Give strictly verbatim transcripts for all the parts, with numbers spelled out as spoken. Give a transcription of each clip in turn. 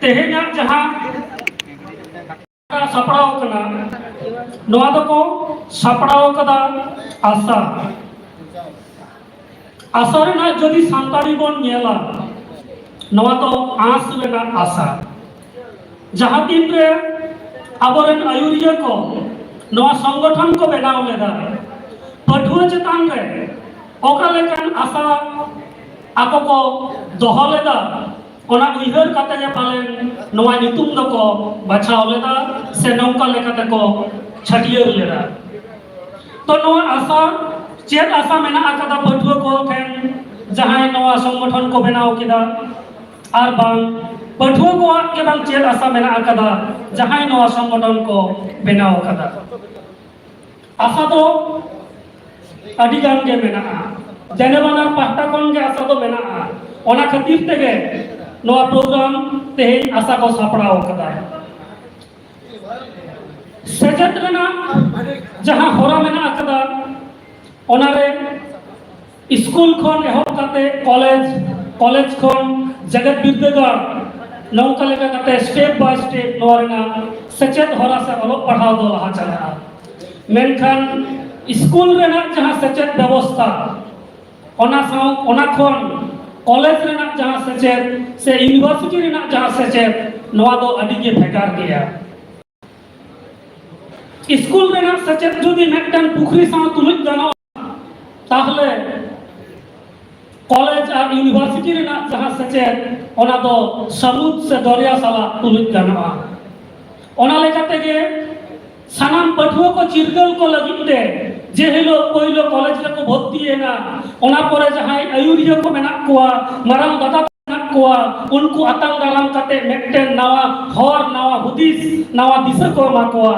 ᱛᱮᱦᱮᱧᱟᱜ ᱡᱟᱦᱟᱸ ᱥᱟᱯᱲᱟᱣ ᱠᱟᱱᱟ, ᱱᱚᱣᱟ ᱫᱚᱠᱚ ᱥᱟᱯᱲᱟᱣ ᱠᱟᱫᱟ ᱟᱥᱟ᱾ ᱟᱥᱟ ᱨᱮᱱᱟᱜ ᱡᱩᱫᱤ ᱥᱟᱱᱛᱟᱲᱤ ᱵᱚᱱ ᱧᱮᱞᱟ, ᱱᱚᱣᱟ ᱫᱚ ᱟᱸᱥ ᱨᱮᱱᱟᱜ ᱟᱥᱟ᱾ ᱡᱟᱦᱟᱸ ᱛᱤᱱ ᱨᱮ ᱟᱵᱚᱨᱮᱱ ᱟᱹᱭᱩᱨᱤᱭᱟᱹ ᱠᱚ ᱱᱚᱣᱟ ᱥᱚᱝᱜᱚᱴᱷᱚᱱ ᱠᱚ ᱵᱮᱱᱟᱣ ᱞᱮᱫᱟ, ᱯᱟᱹᱴᱷᱩᱣᱟᱹ ᱪᱮᱛᱟᱱ ᱨᱮ ᱚᱠᱟ ᱞᱮᱠᱟᱱ ᱟᱥᱟ ᱟᱠᱚ ᱠᱚ ᱫᱚᱦᱚ ᱞᱮᱫᱟ, ᱚᱱᱟ ᱩᱭᱦᱟᱹᱨ ᱠᱟᱛᱮ ᱜᱮ ᱯᱟᱞᱮᱱ ᱱᱚᱣᱟ ᱧᱩᱛᱩᱢ ᱫᱚᱠᱚ ᱵᱟᱪᱷᱟᱣ ᱞᱮᱫᱟ ᱥᱮ ᱱᱚᱝᱠᱟ ᱞᱮᱠᱟ ᱛᱮᱠᱚ ᱪᱷᱟᱹᱴᱭᱟᱹᱨ ᱞᱮᱫᱟ᱾ ᱛᱚ ᱱᱚᱣᱟ ᱟᱥᱟ, ᱪᱮᱫ ᱟᱥᱟ ᱢᱮᱱᱟᱜ ᱟᱠᱟᱫᱟ ᱯᱟᱹᱴᱷᱩᱣᱟᱹ ᱠᱚ ᱴᱷᱮᱱ, ᱡᱟᱦᱟᱸᱭ ᱱᱚᱣᱟ ᱥᱚᱝᱜᱚᱴᱷᱚᱱ ᱠᱚ ᱵᱮᱱᱟᱣ ᱠᱮᱫᱟ, ᱟᱨ ᱵᱟᱝ ᱯᱟᱹᱴᱷᱩᱣᱟᱹ ᱠᱚᱣᱟᱜ ᱜᱮ ᱵᱟᱝ ᱪᱮᱫ ᱟᱥᱟ ᱢᱮᱱᱟᱜ ᱟᱠᱟᱫᱟ ᱡᱟᱦᱟᱸᱭ ᱱᱚᱣᱟ ᱥᱚᱝᱜᱚᱴᱷᱚᱱ ᱠᱚ ᱵᱮᱱᱟᱣ ᱟᱠᱟᱫᱟ? ᱟᱥᱟ ᱫᱚ ᱟᱹᱰᱤ ᱜᱟᱱ ᱜᱮ ᱢᱮᱱᱟᱜᱼᱟ, ᱫᱮᱱᱮ ᱵᱟᱱᱟᱨ ᱯᱟᱦᱴᱟ ᱠᱷᱚᱱ ᱜᱮ ᱟᱥᱟ ᱫᱚ ᱢᱮᱱᱟᱜᱼᱟ᱾ ᱚᱱᱟ ᱠᱷᱟᱹᱛᱤᱨ ᱛᱮᱜᱮ ᱱᱚᱣᱟ ᱯᱨᱳᱜᱨᱟᱢ ᱛᱮᱦᱮᱧ ᱟᱥᱟ ᱠᱚ ᱥᱟᱯᱲᱟᱣ ᱟᱠᱟᱫᱟ᱾ ᱥᱮᱪᱮᱫ ᱨᱮᱱᱟᱜ ᱡᱟᱦᱟᱸ ᱦᱚᱨᱟ ᱢᱮᱱᱟᱜ ᱟᱠᱟᱫᱟ, ᱚᱱᱟᱨᱮ ᱥᱠᱩᱞ ᱠᱷᱚᱱ ᱮᱦᱚᱵ ᱠᱟᱛᱮ ᱠᱚᱞᱮᱡᱽ, ᱠᱚᱞᱮᱡᱽ ᱠᱷᱚᱱ ᱡᱮᱜᱮᱛ ᱵᱤᱨᱫᱟᱹᱜᱟᱲ, ᱱᱚᱝᱠᱟ ᱞᱮᱠᱟ ᱠᱟᱛᱮ step by step ᱱᱚᱣᱟ ᱨᱮᱱᱟᱜ ᱥᱮᱪᱮᱫ ᱦᱚᱨᱟ ᱥᱮ ᱚᱞᱚᱜ ᱯᱟᱲᱦᱟᱣ ᱫᱚ ᱞᱟᱦᱟ ᱪᱟᱞᱟᱜᱼᱟ᱾ ᱢᱮᱱᱠᱷᱟᱱ ᱥᱠᱩᱞ ᱨᱮᱱᱟᱜ ᱡᱟᱦᱟᱸ ᱥᱮᱪᱮᱫ ᱵᱮᱵᱚᱥᱛᱷᱟ, ᱚᱱᱟ ᱥᱟᱶ, ᱚᱱᱟ ᱠᱷᱚᱱ ᱠᱚᱞᱮᱡᱽ ᱨᱮᱱᱟᱜ ᱡᱟᱦᱟᱸ ᱥᱮᱪᱮᱫ ᱥᱮ ᱤᱭᱩᱱᱤᱵᱷᱟᱨᱥᱤᱴᱤ ᱨᱮᱱᱟᱜ ᱡᱟᱦᱟᱸ ᱥᱮᱪᱮᱫ, ᱱᱚᱣᱟ ᱫᱚ ᱟᱹᱰᱤ ᱜᱮ ᱵᱷᱮᱜᱟᱨ ᱜᱮᱭᱟ᱾ ᱥᱠᱩᱞ ᱨᱮᱱᱟᱜ ᱥᱮᱪᱮᱫ ᱡᱩᱫᱤ ᱢᱤᱫᱴᱟᱝ ᱯᱩᱠᱷᱨᱤ ᱥᱟᱶ ᱛᱩᱞᱩᱡ ᱜᱟᱱᱚᱜᱼᱟ, ᱛᱟᱦᱚᱞᱮ ᱠᱚᱞᱮᱡᱽ ᱟᱨ ᱤᱭᱩᱱᱤᱵᱷᱟᱨᱥᱤᱴᱤ ᱨᱮᱱᱟᱜ ᱡᱟᱦᱟᱸ ᱥᱮᱪᱮᱫ, ᱚᱱᱟ ᱫᱚ ᱥᱟᱹᱢᱩᱫ ᱥᱮ ᱫᱚᱨᱭᱟ ᱥᱟᱞᱟᱜ ᱛᱩᱞᱩᱡ ᱜᱟᱱᱚᱜᱼᱟ᱾ ᱚᱱᱟ ᱞᱮᱠᱟ ᱛᱮᱜᱮ ᱥᱟᱱᱟᱢ ᱯᱟᱹᱴᱷᱩᱣᱟᱹ ᱠᱚ ᱪᱤᱨᱜᱟᱹᱞ ᱠᱚ ᱞᱟᱹᱜᱤᱫ ᱛᱮ, ᱡᱮ ᱦᱤᱞᱳᱜ ᱯᱳᱭᱞᱳ ᱠᱚᱞᱮᱡᱽ ᱨᱮᱠᱚ ᱵᱷᱚᱨᱛᱤᱭᱮᱱᱟ, ᱚᱱᱟ ᱯᱚᱨᱮ ᱡᱟᱦᱟᱸᱭ ᱟᱹᱭᱩᱨᱤᱭᱟᱹ ᱠᱚ ᱢᱮᱱᱟᱜ ᱠᱚᱣᱟ, ᱢᱟᱨᱟᱝ ᱫᱟᱫᱟ ᱠᱚ ᱢᱮᱱᱟᱜ ᱠᱚᱣᱟ, ᱩᱱᱠᱩ ᱟᱛᱟᱝ ᱫᱟᱨᱟᱢ ᱠᱟᱛᱮ ᱢᱤᱫᱴᱮᱱ ᱱᱟᱣᱟ ᱦᱚᱨ, ᱱᱟᱣᱟ ᱦᱩᱫᱤᱥ, ᱱᱟᱣᱟ ᱫᱤᱥᱟᱹ ᱠᱚ ᱮᱢᱟ ᱠᱚᱣᱟ,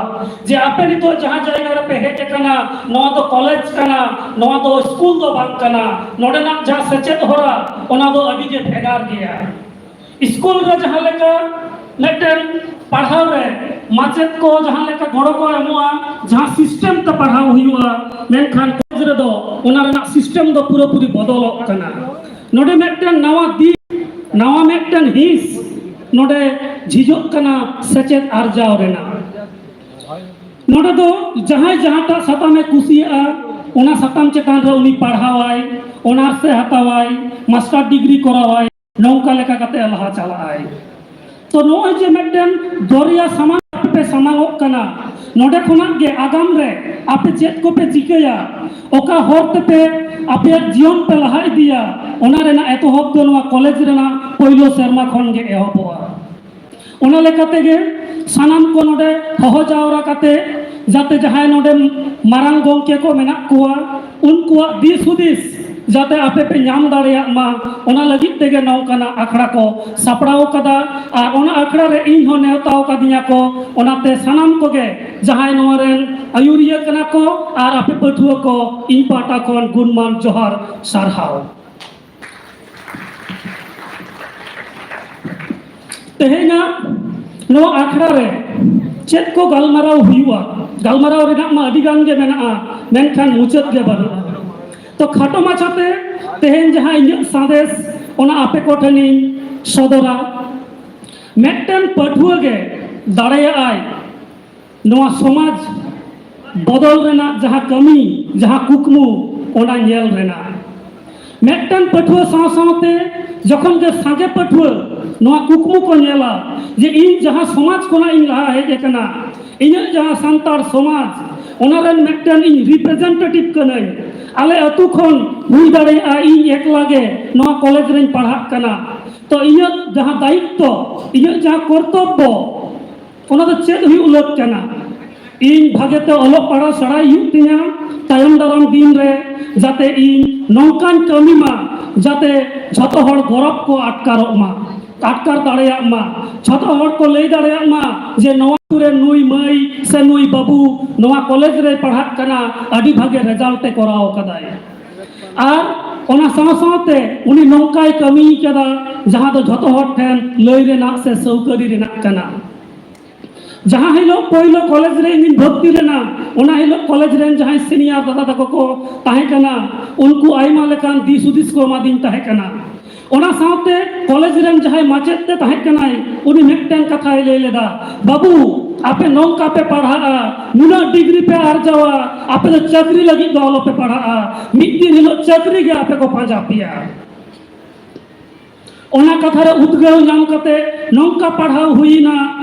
ᱡᱮ ᱟᱯᱮ ᱱᱤᱛᱚᱜ ᱡᱟᱦᱟᱸ ᱡᱟᱭᱜᱟ ᱨᱮᱯᱮ ᱦᱮᱡ ᱟᱠᱟᱱᱟ, ᱱᱚᱣᱟ ᱫᱚ ᱠᱚᱞᱮᱡᱽ ᱠᱟᱱᱟ, ᱱᱚᱣᱟ ᱫᱚ ᱥᱠᱩᱞ ᱫᱚ ᱵᱟᱝ ᱠᱟᱱᱟ, ᱱᱚᱰᱮᱱᱟᱜ ᱡᱟᱦᱟᱸ ᱥᱮᱪᱮᱫ ᱦᱚᱨᱟ, ᱚᱱᱟ ᱫᱚ ᱟᱹᱰᱤ ᱜᱮ ᱵᱷᱮᱜᱟᱨ ᱜᱮᱭᱟ᱾ ᱥᱠᱩᱞ ᱨᱮ ᱡᱟᱦᱟᱸ ᱞᱮᱠᱟ ᱢᱤᱫᱴᱮᱱ ᱯᱟᱲᱦᱟᱣ ᱨᱮ ᱢᱟᱪᱮᱫ ᱠᱚ ᱡᱟᱦᱟᱸ ᱞᱮᱠᱟ ᱜᱚᱲᱚ ᱠᱚ ᱮᱢᱚᱜᱼᱟ, ᱡᱟᱦᱟᱸ ᱥᱤᱥᱴᱮᱢ ᱛᱮ ᱯᱟᱲᱦᱟᱣ ᱦᱩᱭᱩᱜᱼᱟ, ᱢᱮᱱᱠᱷᱟᱱ ᱠᱚᱞᱮᱡᱽ ᱨᱮᱫᱚ ᱚᱱᱟ ᱨᱮᱱᱟᱜ ᱥᱤᱥᱴᱮᱢ ᱫᱚ ᱯᱩᱨᱟᱹᱯᱩᱨᱤ ᱵᱚᱫᱚᱞᱚᱜ ᱠᱟᱱᱟ᱾ ᱱᱚᱰᱮ ᱢᱤᱫᱴᱮᱱ ᱱᱟᱣᱟ ᱫᱤᱠ, ᱱᱟᱣᱟ ᱢᱤᱫᱴᱮᱱ ᱦᱤᱸᱥ, ᱱᱚᱰᱮ ᱡᱷᱤᱡᱚᱜ ᱠᱟᱱᱟ ᱥᱮᱪᱮᱫ ᱟᱨᱡᱟᱣ ᱨᱮᱱᱟᱜ᱾ ᱱᱚᱰᱮ ᱫᱚ ᱡᱟᱦᱟᱸᱭ ᱡᱟᱦᱟᱸᱴᱟᱜ ᱥᱟᱛᱟᱢᱮ ᱠᱩᱥᱤᱭᱟᱜᱼᱟ, ᱚᱱᱟ ᱥᱟᱛᱟᱢ ᱪᱮᱛᱟᱱ ᱨᱮ ᱩᱱᱤ ᱯᱟᱲᱦᱟᱣᱟᱭ, ᱚᱱᱟᱨᱥ ᱮ ᱦᱟᱛᱟᱣᱟᱭ, ᱢᱟᱥᱴᱟᱨ ᱰᱤᱜᱽᱨᱤ ᱠᱚᱨᱟᱣᱟᱭ, ᱱᱚᱝᱠᱟ ᱞᱮᱠᱟ ᱠᱟᱛᱮ ᱞᱟᱦᱟ ᱪᱟᱞᱟᱜᱼᱟᱭ᱾ ᱛᱚ, ᱱᱚᱜᱼᱚᱭ ᱡᱮ ᱢᱤᱫᱴᱮᱱ ᱫᱚᱨᱭᱟ ᱥᱟᱢᱟᱝ ᱯᱮ ᱥᱟᱢᱟᱝᱚᱜ ᱠᱟᱱᱟ, ᱱᱚᱰᱮ ᱠᱷᱚᱱᱟᱜ ᱜᱮ ᱟᱜᱟᱢ ᱨᱮ ᱟᱯᱮ ᱪᱮᱫ ᱠᱚᱯᱮ ᱪᱤᱠᱟᱹᱭᱟ, ᱚᱠᱟ ᱦᱚᱨ ᱛᱮᱯᱮ ᱟᱯᱮᱭᱟᱜ ᱡᱤᱭᱚᱱ ᱯᱮ ᱞᱟᱦᱟ ᱤᱫᱤᱭᱟ, ᱚᱱᱟ ᱨᱮᱱᱟᱜ ᱮᱛᱚᱦᱚᱵ ᱫᱚ ᱱᱚᱣᱟ ᱠᱚᱞᱮᱡᱽ ᱨᱮᱱᱟᱜ ᱯᱳᱭᱞᱳ ᱥᱮᱨᱢᱟ ᱠᱷᱚᱱ ᱜᱮ ᱮᱦᱚᱵᱚᱜᱼᱟ᱾ ᱚᱱᱟ ᱞᱮᱠᱟ ᱛᱮᱜᱮ ᱥᱟᱱᱟᱢ ᱠᱚ ᱱᱚᱰᱮ ᱦᱚᱦᱚ ᱡᱟᱣᱨᱟ ᱠᱟᱛᱮ, ᱡᱟᱛᱮ ᱡᱟᱦᱟᱸᱭ ᱱᱚᱰᱮ ᱢᱟᱨᱟᱝ ᱜᱚᱢᱠᱮ ᱠᱚ ᱢᱮᱱᱟᱜ ᱠᱚᱣᱟ, ᱩᱱᱠᱩᱣᱟᱜ ᱫᱤᱥ ᱦᱩᱫᱤᱥ ᱡᱟᱛᱮ ᱟᱯᱮ ᱯᱮ ᱧᱟᱢ ᱫᱟᱲᱮᱭᱟᱜ ᱢᱟ, ᱚᱱᱟ ᱞᱟᱹᱜᱤᱫ ᱛᱮᱜᱮ ᱱᱚᱝᱠᱟᱱᱟᱜ ᱟᱠᱷᱲᱟ ᱠᱚ ᱥᱟᱯᱲᱟᱣ ᱠᱟᱫᱟ᱾ ᱟᱨ ᱚᱱᱟ ᱟᱠᱷᱲᱟ ᱨᱮ ᱤᱧ ᱦᱚᱸ ᱱᱮᱣᱛᱟ ᱟᱠᱟᱫᱤᱧᱟ ᱠᱚ᱾ ᱚᱱᱟᱛᱮ ᱥᱟᱱᱟᱢ ᱠᱚᱜᱮ ᱡᱟᱦᱟᱸᱭ ᱱᱚᱣᱟ ᱨᱮᱱ ᱟᱹᱭᱩᱨᱤᱭᱟᱹ ᱠᱟᱱᱟ ᱠᱚ ᱟᱨ ᱟᱯᱮ ᱯᱟᱹᱴᱷᱩᱣᱟᱹ ᱠᱚ, ᱤᱧ ᱯᱟᱦᱴᱟ ᱠᱷᱚᱱ ᱜᱩᱱᱢᱟᱱ ᱡᱚᱦᱟᱨ, ᱥᱟᱨᱦᱟᱣ᱾ ᱛᱮᱦᱮᱧᱟᱜ ᱱᱚᱣᱟ ᱟᱠᱷᱲᱟ ᱨᱮ ᱪᱮᱫ ᱠᱚ ᱜᱟᱞᱢᱟᱨᱟᱣ ᱦᱩᱭᱩᱜᱼᱟ? ᱜᱟᱞᱢᱟᱨᱟᱣ ᱨᱮᱱᱟᱜ ᱢᱟ ᱟᱹᱰᱤ ᱜᱟᱱ ᱜᱮ ᱢᱮᱱᱟᱜᱼᱟ, ᱢᱮᱱᱠᱷᱟᱱ ᱢᱩᱪᱟᱹᱫ ᱜᱮ ᱵᱟᱹᱱᱩᱜᱼᱟ᱾ ᱛᱚ, ᱠᱷᱟᱴᱚ ᱢᱟᱪᱷᱟᱛᱮ ᱛᱮᱦᱮᱧ ᱡᱟᱦᱟᱸ ᱤᱧᱟᱹᱜ ᱥᱟᱸᱫᱮᱥ, ᱚᱱᱟ ᱟᱯᱮ ᱠᱚᱴᱷᱮᱱᱤᱧ ᱥᱚᱫᱚᱨᱟ᱾ ᱢᱤᱫᱴᱮᱱ ᱯᱟᱹᱴᱷᱩᱣᱟᱹ ᱜᱮ ᱫᱟᱲᱮᱭᱟᱜᱼᱟᱭ ᱱᱚᱣᱟ ᱥᱚᱢᱟᱡᱽ ᱵᱚᱫᱚᱞ ᱨᱮᱱᱟᱜ ᱡᱟᱦᱟᱸ ᱠᱟᱹᱢᱤ, ᱡᱟᱦᱟᱸ ᱠᱩᱠᱢᱩ, ᱚᱱᱟ ᱧᱮᱞ ᱨᱮᱱᱟᱜ᱾ ᱢᱤᱫᱴᱮᱱ ᱯᱟᱹᱴᱷᱩᱣᱟᱹ ᱥᱟᱶ ᱥᱟᱶᱛᱮ ᱡᱚᱠᱷᱚᱱ ᱜᱮ ᱥᱟᱸᱜᱮ ᱯᱟᱹᱴᱷᱩᱣᱟᱹ ᱱᱚᱣᱟ ᱠᱩᱠᱢᱩ ᱠᱚ ᱧᱮᱞᱟ ᱡᱮ ᱤᱧ ᱡᱟᱦᱟᱸ ᱥᱚᱢᱟᱡᱽ ᱠᱷᱚᱱᱟᱜ ᱤᱧ ᱞᱟᱦᱟ ᱦᱮᱡ ᱟᱠᱟᱱᱟ, ᱤᱧᱟᱹᱜ ᱡᱟᱦᱟᱸ ᱥᱟᱱᱛᱟᱲ ᱥᱚᱢᱟᱡᱽ, ᱚᱱᱟ ᱨᱮᱱ ᱢᱤᱫᱴᱮᱱ ᱤᱧ ᱨᱤᱯᱨᱮᱡᱮᱱᱴᱮᱴᱤᱵᱷ ᱠᱟᱹᱱᱟᱹᱧ, ᱟᱞᱮ ᱟᱹᱛᱩ ᱠᱷᱚᱱ ᱦᱩᱭ ᱫᱟᱲᱮᱭᱟᱜᱼᱟ ᱤᱧ ᱮᱠᱞᱟ ᱜᱮ ᱱᱚᱣᱟ ᱠᱚᱞᱮᱡᱽ ᱨᱮᱧ ᱯᱟᱲᱦᱟᱜ ᱠᱟᱱᱟ, ᱛᱚ ᱤᱧᱟᱹᱜ ᱡᱟᱦᱟᱸ ᱫᱟᱭᱤᱛᱛᱚ, ᱤᱧᱟᱹᱜ ᱡᱟᱦᱟᱸ ᱠᱚᱨᱛᱚᱵᱵᱚ, ᱚᱱᱟ ᱫᱚ ᱪᱮᱫ ᱦᱩᱭᱩᱜ ᱞᱟᱹᱠ ᱠᱟᱱᱟ? ᱤᱧ ᱵᱷᱟᱜᱮ ᱛᱮ ᱚᱞᱚᱜ ᱯᱟᱲᱦᱟᱣ ᱥᱮᱬᱟᱭ ᱦᱩᱭᱩᱜ ᱛᱤᱧᱟ, ᱛᱟᱭᱚᱢ ᱫᱟᱨᱟᱢ ᱫᱤᱱ ᱨᱮ ᱡᱟᱛᱮ ᱤᱧ ᱱᱚᱝᱠᱟᱧ ᱠᱟᱹᱢᱤ ᱢᱟ, ᱡᱟᱛᱮ ᱡᱷᱚᱛᱚ ᱦᱚᱲ ᱜᱚᱨᱚᱵᱽ ᱠᱚ ᱟᱴᱠᱟᱨᱚᱜ ᱢᱟ, ᱟᱴᱠᱟᱨ ᱫᱟᱲᱮᱭᱟᱜ ᱢᱟ, ᱡᱷᱚᱛᱚ ᱦᱚᱲ ᱠᱚ ᱞᱟᱹᱭ ᱫᱟᱲᱮᱭᱟᱜ ᱢᱟ ᱡᱮ ᱱᱚᱣᱟ ᱟᱛᱳ ᱨᱮ ᱱᱩᱭ ᱢᱟᱹᱭ ᱥᱮ ᱱᱩᱭ ᱵᱟᱹᱵᱩ ᱱᱚᱣᱟ ᱠᱚᱞᱮᱡᱽ ᱨᱮᱭ ᱯᱟᱲᱦᱟᱜ ᱠᱟᱱᱟ, ᱟᱹᱰᱤ ᱵᱷᱟᱜᱮ ᱨᱮᱡᱟᱞᱴ ᱮ ᱠᱚᱨᱟᱣ ᱠᱟᱫᱟᱭ᱾ ᱟᱨ ᱚᱱᱟ ᱥᱟᱶ ᱥᱟᱶᱛᱮ ᱩᱱᱤ ᱱᱚᱝᱠᱟᱭ ᱠᱟᱹᱢᱤ ᱠᱟᱫᱟ, ᱡᱟᱦᱟᱸ ᱫᱚ ᱡᱷᱚᱛᱚ ᱦᱚᱲ ᱴᱷᱮᱱ ᱞᱟᱹᱭ ᱨᱮᱱᱟᱜ ᱥᱮ ᱥᱟᱹᱣᱠᱟᱹᱨᱤ ᱨᱮᱱᱟᱜ ᱠᱟᱱᱟ᱾ ᱡᱟᱦᱟᱸ ᱦᱤᱞᱳᱜ ᱯᱳᱭᱞᱳ ᱠᱚᱞᱮᱡᱽ ᱨᱮ ᱤᱧᱤᱧ ᱵᱷᱚᱨᱛᱤ ᱞᱮᱱᱟ, ᱚᱱᱟ ᱦᱤᱞᱳᱜ ᱠᱚᱞᱮᱡᱽ ᱨᱮᱱ ᱡᱟᱦᱟᱸᱭ ᱥᱤᱱᱤᱭᱟᱨ ᱫᱟᱫᱟ ᱛᱟᱠᱚ ᱠᱚ ᱛᱟᱦᱮᱸ ᱠᱟᱱᱟ, ᱩᱱᱠᱩ ᱟᱭᱢᱟ ᱞᱮᱠᱟᱱ ᱫᱤᱥ ᱦᱩᱫᱤᱥ ᱠᱚ ᱮᱢᱟᱫᱤᱧ ᱛᱟᱦᱮᱸ ᱠᱟᱱᱟ᱾ ᱚᱱᱟ ᱥᱟᱶᱛᱮ ᱠᱚᱞᱮᱡᱽ ᱨᱮᱱ ᱡᱟᱦᱟᱸᱭ ᱢᱟᱪᱮᱫ ᱛᱮ ᱛᱟᱦᱮᱸ ᱠᱟᱱᱟᱭ, ᱩᱱᱤ ᱢᱤᱫᱴᱮᱱ ᱠᱟᱛᱷᱟᱭ ᱞᱟᱹᱭ ᱞᱮᱫᱟ, "ᱵᱟᱹᱵᱩ, ᱟᱯᱮ ᱱᱚᱝᱠᱟ ᱯᱮ ᱯᱟᱲᱦᱟᱜᱼᱟ, ᱱᱩᱱᱟᱹᱜ ᱰᱤᱜᱽᱨᱤ ᱯᱮ ᱟᱨᱡᱟᱣᱟ, ᱟᱯᱮ ᱫᱚ ᱪᱟᱹᱠᱨᱤ ᱞᱟᱹᱜᱤᱫ ᱫᱚ ᱟᱞᱚᱯᱮ ᱯᱟᱲᱦᱟᱜᱼᱟ, ᱢᱤᱫ ᱫᱤᱱ ᱦᱤᱞᱳᱜ ᱪᱟᱹᱠᱨᱤ ᱜᱮ ᱟᱯᱮ ᱠᱚ ᱯᱟᱸᱡᱟ ᱯᱮᱭᱟ᱾" ᱚᱱᱟ ᱠᱟᱛᱷᱟ ᱨᱮ ᱩᱫᱽᱜᱟᱹᱣ ᱧᱟᱢ ᱠᱟᱛᱮ ᱱᱚᱝᱠᱟ ᱯᱟᱲᱦᱟᱣ ᱦᱩᱭᱱᱟ,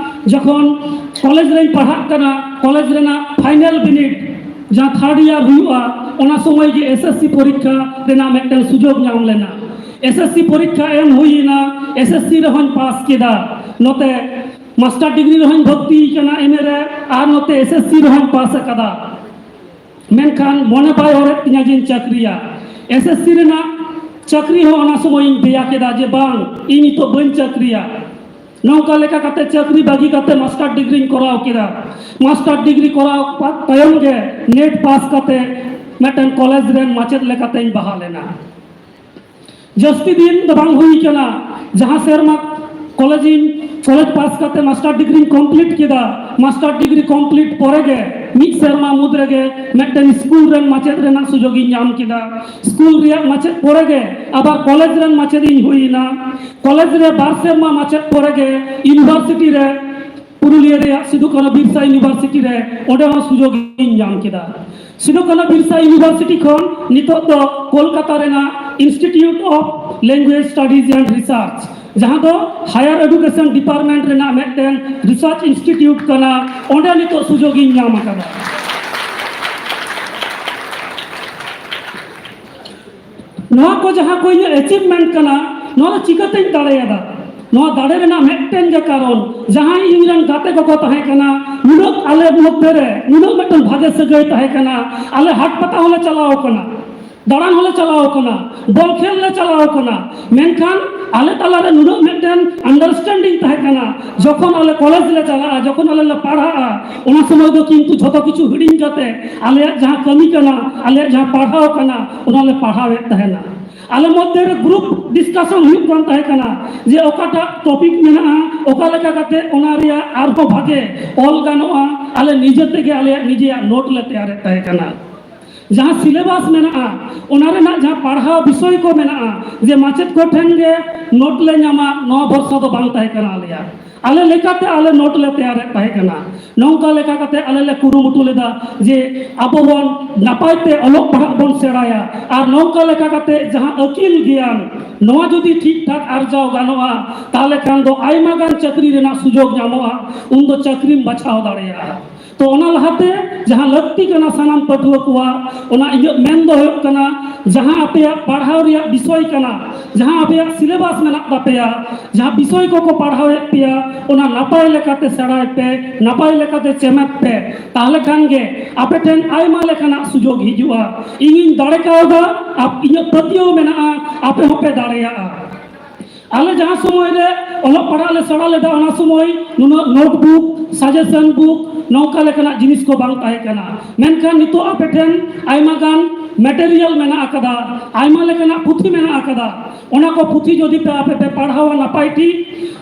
ᱡᱚᱠᱷᱚᱱ ᱠᱚᱞᱮᱡᱽ ᱨᱮᱧ ᱯᱟᱲᱦᱟᱜ ᱠᱟᱱᱟ, ᱠᱚᱞᱮᱡᱽ ᱨᱮᱱᱟᱜ ᱯᱷᱟᱭᱱᱮᱞ ᱵᱤᱱᱤᱰ ᱡᱟᱦᱟᱸ ᱛᱷᱟᱨᱰ ᱤᱭᱟᱨ ᱦᱩᱭᱩᱜᱼᱟ, ᱚᱱᱟ ᱥᱚᱢᱚᱭ ᱜᱮ ᱮᱥ ᱮᱥ ᱥᱤ ᱯᱚᱨᱤᱠᱠᱷᱟ ᱨᱮᱱᱟᱜ ᱢᱤᱫᱴᱮᱱ ᱥᱩᱡᱳᱜᱽ ᱧᱟᱢ ᱞᱮᱱᱟ᱾ ᱮᱥ ᱮᱥ ᱥᱤ ᱯᱚᱨᱤᱠᱠᱷᱟ ᱮᱢ ᱦᱩᱭᱱᱟ, ᱮᱥ ᱮᱥ ᱥᱤ ᱨᱮᱦᱚᱸᱧ ᱯᱟᱥ ᱠᱮᱫᱟ, ᱱᱚᱛᱮ ᱢᱟᱥᱴᱟᱨ ᱰᱤᱜᱽᱨᱤ ᱨᱮᱦᱚᱸᱧ ᱵᱷᱚᱨᱛᱤ ᱠᱟᱱᱟ ᱮᱢ ᱮ ᱨᱮ, ᱟᱨ ᱱᱚᱛᱮ ᱮᱥ ᱮᱥ ᱥᱤ ᱨᱮᱦᱚᱸᱧ ᱯᱟᱥ ᱟᱠᱟᱫᱟ᱾ ᱢᱮᱱᱠᱷᱟᱱ ᱢᱚᱱᱮ ᱵᱟᱭ ᱚᱨᱮᱫ ᱛᱤᱧᱟ ᱡᱮᱧ ᱪᱟᱹᱠᱨᱤᱭᱟ᱾ ᱮᱥ ᱮᱥ ᱥᱤ ᱨᱮᱱᱟᱜ ᱪᱟᱹᱠᱨᱤ ᱦᱚᱸ ᱚᱱᱟ ᱥᱚᱢᱚᱭ ᱤᱧ ᱫᱮᱭᱟ ᱠᱮᱫᱟ ᱡᱮ, "ᱵᱟᱝ, ᱤᱧ ᱱᱤᱛᱚᱜ ᱵᱟᱹᱧ ᱪᱟᱹᱠᱨᱤᱭᱟ᱾" ᱱᱚᱝᱠᱟ ᱞᱮᱠᱟ ᱠᱟᱛᱮ ᱪᱟᱹᱠᱨᱤ ᱵᱟᱹᱜᱤ ᱠᱟᱛᱮ ᱢᱟᱥᱴᱟᱨ ᱰᱤᱜᱽᱨᱤᱧ ᱠᱚᱨᱟᱣ ᱠᱮᱫᱟ᱾ ᱢᱟᱥᱴᱟᱨ ᱰᱤᱜᱽᱨᱤ ᱠᱚᱨᱟᱣ ᱯᱟ-, ᱛᱟᱭᱚᱢ ᱜᱮ ᱱᱮᱴ ᱯᱟᱥ ᱠᱟᱛᱮ ᱢᱤᱫᱴᱮᱱ ᱠᱚᱞᱮᱡᱽ ᱨᱮᱱ ᱢᱟᱪᱮᱫ ᱞᱮᱠᱟᱛᱮᱧ ᱵᱟᱦᱟᱞ ᱮᱱᱟ᱾ ᱡᱟᱹᱥᱛᱤ ᱫᱤᱱ ᱫᱚ ᱵᱟᱝ ᱦᱩᱭ ᱠᱟᱱᱟ, ᱡᱟᱦᱟᱸ ᱥᱮᱨᱢᱟ ᱠᱚᱞᱮᱡᱽ ᱤᱧ, ᱠᱚᱞᱮᱡᱽ ᱯᱟᱥ ᱠᱟᱛᱮ ᱢᱟᱥᱴᱟᱨ ᱰᱤᱜᱽᱨᱤᱧ ᱠᱚᱢᱯᱞᱤᱴ ᱠᱮᱫᱟ, ᱢᱟᱥᱴᱟᱨ ᱰᱤᱜᱽᱨᱤ ᱠᱚᱢᱯᱞᱤᱴ ᱯᱚᱨᱮ ᱜᱮ ᱢᱤᱫ ᱥᱮᱨᱢᱟ ᱢᱩᱫᱽ ᱨᱮᱜᱮ ᱢᱤᱫᱴᱮᱱ ᱥᱠᱩᱞ ᱨᱮᱱ ᱢᱟᱪᱮᱫ ᱨᱮᱱᱟᱜ ᱥᱩᱡᱳᱜᱽ ᱤᱧ ᱧᱟᱢ ᱠᱮᱫᱟ᱾ ᱥᱠᱩᱞ ᱨᱮᱭᱟᱜ ᱢᱟᱪᱮᱫ ᱯᱚᱨᱮ ᱜᱮ ᱟᱵᱟᱨ ᱠᱚᱞᱮᱡᱽ ᱨᱮᱱ ᱢᱟᱪᱮᱫ ᱤᱧ ᱦᱩᱭ ᱮᱱᱟ᱾ ᱠᱚᱞᱮᱡᱽ ᱨᱮ ᱵᱟᱨ ᱥᱮᱨᱢᱟ ᱢᱟᱪᱮᱫ ᱯᱚᱨᱮ ᱜᱮ ᱤᱭᱩᱱᱤᱵᱷᱟᱨᱥᱤᱴᱤ ᱨᱮ ᱯᱩᱨᱩᱞᱤᱭᱟᱹ ᱨᱮᱭᱟᱜ ᱥᱤᱫᱩ ᱠᱟᱹᱱᱦᱩ ᱵᱤᱨᱥᱟ ᱤᱭᱩᱱᱤᱵᱷᱟᱨᱥᱤᱴᱤ ᱨᱮ, ᱚᱸᱰᱮ ᱦᱚᱸ ᱥᱩᱡᱳᱜᱽ ᱤᱧ ᱧᱟᱢ ᱠᱮᱫᱟ᱾ ᱥᱤᱫᱩ ᱠᱟᱹᱱᱦᱩ ᱵᱤᱨᱥᱟ ᱤᱭᱩᱱᱤᱵᱷᱟᱨᱥᱤᱴᱤ ᱠᱷᱚᱱ ᱱᱤᱛᱚᱜ ᱫᱚ ᱠᱳᱞᱠᱟᱛᱟ ᱨᱮᱱᱟᱜ Institute of Language Studies and Research, ᱡᱟᱦᱟᱸ ᱫᱚ ᱦᱟᱭᱟᱨ ᱮᱰᱩᱠᱮᱥᱚᱱ ᱰᱤᱯᱟᱨᱴᱢᱮᱱᱴ ᱨᱮᱱᱟᱜ ᱢᱤᱫᱴᱮᱱ ᱨᱤᱥᱟᱨᱪ ᱤᱱᱥᱴᱤᱴᱤᱭᱩᱴ ᱠᱟᱱᱟ, ᱚᱸᱰᱮ ᱱᱤᱛᱚᱜ ᱥᱩᱡᱳᱜᱽ ᱤᱧ ᱧᱟᱢ ᱟᱠᱟᱫᱟ᱾ ᱱᱚᱣᱟ ᱠᱚ ᱡᱟᱦᱟᱸ ᱠᱚ ᱤᱧᱟᱹᱜ ᱮᱪᱤᱵᱷᱢᱮᱱᱴ ᱠᱟᱱᱟ, ᱱᱚᱣᱟ ᱫᱚ ᱪᱤᱠᱟᱹᱛᱤᱧ ᱫᱟᱲᱮᱭᱟᱫᱟ? ᱱᱚᱣᱟ ᱫᱟᱲᱮ ᱨᱮᱱᱟᱜ ᱢᱤᱫᱴᱮᱱ ᱜᱮ ᱠᱟᱨᱚᱱ, ᱡᱟᱦᱟᱸᱭ ᱤᱧ ᱨᱮᱱ ᱜᱟᱛᱮ ᱠᱚᱠᱚ ᱛᱟᱦᱮᱸ ᱠᱟᱱᱟ, ᱱᱩᱱᱟᱹᱜ ᱟᱞᱮ ᱢᱚᱫᱽᱫᱷᱮ ᱨᱮ ᱱᱩᱱᱟᱹᱜ ᱢᱤᱫᱴᱮᱱ ᱵᱷᱟᱜᱮ ᱥᱟᱹᱜᱟᱹᱭ ᱛᱟᱦᱮᱸ ᱠᱟᱱᱟ, ᱟᱞᱮ ᱦᱟᱴ ᱯᱟᱛᱟ ᱦᱚᱸᱞᱮ ᱪᱟᱞᱟᱣ ᱠᱟᱱᱟ, ᱫᱟᱬᱟᱱ ᱦᱚᱸᱞᱮ ᱪᱟᱞᱟᱣ ᱠᱟᱱᱟ, ᱵᱚᱞ ᱠᱷᱮᱞ ᱞᱮ ᱪᱟᱞᱟᱣ ᱠᱟᱱᱟ, ᱢᱮᱱᱠᱷᱟᱱ ᱟᱞᱮ ᱛᱟᱞᱟᱨᱮ ᱱᱩᱱᱟᱹᱜ ᱢᱤᱫᱴᱮᱱ ᱟᱱᱰᱟᱨᱥᱴᱮᱱᱰᱤᱝ ᱛᱟᱦᱮᱸ ᱠᱟᱱᱟ, ᱡᱚᱠᱷᱚᱱ ᱟᱞᱮ ᱠᱚᱞᱮᱡᱽ ᱞᱮ ᱪᱟᱞᱟᱜᱼᱟ, ᱡᱚᱠᱷᱚᱱ ᱟᱞᱮ ᱞᱮ ᱯᱟᱲᱦᱟᱜᱼᱟ, ᱚᱱᱟ ᱥᱚᱢᱚᱭ ᱫᱚ ᱠᱤᱱᱛᱩ ᱡᱷᱚᱛᱚ ᱠᱤᱪᱷᱩ ᱦᱤᱲᱤᱧ ᱠᱟᱛᱮ ᱟᱞᱮᱭᱟᱜ ᱡᱟᱦᱟᱸ ᱠᱟᱹᱢᱤ ᱠᱟᱱᱟ, ᱟᱞᱮᱭᱟᱜ ᱡᱟᱦᱟᱸ ᱯᱟᱲᱦᱟᱣ ᱠᱟᱱᱟ, ᱚᱱᱟ ᱞᱮ ᱯᱟᱲᱦᱟᱣᱮᱫ ᱛᱟᱦᱮᱱᱟ᱾ ᱟᱞᱮ ᱢᱚᱫᱽᱫᱷᱮ ᱨᱮ ᱜᱨᱩᱯ ᱰᱤᱥᱠᱟᱥᱚᱱ ᱦᱩᱭᱩᱜ ᱠᱟᱱ ᱛᱟᱦᱮᱸ ᱠᱟᱱᱟ ᱡᱮ ᱚᱠᱟᱴᱟᱜ ᱴᱚᱯᱤᱠ ᱢᱮᱱᱟᱜᱼᱟ, ᱚᱠᱟ ᱞᱮᱠᱟ ᱠᱟᱛᱮ ᱚᱱᱟ ᱨᱮᱭᱟᱜ ᱟᱨᱦᱚᱸ ᱵᱷᱟᱜᱮ ᱚᱞ ᱜᱟᱱᱚᱜᱼᱟ᱾ ᱟᱞᱮ ᱱᱤᱡᱮ ᱛᱮᱜᱮ ᱟᱞᱮᱭᱟᱜ ᱱᱤᱡᱮᱭᱟᱜ ᱱᱳᱴ ᱞᱮ ᱛᱮᱭᱟᱨᱮᱫ ᱛᱟᱦᱮᱸ ᱠᱟᱱᱟ᱾ ᱡᱟᱦᱟᱸ ᱥᱤᱞᱮᱵᱟᱥ ᱢᱮᱱᱟᱜᱼᱟ, ᱚᱱᱟ ᱨᱮᱱᱟᱜ ᱡᱟᱦᱟᱸ ᱯᱟᱲᱦᱟᱣ ᱵᱤᱥᱚᱭ ᱠᱚ ᱢᱮᱱᱟᱜᱼᱟ, ᱡᱮ ᱢᱟᱪᱮᱫ ᱠᱚ ᱴᱷᱮᱱ ᱜᱮ ᱱᱳᱴ ᱞᱮ ᱧᱟᱢᱟ, ᱱᱚᱣᱟ ᱵᱷᱚᱨᱥᱟ ᱫᱚ ᱵᱟᱝ ᱛᱟᱦᱮᱸ ᱠᱟᱱᱟ ᱟᱞᱮᱭᱟᱜ᱾ ᱟᱞᱮ ᱞᱮᱠᱟᱛᱮ ᱟᱞᱮ ᱱᱳᱴ ᱞᱮ ᱛᱮᱭᱟᱨᱮᱫ ᱛᱟᱦᱮᱸ ᱠᱟᱱᱟ᱾ ᱱᱚᱝᱠᱟ ᱞᱮᱠᱟ ᱠᱟᱛᱮ ᱟᱞᱮ ᱞᱮ ᱠᱩᱨᱩᱢᱩᱴᱩ ᱞᱮᱫᱟ ᱡᱮ ᱟᱵᱚ ᱵᱚᱱ ᱱᱟᱯᱟᱭ ᱛᱮ ᱚᱞᱚᱜ ᱯᱟᱲᱦᱟᱜ ᱵᱚᱱ ᱥᱮᱬᱟᱭᱟ, ᱟᱨ ᱱᱚᱝᱠᱟ ᱞᱮᱠᱟ ᱠᱟᱛᱮ ᱡᱟᱦᱟᱸ ᱟᱹᱠᱤᱞ ᱜᱮᱭᱟᱱ, ᱱᱚᱣᱟ ᱡᱩᱫᱤ ᱴᱷᱤᱠ ᱴᱷᱟᱠ ᱟᱨᱡᱟᱣ ᱜᱟᱱᱚᱜᱼᱟ, ᱛᱟᱦᱚᱞᱮ ᱠᱷᱟᱱ ᱫᱚ ᱟᱭᱢᱟ ᱜᱟᱱ ᱪᱟᱹᱠᱨᱤ ᱨᱮᱱᱟᱜ ᱥᱩᱡᱳᱜᱽ ᱧᱟᱢᱚᱜᱼᱟ, ᱩᱱᱫᱚ ᱪᱟᱹᱠᱨᱤᱢ ᱵᱟᱪᱷᱟᱣ ᱫᱟᱲᱮᱭᱟᱜᱼᱟ᱾ ᱛᱚ ᱚᱱᱟ ᱞᱟᱦᱟᱛᱮ ᱡᱟᱦᱟᱸ ᱞᱟᱹᱠᱛᱤ ᱠᱟᱱᱟ ᱥᱟᱱᱟᱢ ᱯᱟᱹᱴᱷᱩᱣᱟᱹ ᱠᱚᱣᱟᱜ, ᱚᱱᱟ ᱤᱧᱟᱹᱜ ᱢᱮᱱ ᱫᱚ ᱦᱩᱭᱩᱜ ᱠᱟᱱᱟ, ᱡᱟᱦᱟᱸ ᱟᱯᱮᱭᱟᱜ ᱯᱟᱲᱦᱟᱣ ᱨᱮᱭᱟᱜ ᱵᱤᱥᱚᱭ ᱠᱟᱱᱟ, ᱡᱟᱦᱟᱸ ᱟᱯᱮᱭᱟᱜ ᱥᱤᱞᱮᱵᱟᱥ ᱢᱮᱱᱟᱜ ᱛᱟᱯᱮᱭᱟ, ᱡᱟᱦᱟᱸ ᱵᱤᱥᱚᱭ ᱠᱚᱠᱚ ᱯᱟᱲᱦᱟᱣᱮᱫ ᱯᱮᱭᱟ, ᱚᱱᱟ ᱱᱟᱯᱟᱭ ᱞᱮᱠᱟᱛᱮ ᱥᱮᱬᱟᱭ ᱯᱮ, ᱱᱟᱯᱟᱭ ᱞᱮᱠᱟᱛᱮ ᱪᱮᱢᱮᱫ ᱯᱮ᱾ ᱛᱟᱦᱞᱮ ᱠᱷᱟᱱ ᱜᱮ ᱟᱯᱮ ᱴᱷᱮᱱ ᱟᱭᱢᱟ ᱞᱮᱠᱟᱱᱟᱜ ᱥᱩᱡᱳᱜᱽ ᱦᱤᱡᱩᱜᱼᱟ᱾ ᱤᱧᱤᱧ ᱫᱟᱲᱮ ᱠᱟᱣᱫᱟ, ᱟᱯ-, ᱤᱧᱟᱹᱜ ᱯᱟᱹᱛᱭᱟᱹᱣ ᱢᱮᱱᱟᱜᱼᱟ, ᱟᱯᱮ ᱦᱚᱸᱯᱮ ᱫᱟᱲᱮᱭᱟᱜᱼᱟ᱾ ᱟᱞᱮ ᱡᱟᱦᱟᱸ ᱥᱚᱢᱚᱭ ᱨᱮ ᱚᱞᱚᱜ ᱯᱟᱲᱦᱟᱜ ᱞᱮ ᱥᱮᱬᱟ ᱞᱮᱫᱟ, ᱚᱱᱟ ᱥᱚᱢᱚᱭ ᱱᱩᱱᱟᱹᱜ ᱱᱳᱴᱵᱩᱠ, ᱥᱟᱡᱮᱥᱚᱱ ᱵᱩᱠ, ᱱᱚᱝᱠᱟ ᱞᱮᱠᱟᱱᱟᱜ ᱡᱤᱱᱤᱥ ᱠᱚ ᱵᱟᱝ ᱛᱟᱦᱮᱸ ᱠᱟᱱᱟ᱾ ᱢᱮᱱᱠᱷᱟᱱ ᱱᱤᱛᱚᱜ ᱟᱯᱮ ᱴᱷᱮᱱ ᱟᱭᱢᱟ ᱜᱟᱱ ᱢᱮᱴᱮᱨᱤᱭᱟᱞ ᱢᱮᱱᱟᱜ ᱟᱠᱟᱫᱟ, ᱟᱭᱢᱟ ᱞᱮᱠᱟᱱᱟᱜ ᱯᱩᱛᱷᱤ ᱢᱮᱱᱟᱜ ᱟᱠᱟᱫᱟ᱾ ᱚᱱᱟ ᱠᱚ ᱯᱩᱛᱷᱤ ᱡᱩᱫᱤ ᱯᱮ ᱟᱯᱮ ᱯᱮ ᱯᱟᱲᱦᱟᱣᱟ ᱱᱟᱯᱟᱭ ᱴᱷᱤᱠ,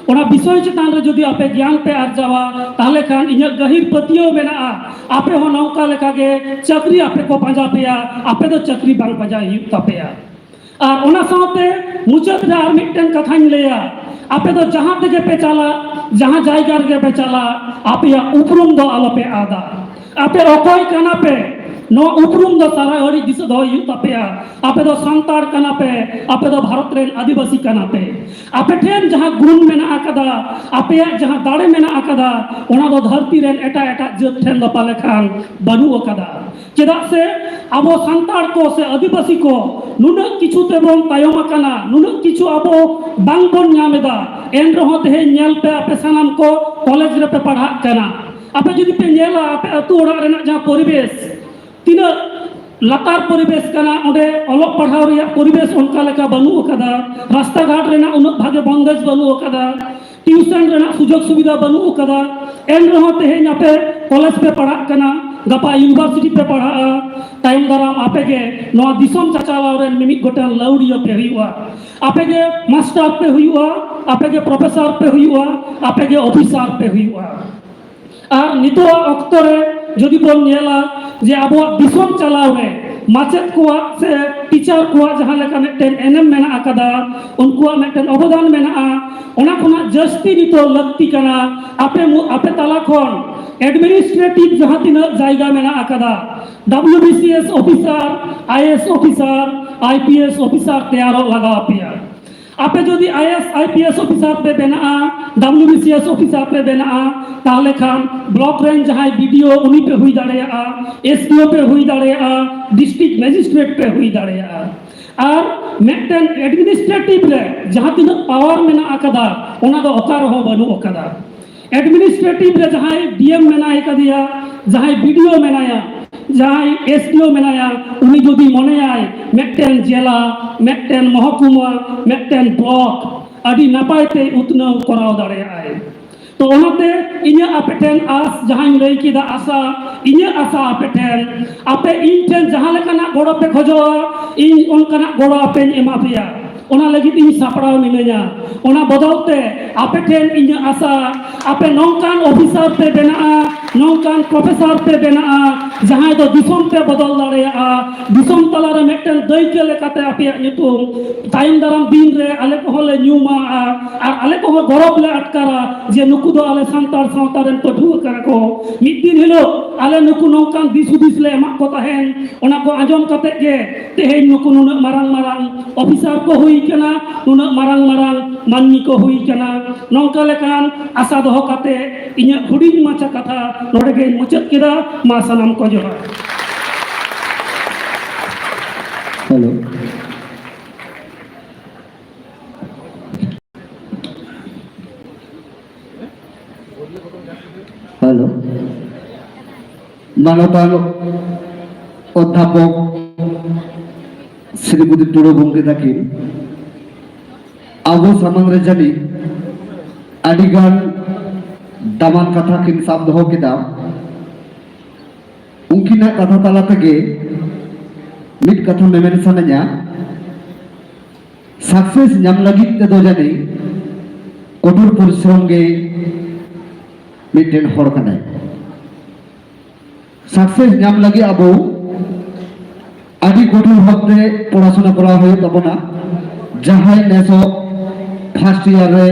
ᱚᱱᱟ ᱵᱤᱥᱚᱭ ᱪᱮᱛᱟᱱ ᱨᱮ ᱡᱩᱫᱤ ᱟᱯᱮ ᱜᱮᱭᱟᱱ ᱯᱮ ᱟᱨᱡᱟᱣᱟ, ᱛᱟᱦᱞᱮ ᱠᱷᱟᱱ ᱤᱧᱟᱹᱜ ᱜᱟᱹᱦᱤᱨ ᱯᱟᱹᱛᱭᱟᱹᱣ ᱢᱮᱱᱟᱜᱼᱟ, ᱟᱯᱮ ᱦᱚᱸ ᱱᱚᱝᱠᱟ ᱞᱮᱠᱟᱜᱮ ᱪᱟᱹᱠᱨᱤ ᱟᱯᱮ ᱠᱚ ᱯᱟᱸᱡᱟ ᱯᱮᱭᱟ, ᱟᱯᱮ ᱫᱚ ᱪᱟᱹᱠᱨᱤ ᱵᱟᱝ ᱯᱟᱸᱡᱟ ᱦᱩᱭᱩᱜ ᱛᱟᱯᱮᱭᱟ᱾ ᱟᱨ ᱚᱱᱟ ᱥᱟᱶᱛᱮ ᱢᱩᱪᱟᱹᱫ ᱨᱮ ᱟᱨ ᱢᱤᱫᱴᱮᱱ ᱠᱟᱛᱷᱟᱧ ᱞᱟᱹᱭᱟ, ᱟᱯᱮ ᱫᱚ ᱡᱟᱦᱟᱸ ᱛᱮᱜᱮ ᱯᱮ ᱪᱟᱞᱟᱜ, ᱡᱟᱦᱟᱸ ᱡᱟᱭᱜᱟ ᱨᱮᱜᱮ ᱯᱮ ᱪᱟᱞᱟᱜ, ᱟᱯᱮᱭᱟᱜ ᱩᱯᱨᱩᱢ ᱫᱚ ᱟᱞᱚᱯᱮ ᱟᱫᱟ᱾ ᱟᱯᱮ ᱚᱠᱚᱭ ᱠᱟᱱᱟ ᱯᱮ, ᱱᱚᱣᱟ ᱩᱯᱨᱩᱢ ᱫᱚ ᱥᱟᱨᱟ ᱜᱷᱟᱹᱲᱤᱡ ᱫᱤᱥᱟᱹ ᱫᱚᱦᱚᱭ ᱦᱩᱭᱩᱜ ᱛᱟᱯᱮᱭᱟ᱾ ᱟᱯᱮ ᱫᱚ ᱥᱟᱱᱛᱟᱲ ᱠᱟᱱᱟ ᱯᱮ, ᱟᱯᱮ ᱫᱚ ᱵᱷᱟᱨᱚᱛ ᱨᱮᱱ ᱟᱹᱫᱤᱵᱟᱹᱥᱤ ᱠᱟᱱᱟ ᱯᱮ᱾ ᱟᱯᱮ ᱴᱷᱮᱱ ᱡᱟᱦᱟᱸ ᱜᱩᱱ ᱢᱮᱱᱟᱜ ᱟᱠᱟᱫᱟ, ᱟᱯᱮᱭᱟᱜ ᱡᱟᱦᱟᱸ ᱫᱟᱲᱮ ᱢᱮᱱᱟᱜ ᱟᱠᱟᱫᱟ, ᱚᱱᱟ ᱫᱚ ᱫᱷᱟᱹᱨᱛᱤ ᱨᱮᱱ ᱮᱴᱟᱜ ᱮᱴᱟᱜ ᱡᱟᱹᱛ ᱴᱷᱮᱱ ᱫᱚ ᱯᱟᱞᱮ ᱠᱷᱟᱱ ᱵᱟᱹᱱᱩᱜ ᱟᱠᱟᱫᱟ᱾ ᱪᱮᱫᱟᱜ ᱥᱮ ᱟᱵᱚ ᱥᱟᱱᱛᱟᱲ ᱠᱚ ᱥᱮ ᱟᱹᱫᱤᱵᱟᱹᱥᱤ ᱠᱚ ᱱᱩᱱᱟᱹᱜ ᱠᱤᱪᱷᱩ ᱛᱮᱵᱚᱱ ᱛᱟᱭᱚᱢ ᱟᱠᱟᱱᱟ, ᱱᱩᱱᱟᱹᱜ ᱠᱤᱪᱷᱩ ᱟᱵᱚ ᱵᱟᱝ ᱵᱚᱱ ᱧᱟᱢ ᱮᱫᱟ᱾ ᱮᱱ ᱨᱮᱦᱚᱸ ᱛᱮᱦᱮᱧ ᱧᱮᱞ ᱯᱮ, ᱟᱯᱮ ᱥᱟᱱᱟᱢ ᱠᱚ ᱠᱚᱞᱮᱡᱽ ᱨᱮᱯᱮ ᱯᱟᱲᱦᱟᱜ ᱠᱟᱱᱟ᱾ ᱟᱯᱮ ᱡᱩᱫᱤ ᱯᱮ ᱧᱮᱞᱟ, ᱟᱯᱮ ᱟᱹᱛᱩ ᱚᱲᱟᱜ ᱨᱮᱱᱟᱜ ᱡᱟᱦᱟᱸ ᱯᱚᱨᱤᱵᱮᱥ, ᱛᱤᱱᱟᱹᱜ ᱞᱟᱛᱟᱨ ᱯᱚᱨᱤᱵᱮᱥ ᱠᱟᱱᱟ, ᱚᱸᱰᱮ ᱚᱞᱚᱜ ᱯᱟᱲᱦᱟᱣ ᱨᱮᱭᱟᱜ ᱯᱚᱨᱤᱵᱮᱥ ᱚᱱᱠᱟ ᱞᱮᱠᱟ ᱵᱟᱹᱱᱩᱜ ᱟᱠᱟᱫᱟ, ᱨᱟᱥᱛᱟ ᱜᱷᱟᱴ ᱨᱮᱱᱟᱜ ᱩᱱᱟᱹᱜ ᱵᱷᱟᱜᱮ ᱵᱚᱱᱫᱮᱡᱽ ᱵᱟᱹᱱᱩᱜ ᱟᱠᱟᱫᱟ, ᱴᱤᱭᱩᱥᱚᱱ ᱨᱮᱱᱟᱜ ᱥᱩᱡᱳᱜᱽ ᱥᱩᱵᱤᱫᱷᱟ ᱵᱟᱹᱱᱩᱜ ᱟᱠᱟᱫᱟ᱾ ᱮᱱ ᱨᱮᱦᱚᱸ ᱛᱮᱦᱮᱧ ᱟᱯᱮ ᱠᱚᱞᱮᱡᱽ ᱯᱮ ᱯᱟᱲᱦᱟᱜ ᱠᱟᱱᱟ, ᱜᱟᱯᱟ ᱤᱭᱩᱱᱤᱵᱷᱟᱨᱥᱤᱴᱤ ᱯᱮ ᱯᱟᱲᱦᱟᱜᱼᱟ, ᱛᱟᱭᱚᱢ ᱫᱟᱨᱟᱢ ᱟᱯᱮ ᱜᱮ ᱱᱚᱣᱟ ᱫᱤᱥᱚᱢ ᱪᱟᱪᱟᱞᱟᱣ ᱨᱮᱱ ᱢᱤᱢᱤᱫ ᱜᱚᱴᱟᱝ ᱞᱟᱹᱣᱲᱤᱭᱟᱹ ᱯᱮ ᱦᱩᱭᱩᱜᱼᱟ᱾ ᱟᱯᱮ ᱜᱮ ᱢᱟᱥᱴᱟᱨ ᱯᱮ ᱦᱩᱭᱩᱜᱼᱟ, ᱟᱯᱮ ᱜᱮ ᱯᱨᱚᱯᱷᱮᱥᱚᱨ ᱯᱮ ᱦᱩᱭᱩᱜᱼᱟ, ᱟᱯᱮ ᱜᱮ ᱚᱯᱷᱤᱥᱟᱨ ᱯᱮ ᱦᱩᱭᱩᱜᱼᱟ᱾ ᱟᱨ ᱱᱤᱛᱚᱜ ᱚᱠᱛᱚ ᱨᱮ ᱡᱩᱫᱤ ᱵᱚᱱ ᱧᱮᱞᱟ ᱡᱮ ᱟᱵᱚᱣᱟᱜ ᱫᱤᱥᱚᱢ ᱪᱟᱞᱟᱣ ᱨᱮ ᱢᱟᱪᱮᱫ ᱠᱚᱣᱟᱜ ᱥᱮ ᱴᱤᱪᱟᱨ ᱠᱚᱣᱟᱜ ᱡᱟᱦᱟᱸ ᱞᱮᱠᱟ ᱢᱤᱫᱴᱮᱱ ᱮᱱᱮᱢ ᱢᱮᱱᱟᱜ ᱟᱠᱟᱫᱟ, ᱩᱱᱠᱩᱣᱟᱜ ᱢᱤᱫᱴᱮᱱ ᱚᱵᱚᱫᱟᱱ ᱢᱮᱱᱟᱜᱼᱟ, ᱚᱱᱟ ᱠᱷᱚᱱᱟᱜ ᱡᱟᱹᱥᱛᱤ ᱱᱤᱛᱚᱜ ᱞᱟᱹᱠᱛᱤ ᱠᱟᱱᱟ ᱟᱯᱮ ᱢᱩ-, ᱟᱯᱮ ᱛᱟᱞᱟ ᱠᱷᱚᱱ administrative ᱡᱟᱦᱟᱸ ᱛᱤᱱᱟᱹᱜ ᱡᱟᱭᱜᱟ ᱢᱮᱱᱟᱜ ᱟᱠᱟᱫᱟ, W B C S officer, I A S officer, I P S officer ᱛᱮᱭᱟᱨᱚᱜ ᱞᱟᱜᱟᱣ ᱟᱯᱮᱭᱟ᱾ ᱟᱯᱮ ᱡᱩᱫᱤ I A S, I P S officer ᱯᱮ ᱵᱮᱱᱟᱜᱼᱟ, W B C S officer ᱯᱮ ᱵᱮᱱᱟᱜᱼᱟ, ᱛᱟᱦᱚᱞᱮ ᱠᱷᱟᱱ ᱵᱞᱚᱠ ᱨᱮᱱ ᱡᱟᱦᱟᱸᱭ B D O ᱩᱱᱤ ᱯᱮ ᱦᱩᱭ ᱫᱟᱲᱮᱭᱟᱜᱼᱟ, S D O ᱯᱮ ᱦᱩᱭ ᱫᱟᱲᱮᱭᱟᱜᱼᱟ, district magistrate ᱯᱮ ᱦᱩᱭ ᱫᱟᱲᱮᱭᱟᱜᱼᱟ᱾ ᱟᱨ ᱢᱤᱫᱴᱮᱱ administrative ᱨᱮ ᱡᱟᱦᱟᱸ ᱛᱤᱱᱟᱹᱜ power ᱢᱮᱱᱟᱜ ᱟᱠᱟᱫᱟ, ᱚᱱᱟ ᱫᱚ ᱚᱠᱟ ᱨᱮᱦᱚᱸ ᱵᱟᱹᱱᱩᱜ ᱟᱠᱟᱫᱟ᱾ administrative ᱨᱮ ᱡᱟᱦᱟᱸᱭ D M ᱢᱮᱱᱟᱭ ᱠᱟᱫᱮᱭᱟ, ᱡᱟᱦᱟᱸᱭ B D O ᱢᱮᱱᱟᱭᱟ, ᱡᱟᱦᱟᱸᱭ S D O ᱢᱮᱱᱟᱭᱟ, ᱩᱱᱤ ᱡᱩᱫᱤ ᱢᱚᱱᱮᱭᱟᱭ ᱢᱤᱫᱴᱮᱱ ᱡᱮᱞᱟ, ᱢᱤᱫᱴᱮᱱ ᱢᱚᱦᱚᱠᱩᱢᱟ, ᱢᱤᱫᱴᱮᱱ ᱵᱞᱚᱠ ᱟᱹᱰᱤ ᱱᱟᱯᱟᱭ ᱛᱮ ᱩᱛᱱᱟᱹᱣ ᱠᱚᱨᱟᱣ ᱫᱟᱲᱮᱭᱟᱜᱼᱟᱭ᱾ ᱛᱚ ᱚᱱᱟᱛᱮ ᱤᱧᱟᱹᱜ ᱟᱯᱮ ᱴᱷᱮᱱ ᱟᱥ, ᱡᱟᱦᱟᱸᱧ ᱞᱟᱹᱭ ᱠᱮᱫᱟ ᱟᱥᱟ, ᱤᱧᱟᱹᱜ ᱟᱥᱟ ᱟᱯᱮ ᱴᱷᱮᱱ, ᱟᱯᱮ ᱤᱧ ᱴᱷᱮᱱ ᱡᱟᱦᱟᱸ ᱞᱮᱠᱟᱱᱟᱜ ᱜᱚᱲᱚ ᱯᱮ ᱠᱷᱚᱡᱚᱜᱼᱟ, ᱤᱧ ᱚᱱᱠᱟᱱᱟᱜ ᱜᱚᱲᱚ ᱟᱯᱮᱧ ᱮᱢᱟ ᱯᱮᱭᱟ᱾ ᱚᱱᱟ ᱞᱟᱹᱜᱤᱫ ᱤᱧ ᱥᱟᱯᱲᱟᱣ ᱢᱤᱱᱟᱹᱧᱟ᱾ ᱚᱱᱟ ᱵᱚᱫᱚᱞ ᱛᱮ ᱟᱯᱮ ᱴᱷᱮᱱ ᱤᱧᱟᱹᱜ ᱟᱥᱟ, ᱟᱯᱮ ᱱᱚᱝᱠᱟᱱ ᱚᱯᱷᱤᱥᱟᱨ ᱯᱮ ᱵᱮᱱᱟᱜᱼᱟ, ᱱᱚᱝᱠᱟᱱ ᱯᱨᱚᱯᱷᱮᱥᱟᱨ ᱯᱮ ᱵᱮᱱᱟᱜᱼᱟ, ᱡᱟᱦᱟᱸᱭ ᱫᱚ ᱫᱤᱥᱚᱢ ᱯᱮ ᱵᱚᱫᱚᱞ ᱫᱟᱲᱮᱭᱟᱜᱼᱟ, ᱫᱤᱥᱚᱢ ᱛᱟᱞᱟᱨᱮ ᱢᱤᱫᱴᱮᱱ ᱫᱟᱹᱭᱠᱟᱹ ᱞᱮᱠᱟᱛᱮ ᱟᱯᱮᱭᱟᱜ ᱧᱩᱛᱩᱢ ᱛᱟᱭᱚᱢ ᱫᱟᱨᱟᱢ ᱫᱤᱱ ᱨᱮ ᱟᱞᱮ ᱠᱚᱦᱚᱸ ᱞᱮ ᱧᱩᱢᱟ, ᱟᱨ, ᱟᱨ ᱟᱞᱮ ᱠᱚᱦᱚᱸ ᱜᱚᱨᱚᱵᱽ ᱞᱮ ᱟᱴᱠᱟᱨᱟ ᱡᱮ ᱱᱩᱠᱩ ᱫᱚ ᱟᱞᱮ ᱥᱟᱱᱛᱟᱲ ᱥᱟᱶᱛᱟ ᱨᱮᱱ ᱯᱟᱹᱴᱷᱩᱣᱟᱹ ᱠᱟᱱᱟ ᱠᱚ᱾ ᱢᱤᱫ ᱫᱤᱱ ᱦᱤᱞᱳᱜ ᱟᱞᱮ ᱱᱩᱠᱩ ᱱᱚᱝᱠᱟᱱ ᱫᱤᱥ ᱦᱩᱫᱤᱥ ᱞᱮ ᱮᱢᱟᱜ ᱠᱚ ᱛᱟᱦᱮᱸᱱ, ᱚᱱᱟ ᱠᱚ ᱟᱸᱡᱚᱢ ᱠᱟᱛᱮ ᱜᱮ ᱛᱮᱦᱮᱧ ᱱᱩᱠᱩ ᱱᱩᱱᱟᱹᱜ ᱢᱟᱨᱟᱝ ᱢᱟᱨᱟᱝ ᱚᱯᱷᱤᱥᱟᱨ ᱠᱚ ᱦᱩᱭ ᱠᱟᱱᱟ, ᱱᱩᱱᱟᱹᱜ ᱢᱟᱨᱟᱝ ᱢᱟᱨᱟᱝ ᱢᱟᱹᱱᱢᱤ ᱠᱚ ᱦᱩᱭ ᱠᱟᱱᱟ᱾ ᱱᱚᱝᱠᱟ ᱞᱮᱠᱟᱱ ᱟᱥᱟ ᱫᱚᱦᱚ ᱠᱟᱛᱮ ᱤᱧᱟᱹᱜ ᱦᱩᱰᱤᱧ ᱢᱟᱪᱷᱟ ᱠᱟᱛᱷᱟ ᱱᱚᱰᱮ ᱜᱮᱧ ᱢᱩᱪᱟᱹᱫ ᱠᱮᱫᱟ᱾ ᱢᱟ ᱥᱟᱱᱟᱢ ᱠᱚ ᱡᱚᱦᱟᱨ᱾ ᱦᱮᱞᱳ᱾ ᱦᱮᱞᱳ᱾ ᱢᱟᱱᱚᱛᱟᱱ ᱚᱫᱽᱫᱷᱟᱯᱚᱠ ᱥᱨᱤᱢᱚᱛᱤ ᱴᱩᱰᱩ ᱜᱚᱢᱠᱮ ᱛᱟᱹᱠᱤᱱ ᱟᱵᱚ ᱥᱟᱢᱟᱝ ᱨᱮ ᱡᱟᱹᱱᱤᱡ ᱟᱹᱰᱤᱜᱟᱱ ᱫᱟᱢᱟᱱ ᱠᱟᱛᱷᱟ ᱠᱤᱱ ᱥᱟᱵ ᱫᱚᱦᱚ ᱠᱮᱫᱟ᱾ ᱩᱱᱠᱤᱱᱟᱜ ᱠᱟᱛᱷᱟ ᱛᱟᱞᱟ ᱛᱮᱜᱮ ᱢᱤᱫ ᱠᱟᱛᱷᱟ ᱢᱮᱢᱮᱱ ᱥᱟᱱᱟᱧᱟ, success ᱧᱟᱢ ᱞᱟᱹᱜᱤᱫ ᱛᱮᱫᱚ ᱡᱟᱹᱱᱤᱡ ᱠᱚᱴᱷᱳᱨ ᱯᱚᱨᱤᱥᱨᱚᱢ ᱜᱮ ᱢᱤᱫᱴᱮᱱ ᱦᱚᱲ ᱠᱟᱱᱟᱭ᱾ ᱥᱟᱠᱥᱮᱥ ᱧᱟᱢ ᱞᱟᱹᱜᱤᱫ ᱟᱵᱚ ᱟᱹᱰᱤ ᱠᱚᱴᱷᱤᱱ ᱵᱷᱟᱵᱛᱮ ᱯᱚᱲᱟᱥᱩᱱᱟ ᱠᱚᱨᱟᱣ ᱦᱩᱭᱩᱜ ᱛᱟᱵᱚᱱᱟ᱾ ᱡᱟᱦᱟᱸᱭ ᱱᱮᱥᱚᱜ ᱯᱷᱟᱨᱥᱴ ᱤᱭᱟᱨ ᱨᱮ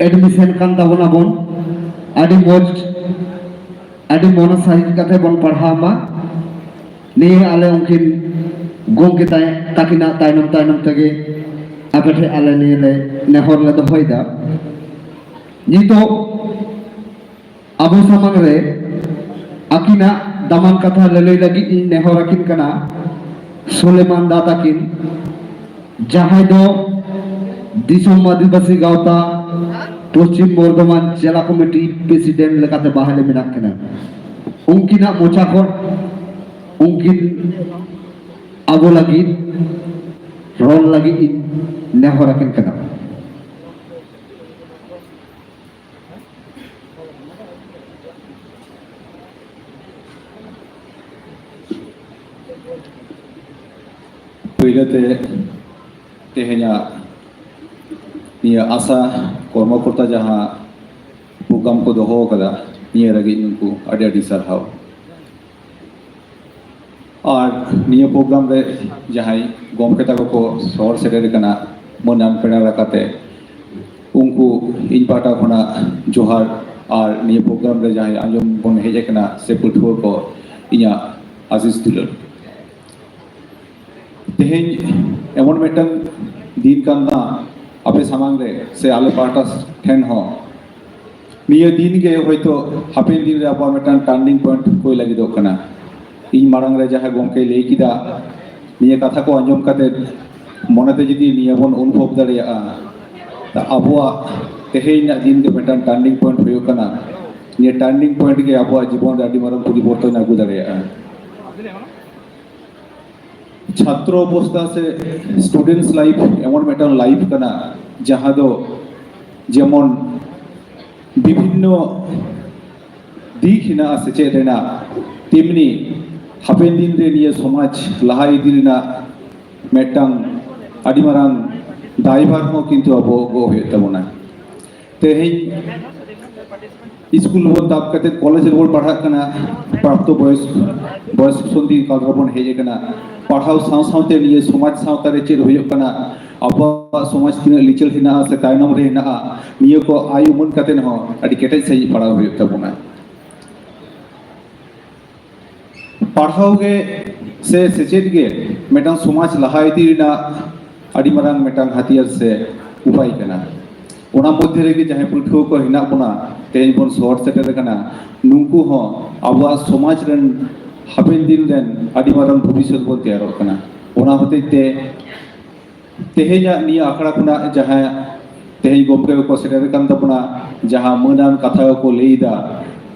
ᱮᱰᱢᱤᱥᱚᱱ ᱠᱟᱱ ᱛᱟᱵᱚᱱᱟ ᱵᱚᱱ, ᱟᱹᱰᱤ ᱢᱚᱡᱽ, ᱟᱹᱰᱤ ᱢᱚᱱᱮ ᱥᱟᱹᱦᱤᱡ ᱠᱟᱛᱮ ᱵᱚᱱ ᱯᱟᱲᱦᱟᱣ ᱢᱟ᱾ ᱱᱤᱭᱟᱹ ᱟᱞᱮ ᱩᱱᱠᱤᱱ ᱜᱚᱢᱠᱮ ᱛᱟᱭ-, ᱛᱟᱹᱠᱤᱱᱟᱜ ᱛᱟᱭᱱᱚᱢ ᱛᱟᱭᱱᱚᱢ ᱛᱮᱜᱮ ᱟᱯᱮ ᱴᱷᱮᱱ ᱟᱞᱮ ᱱᱤᱭᱟᱹ ᱞᱮ ᱱᱮᱦᱚᱨ ᱞᱮ ᱫᱚᱦᱚᱭᱮᱫᱟ᱾ ᱱᱤᱛᱚᱜ ᱟᱵᱚ ᱥᱟᱢᱟᱝ ᱨᱮ ᱟᱹᱠᱤᱱᱟᱜ ᱫᱟᱢᱟᱱ ᱠᱟᱛᱷᱟ ᱞᱟᱹᱞᱟᱹᱭ ᱞᱟᱹᱜᱤᱫ ᱤᱧ ᱱᱮᱦᱚᱨ ᱟᱹᱠᱤᱱ ᱠᱟᱱᱟ ᱥᱩᱞᱮᱢᱟᱱ ᱫᱟ ᱛᱟᱹᱠᱤᱱ, ᱡᱟᱦᱟᱸᱭ ᱫᱚ ᱫᱤᱥᱚᱢ ᱟᱹᱫᱤᱵᱟᱹᱥᱤ ᱜᱟᱶᱛᱟ ᱯᱚᱥᱪᱤᱢ ᱵᱚᱨᱫᱷᱚᱢᱟᱱ ᱡᱮᱞᱟ ᱠᱚᱢᱤᱴᱤ ᱯᱨᱮᱥᱤᱰᱮᱱᱴ ᱞᱮᱠᱟᱛᱮ ᱵᱟᱦᱟᱞ ᱢᱮᱱᱟᱜ ᱠᱤᱱᱟ᱾ ᱩᱱᱠᱤᱱᱟᱜ ᱢᱚᱪᱟ ᱠᱷᱚᱱ ᱩᱱᱠᱤᱱ ᱟᱵᱚ ᱞᱟᱹᱜᱤᱫ ᱨᱚᱲ ᱞᱟᱹᱜᱤᱫ ᱤᱧ ᱱᱮᱦᱚᱨ ᱟᱹᱠᱤᱱ ᱠᱟᱱᱟ᱾ ᱯᱩᱭᱞᱟᱹ ᱛᱮ ᱛᱮᱦᱮᱧᱟᱜ ᱱᱤᱭᱟᱹ ᱟᱥᱟ ᱠᱚᱨᱢᱚᱠᱚᱨᱛᱟ ᱡᱟᱦᱟᱸ ᱯᱨᱳᱜᱨᱟᱢ ᱠᱚ ᱫᱚᱦᱚ ᱟᱠᱟᱫᱟ, ᱱᱤᱭᱟᱹ ᱞᱟᱹᱜᱤᱫ ᱱᱩᱠᱩ ᱟᱹᱰᱤ ᱟᱹᱰᱤ ᱥᱟᱨᱦᱟᱣ᱾ ᱟᱨ ᱱᱤᱭᱟᱹ ᱯᱨᱳᱜᱨᱟᱢ ᱨᱮ ᱡᱟᱦᱟᱸᱭ ᱜᱚᱢᱠᱮ ᱛᱟᱠᱚ ᱠᱚ ᱥᱚᱦᱚᱨ ᱥᱮᱴᱮᱨ ᱟᱠᱟᱱᱟ ᱢᱟᱹᱱᱟᱱ ᱯᱮᱲᱟ ᱞᱮᱠᱟᱛᱮ, ᱩᱱᱠᱩ ᱤᱧ ᱯᱟᱦᱴᱟ ᱠᱷᱚᱱᱟᱜ ᱡᱚᱦᱟᱨ᱾ ᱟᱨ ᱱᱤᱭᱟᱹ ᱯᱨᱳᱜᱨᱟᱢ ᱨᱮ ᱡᱟᱦᱟᱸᱭ ᱟᱸᱡᱚᱢ ᱵᱚᱱ ᱦᱮᱡ ᱟᱠᱟᱱᱟ ᱥᱮ ᱯᱟᱹᱴᱷᱩᱣᱟᱹ ᱠᱚ, ᱤᱧᱟᱹᱜ ᱟᱥᱤᱥ ᱫᱩᱞᱟᱹᱲ᱾ ᱛᱮᱦᱮᱧ ᱮᱢᱚᱱ ᱢᱤᱫᱴᱟᱝ ᱫᱤᱱ ᱠᱟᱱᱟ ᱟᱯᱮ ᱥᱟᱢᱟᱝ ᱨᱮ ᱥᱮ ᱟᱞᱮ ᱯᱟᱦᱴᱟ ᱴᱷᱮᱱ ᱦᱚᱸ, ᱱᱤᱭᱟᱹ ᱫᱤᱱ ᱜᱮ ᱦᱚᱭᱛᱳ ᱦᱟᱯᱮᱱ ᱫᱤᱱ ᱨᱮ ᱟᱵᱚᱣᱟᱜ ᱢᱤᱫᱴᱟᱝ ᱴᱟᱨᱱᱤᱝ ᱯᱚᱭᱮᱱᱴ ᱦᱩᱭ ᱞᱟᱹᱜᱤᱫᱚᱜ ᱠᱟᱱᱟ᱾ ᱤᱧ ᱢᱟᱲᱟᱝ ᱨᱮ ᱡᱟᱦᱟᱸ ᱜᱚᱢᱠᱮᱭ ᱞᱟᱹᱭ ᱠᱮᱫᱟ, ᱱᱤᱭᱟᱹ ᱠᱟᱛᱷᱟ ᱠᱚ ᱟᱸᱡᱚᱢ ᱠᱟᱛᱮ ᱢᱚᱱᱮᱛᱮ ᱡᱩᱫᱤ ᱱᱤᱭᱟᱹ ᱵᱚᱱ ᱚᱱᱩᱵᱷᱚᱵ ᱫᱟᱲᱮᱭᱟᱜᱼᱟ, ᱛᱟ ᱟᱵᱚᱣᱟᱜ ᱛᱮᱦᱮᱧ ᱨᱮᱱᱟᱜ ᱫᱤᱱ ᱜᱮ ᱢᱤᱫᱴᱟᱝ ᱴᱟᱨᱱᱤᱝ ᱯᱚᱭᱮᱱᱴ ᱦᱩᱭᱩᱜ ᱠᱟᱱᱟ᱾ ᱱᱤᱭᱟᱹ ᱴᱟᱨᱱᱤᱝ ᱯᱚᱭᱮᱱᱴ ᱜᱮ ᱟᱵᱚᱣᱟᱜ ᱡᱤᱵᱚᱱ ᱨᱮ ᱟᱹᱰᱤ ᱢᱟᱨᱟᱝ ᱯᱚᱨᱤᱵᱚᱨᱛᱚᱱ ᱟᱹᱜᱩ ᱫᱟᱲᱮᱭᱟᱜᱼᱟ᱾ ᱪᱷᱟᱛᱨᱚ ᱚᱵᱚᱥᱛᱷᱟ ᱥᱮ ᱥᱴᱩᱰᱮᱱᱴᱥ ᱞᱟᱭᱤᱯᱷ ᱮᱢᱚᱱ ᱢᱤᱫᱴᱟᱝ ᱞᱟᱭᱤᱯᱷ ᱠᱟᱱᱟ, ᱡᱟᱦᱟᱸ ᱫᱚ ᱡᱮᱢᱚᱱ ᱵᱤᱵᱷᱤᱱᱱᱚ ᱫᱤᱠ ᱦᱮᱱᱟᱜᱼᱟ ᱥᱮᱪᱮᱫ ᱨᱮᱱᱟᱜ, ᱛᱮᱢᱱᱤ ᱦᱟᱯᱮᱱ ᱫᱤᱱ ᱨᱮ ᱱᱤᱭᱟᱹ ᱥᱚᱢᱟᱡᱽ ᱞᱟᱦᱟ ᱤᱫᱤ ᱨᱮᱱᱟᱜ ᱢᱤᱫᱴᱟᱝ ᱟᱹᱰᱤ ᱢᱟᱨᱟᱝ ᱫᱟᱭᱵᱷᱟᱨ ᱦᱚᱸ ᱠᱤᱱᱛᱩ ᱟᱵᱚ ᱜᱚᱜ ᱦᱩᱭᱩᱜ ᱛᱟᱵᱚᱱᱟ᱾ ᱛᱮᱦᱮᱧ ᱥᱠᱩᱞ ᱵᱚᱱ ᱛᱟᱵ ᱠᱟᱛᱮ ᱠᱚᱞᱮᱡᱽ ᱨᱮᱵᱚᱱ ᱯᱟᱲᱦᱟᱜ ᱠᱟᱱᱟ, ᱯᱨᱟᱯᱛᱚ ᱵᱚᱭᱚᱥ, ᱵᱚᱭᱚᱥ ᱥᱚᱱᱫᱷᱤ ᱠᱟᱞ ᱨᱮᱵᱚᱱ ᱦᱮᱡ ᱟᱠᱟᱱᱟ᱾ ᱯᱟᱲᱦᱟᱣ ᱥᱟᱶ ᱥᱟᱶᱛᱮ ᱱᱤᱭᱟᱹ ᱥᱚᱢᱟᱡᱽ ᱥᱟᱶᱛᱟ ᱨᱮ ᱪᱮᱫ ᱦᱩᱭᱩᱜ ᱠᱟᱱᱟ, ᱟᱵᱚᱣᱟᱜ ᱥᱚᱢᱟᱡᱽ ᱛᱤᱱᱟᱹᱜ ᱞᱤᱪᱟᱹᱲ ᱦᱮᱱᱟᱜᱼᱟ ᱥᱮ ᱛᱟᱭᱱᱚᱢ ᱨᱮ ᱦᱮᱱᱟᱜᱼᱟ, ᱱᱤᱭᱟᱹ ᱠᱚ ᱟᱭ ᱩᱢᱟᱹᱱ ᱠᱟᱛᱮ ᱦᱚᱸ ᱟᱹᱰᱤ ᱠᱮᱴᱮᱡ ᱥᱟᱺᱦᱤᱡ ᱯᱟᱲᱦᱟᱣ ᱦᱩᱭᱩᱜ ᱛᱟᱵᱚᱱᱟ᱾ ᱯᱟᱲᱦᱟᱣ ᱜᱮ ᱥᱮ ᱥᱮᱪᱮᱫ ᱜᱮ ᱢᱤᱫᱴᱟᱝ ᱥᱚᱢᱟᱡᱽ ᱞᱟᱦᱟ ᱤᱫᱤ ᱨᱮᱱᱟᱜ ᱟᱹᱰᱤ ᱢᱟᱨᱟᱝ ᱢᱤᱫᱴᱟᱝ ᱦᱟᱛᱤᱭᱟᱨ ᱥᱮ ᱩᱯᱟᱭ ᱠᱟᱱᱟ᱾ ᱚᱱᱟ ᱢᱚᱫᱽᱫᱷᱮ ᱨᱮᱜᱮ ᱡᱟᱦᱟᱸᱭ ᱯᱟᱹᱴᱷᱩᱣᱟᱹ ᱠᱚ ᱦᱮᱱᱟᱜ ᱵᱚᱱᱟ, ᱛᱮᱦᱮᱧ ᱵᱚᱱ ᱥᱚᱦᱚᱨ ᱥᱮᱴᱮᱨ ᱟᱠᱟᱱᱟ, ᱱᱩᱠᱩ ᱦᱚᱸ ᱟᱵᱚᱣᱟᱜ ᱥᱚᱢᱟᱡᱽ ᱨᱮᱱ ᱦᱟᱯᱮᱱ ᱫᱤᱱ ᱨᱮᱱ ᱟᱹᱰᱤ ᱢᱟᱨᱟᱝ ᱵᱷᱚᱵᱤᱥᱥᱚᱛ ᱵᱚᱱ ᱛᱮᱭᱟᱨᱚᱜ ᱠᱟᱱᱟ᱾ ᱚᱱᱟ ᱦᱚᱛᱮᱡ ᱛᱮ ᱛᱮᱦᱮᱧᱟᱜ ᱱᱤᱭᱟᱹ ᱟᱠᱷᱲᱟ ᱠᱷᱚᱱᱟᱜ ᱡᱟᱦᱟᱸ ᱛᱮᱦᱮᱧ ᱜᱚᱢᱠᱮ ᱠᱚᱠᱚ ᱥᱮᱴᱮᱨ ᱟᱠᱟᱱ ᱛᱟᱵᱚᱱᱟ, ᱡᱟᱦᱟᱸ ᱢᱟᱹᱱᱟᱱ ᱠᱟᱛᱷᱟ ᱠᱚᱠᱚ ᱞᱟᱹᱭ ᱮᱫᱟ,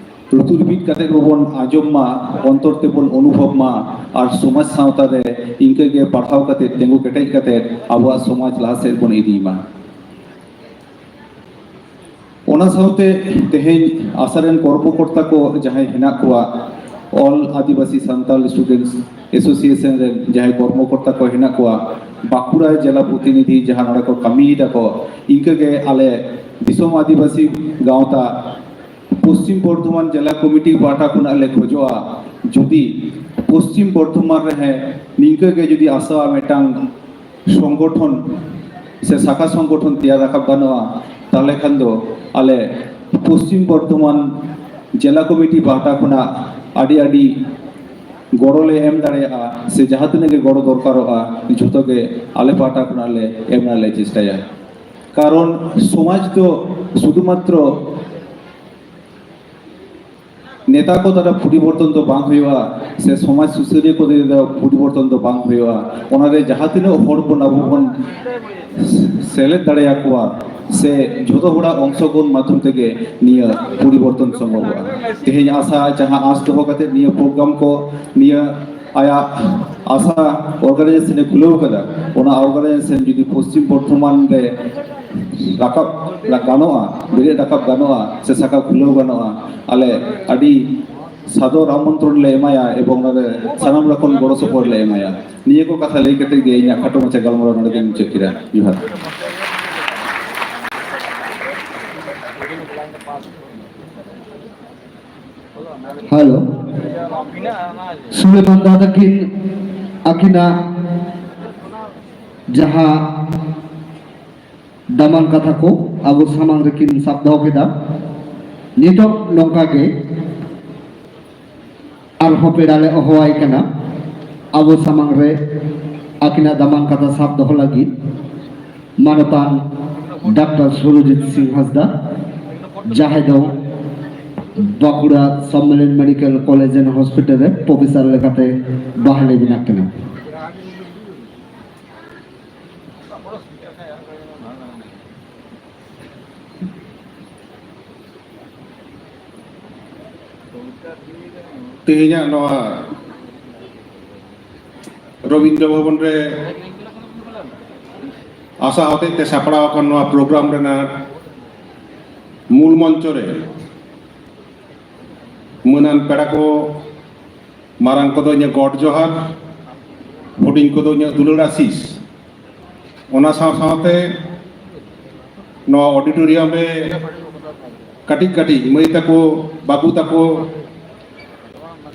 ᱞᱩᱛᱩᱨ ᱵᱤᱫ ᱠᱟᱛᱮ ᱜᱮᱵᱚᱱ ᱟᱸᱡᱚᱢ ᱢᱟ, ᱚᱱᱛᱚᱨ ᱛᱮᱵᱚᱱ ᱚᱱᱩᱵᱷᱚᱵ ᱢᱟ, ᱟᱨ ᱥᱚᱢᱟᱡᱽ ᱥᱟᱶᱛᱟ ᱨᱮ ᱤᱱᱠᱟᱹ ᱜᱮ ᱯᱟᱲᱦᱟᱣ ᱠᱟᱛᱮ ᱛᱤᱸᱜᱩ ᱠᱮᱴᱮᱡ ᱠᱟᱛᱮ ᱟᱵᱚᱣᱟᱜ ᱥᱚᱢᱟᱡᱽ ᱞᱟᱦᱟ ᱥᱮᱫ ᱵᱚᱱ ᱤᱫᱤ ᱢᱟ᱾ ᱚᱱᱟ ᱥᱟᱶᱛᱮ ᱛᱮᱦᱮᱧ ᱟᱥᱟ ᱨᱮᱱ ᱠᱚᱨᱢᱚᱠᱚᱨᱛᱟ ᱠᱚ ᱡᱟᱦᱟᱸᱭ ᱦᱮᱱᱟᱜ ᱠᱚᱣᱟ, All Adivasi Santal Students Association ᱨᱮᱱ ᱡᱟᱦᱟᱸᱭ ᱠᱚᱨᱢᱚᱠᱚᱨᱛᱟ ᱠᱚ ᱦᱮᱱᱟᱜ ᱠᱚᱣᱟ, ᱵᱟᱸᱠᱩᱲᱟ ᱡᱮᱞᱟ ᱯᱨᱚᱛᱤᱱᱤᱫᱷᱤ ᱡᱟᱦᱟᱸ ᱱᱚᱰᱮ ᱠᱚ ᱠᱟᱹᱢᱤᱭᱮᱫᱟ ᱠᱚ, ᱤᱱᱠᱟᱹᱜᱮ ᱟᱞᱮ ᱫᱤᱥᱚᱢ ᱟᱹᱫᱤᱵᱟᱹᱥᱤ ᱜᱟᱶᱛᱟ ᱯᱚᱥᱪᱤᱢ ᱵᱚᱨᱫᱷᱚᱢᱟᱱ ᱡᱮᱞᱟ ᱠᱚᱢᱤᱴᱤ ᱯᱟᱦᱴᱟ ᱠᱷᱚᱱᱟᱜ ᱞᱮ ᱠᱷᱚᱡᱚᱜᱼᱟ, ᱡᱩᱫᱤ ᱯᱚᱥᱪᱤᱢ ᱵᱚᱨᱫᱷᱚᱢᱟᱱ ᱨᱮ ᱱᱤᱝᱠᱟᱹ ᱜᱮ ᱡᱩᱫᱤ ᱟᱥᱟ ᱢᱤᱫᱴᱟᱝ ᱥᱚᱝᱜᱚᱴᱷᱚᱱ ᱥᱮ ᱥᱟᱠᱷᱟ ᱥᱚᱝᱜᱚᱴᱷᱚᱱ ᱛᱮᱭᱟᱨ ᱨᱟᱠᱟᱵ ᱜᱟᱱᱚᱜᱼᱟ, ᱛᱟᱦᱚᱞᱮ ᱠᱷᱟᱱ ᱫᱚ ᱟᱞᱮ ᱯᱚᱥᱪᱤᱢ ᱵᱚᱨᱫᱷᱚᱢᱟᱱ ᱡᱮᱞᱟ ᱠᱚᱢᱤᱴᱤ ᱯᱟᱦᱴᱟ ᱠᱷᱚᱱᱟᱜ ᱟᱹᱰᱤ ᱟᱹᱰᱤ ᱜᱚᱲᱚ ᱞᱮ ᱮᱢ ᱫᱟᱲᱮᱭᱟᱜᱼᱟ, ᱥᱮ ᱡᱟᱦᱟᱸ ᱛᱤᱱᱟᱹᱜ ᱜᱮ ᱜᱚᱲᱚ ᱫᱚᱨᱠᱟᱨᱚᱜᱼᱟ, ᱡᱷᱚᱛᱚ ᱜᱮ ᱟᱞᱮ ᱯᱟᱦᱴᱟ ᱠᱷᱚᱱᱟᱜ ᱞᱮ ᱮᱢ ᱨᱮᱱᱟᱜ ᱞᱮ ᱪᱮᱥᱴᱟᱭᱟ᱾ ᱠᱟᱨᱚᱱ ᱥᱚᱢᱟᱡᱽ ᱫᱚ ᱥᱩᱫᱷᱩ ᱢᱟᱛᱨᱚ ᱱᱮᱛᱟ ᱠᱚ ᱫᱟᱨᱟ ᱯᱚᱨᱤᱵᱚᱨᱛᱚᱱ ᱫᱚ ᱵᱟᱝ ᱦᱩᱭᱩᱜᱼᱟ, ᱥᱮ ᱥᱚᱢᱟᱡᱽ ᱥᱩᱥᱟᱹᱨᱤᱭᱟᱹ ᱠᱚ ᱫᱟᱨᱟ ᱯᱚᱨᱤᱵᱚᱨᱛᱚᱱ ᱫᱚ ᱵᱟᱝ ᱦᱩᱭᱩᱜᱼᱟ᱾ ᱚᱱᱟᱨᱮ ᱡᱟᱦᱟᱸ ᱛᱤᱱᱟᱹᱜ ᱦᱚᱲ ᱵᱚᱱ ᱟᱵᱚ ᱵᱚᱱ ᱥᱮᱞᱮᱫ ᱫᱟᱲᱮᱭᱟᱠᱚᱣᱟ, ᱥᱮ ᱡᱷᱚᱛᱚ ᱦᱚᱲᱟᱜ ᱚᱝᱥᱚᱜᱨᱚᱦᱚᱱ ᱢᱟᱫᱽᱫᱷᱚᱢ ᱛᱮᱜᱮ ᱱᱤᱭᱟᱹ ᱯᱚᱨᱤᱵᱚᱨᱛᱚᱱ ᱥᱚᱢᱵᱷᱚᱵᱚᱜᱼᱟ᱾ ᱛᱮᱦᱮᱧ ᱟᱥᱟ, ᱡᱟᱦᱟᱸ ᱟᱸᱥ ᱫᱚᱦᱚ ᱠᱟᱛᱮ ᱱᱤᱭᱟᱹ ᱯᱨᱳᱜᱨᱟᱢ ᱠᱚ, ᱱᱤᱭᱟᱹ ᱟᱭᱟᱜ ᱟᱥᱟ ᱚᱨᱜᱟᱱᱟᱭᱡᱮᱥᱚᱱ ᱮ ᱠᱷᱩᱞᱟᱹᱣ ᱠᱟᱫᱟ, ᱚᱱᱟ ᱚᱨᱜᱟᱱᱟᱭᱡᱮᱥᱚᱱ ᱡᱩᱫᱤ ᱯᱚᱥᱪᱤᱢ ᱵᱚᱨᱫᱷᱚᱢᱟᱱ ᱨᱮ ᱨᱟᱠᱟᱵ ᱜᱟᱱᱚᱜᱼᱟ, ᱵᱮᱨᱮᱫ ᱨᱟᱠᱟᱵ ᱜᱟᱱᱚᱜᱼᱟ, ᱥᱮ ᱥᱟᱠᱷᱟ ᱠᱷᱩᱞᱟᱹᱣ ᱜᱟᱱᱚᱜᱼᱟ, ᱟᱞᱮ ᱟᱹᱰᱤ ᱥᱟᱫᱚᱨ ᱟᱢᱚᱱᱛᱨᱚᱱ ᱞᱮ ᱮᱢᱟᱭᱟ ᱮᱵᱚᱝ ᱚᱱᱟ ᱨᱮ ᱥᱟᱱᱟᱢ ᱨᱚᱠᱚᱢ ᱜᱚᱲᱚ ᱥᱚᱯᱚᱦᱚᱫ ᱞᱮ ᱮᱢᱟᱭᱟ᱾ ᱱᱤᱭᱟᱹ ᱠᱚ ᱠᱟᱛᱷᱟ ᱞᱟᱹᱭ ᱠᱟᱛᱮ ᱜᱮ ᱤᱧᱟᱹᱜ ᱠᱷᱟᱴᱚ ᱢᱟᱪᱷᱟ ᱜᱟᱞᱢᱟᱨᱟᱣ ᱱᱚᱰᱮ ᱜᱮᱧ ᱢᱩᱪᱟᱹᱫ ᱠᱮᱫᱟ᱾ ᱡᱚᱦᱟᱨ᱾ ᱦᱮᱞᱳ, ᱥᱩᱞᱮᱢᱟᱱ ᱫᱟ ᱛᱟᱹᱠᱤᱱ ᱟᱹᱠᱤᱱᱟᱜ ᱡᱟᱦᱟᱸ ᱫᱟᱢᱟᱱ ᱠᱟᱛᱷᱟ ᱠᱚ ᱟᱵᱚ ᱥᱟᱢᱟᱝ ᱨᱮᱠᱤᱱ ᱥᱟᱵ ᱫᱚᱦᱚ ᱠᱮᱫᱟ᱾ ᱱᱤᱛᱚᱜ ᱱᱚᱝᱠᱟ ᱜᱮ ᱟᱨᱦᱚᱸ ᱯᱮᱲᱟ ᱞᱮ ᱦᱚᱦᱚᱣᱟᱭ ᱠᱟᱱᱟ ᱟᱵᱚ ᱥᱟᱢᱟᱝ ᱨᱮ ᱟᱹᱠᱤᱱᱟᱜ ᱫᱟᱢᱟᱱ ᱠᱟᱛᱷᱟ ᱥᱟᱵ ᱫᱚᱦᱚ ᱞᱟᱹᱜᱤᱫ, ᱢᱟᱱᱚᱛᱟᱱ ᱰᱟᱠᱛᱟᱨ ᱥᱩᱨᱚᱡᱤᱛ ᱥᱤᱝ ᱦᱟᱸᱥᱫᱟ, ᱡᱟᱦᱟᱸᱭ ᱫᱚ Bankura Sammilani medical college and hospital ᱨᱮ ᱯᱨᱚᱯᱷᱮᱥᱚᱨ ᱞᱮᱠᱟᱛᱮ ᱵᱟᱦᱟᱞᱤ ᱢᱮᱱᱟᱜ ᱠᱤᱱᱟ᱾ ᱛᱮᱦᱮᱧᱟᱜ ᱱᱚᱣᱟ ᱨᱚᱵᱤᱱᱫᱨᱚ ᱵᱷᱚᱵᱚᱱ ᱨᱮ ᱟᱥᱟ ᱦᱚᱛᱮᱡ ᱛᱮ ᱥᱟᱯᱲᱟᱣ ᱟᱠᱟᱱ ᱱᱚᱣᱟ ᱯᱨᱳᱜᱨᱟᱢ ᱨᱮᱱᱟᱜ ᱢᱩᱞ ᱢᱚᱧᱪᱚ ᱨᱮ ᱢᱟᱹᱱᱟᱱ ᱯᱮᱲᱟ ᱠᱚ, ᱢᱟᱨᱟᱝ ᱠᱚᱫᱚ ᱤᱧᱟᱹᱜ ᱜᱚᱰ ᱡᱚᱦᱟᱨ, ᱦᱩᱰᱤᱧ ᱠᱚᱫᱚ ᱤᱧᱟᱹᱜ ᱫᱩᱞᱟᱹᱲ ᱟᱥᱤᱥ᱾ ᱚᱱᱟ ᱥᱟᱶ ᱥᱟᱶᱛᱮ ᱱᱚᱣᱟ ᱚᱰᱤᱴᱳᱨᱤᱭᱟᱢ ᱨᱮ ᱠᱟᱹᱴᱤᱡ ᱠᱟᱹᱴᱤᱡ ᱢᱟᱹᱭ ᱛᱟᱠᱚ, ᱵᱟᱹᱵᱩ ᱛᱟᱠᱚ,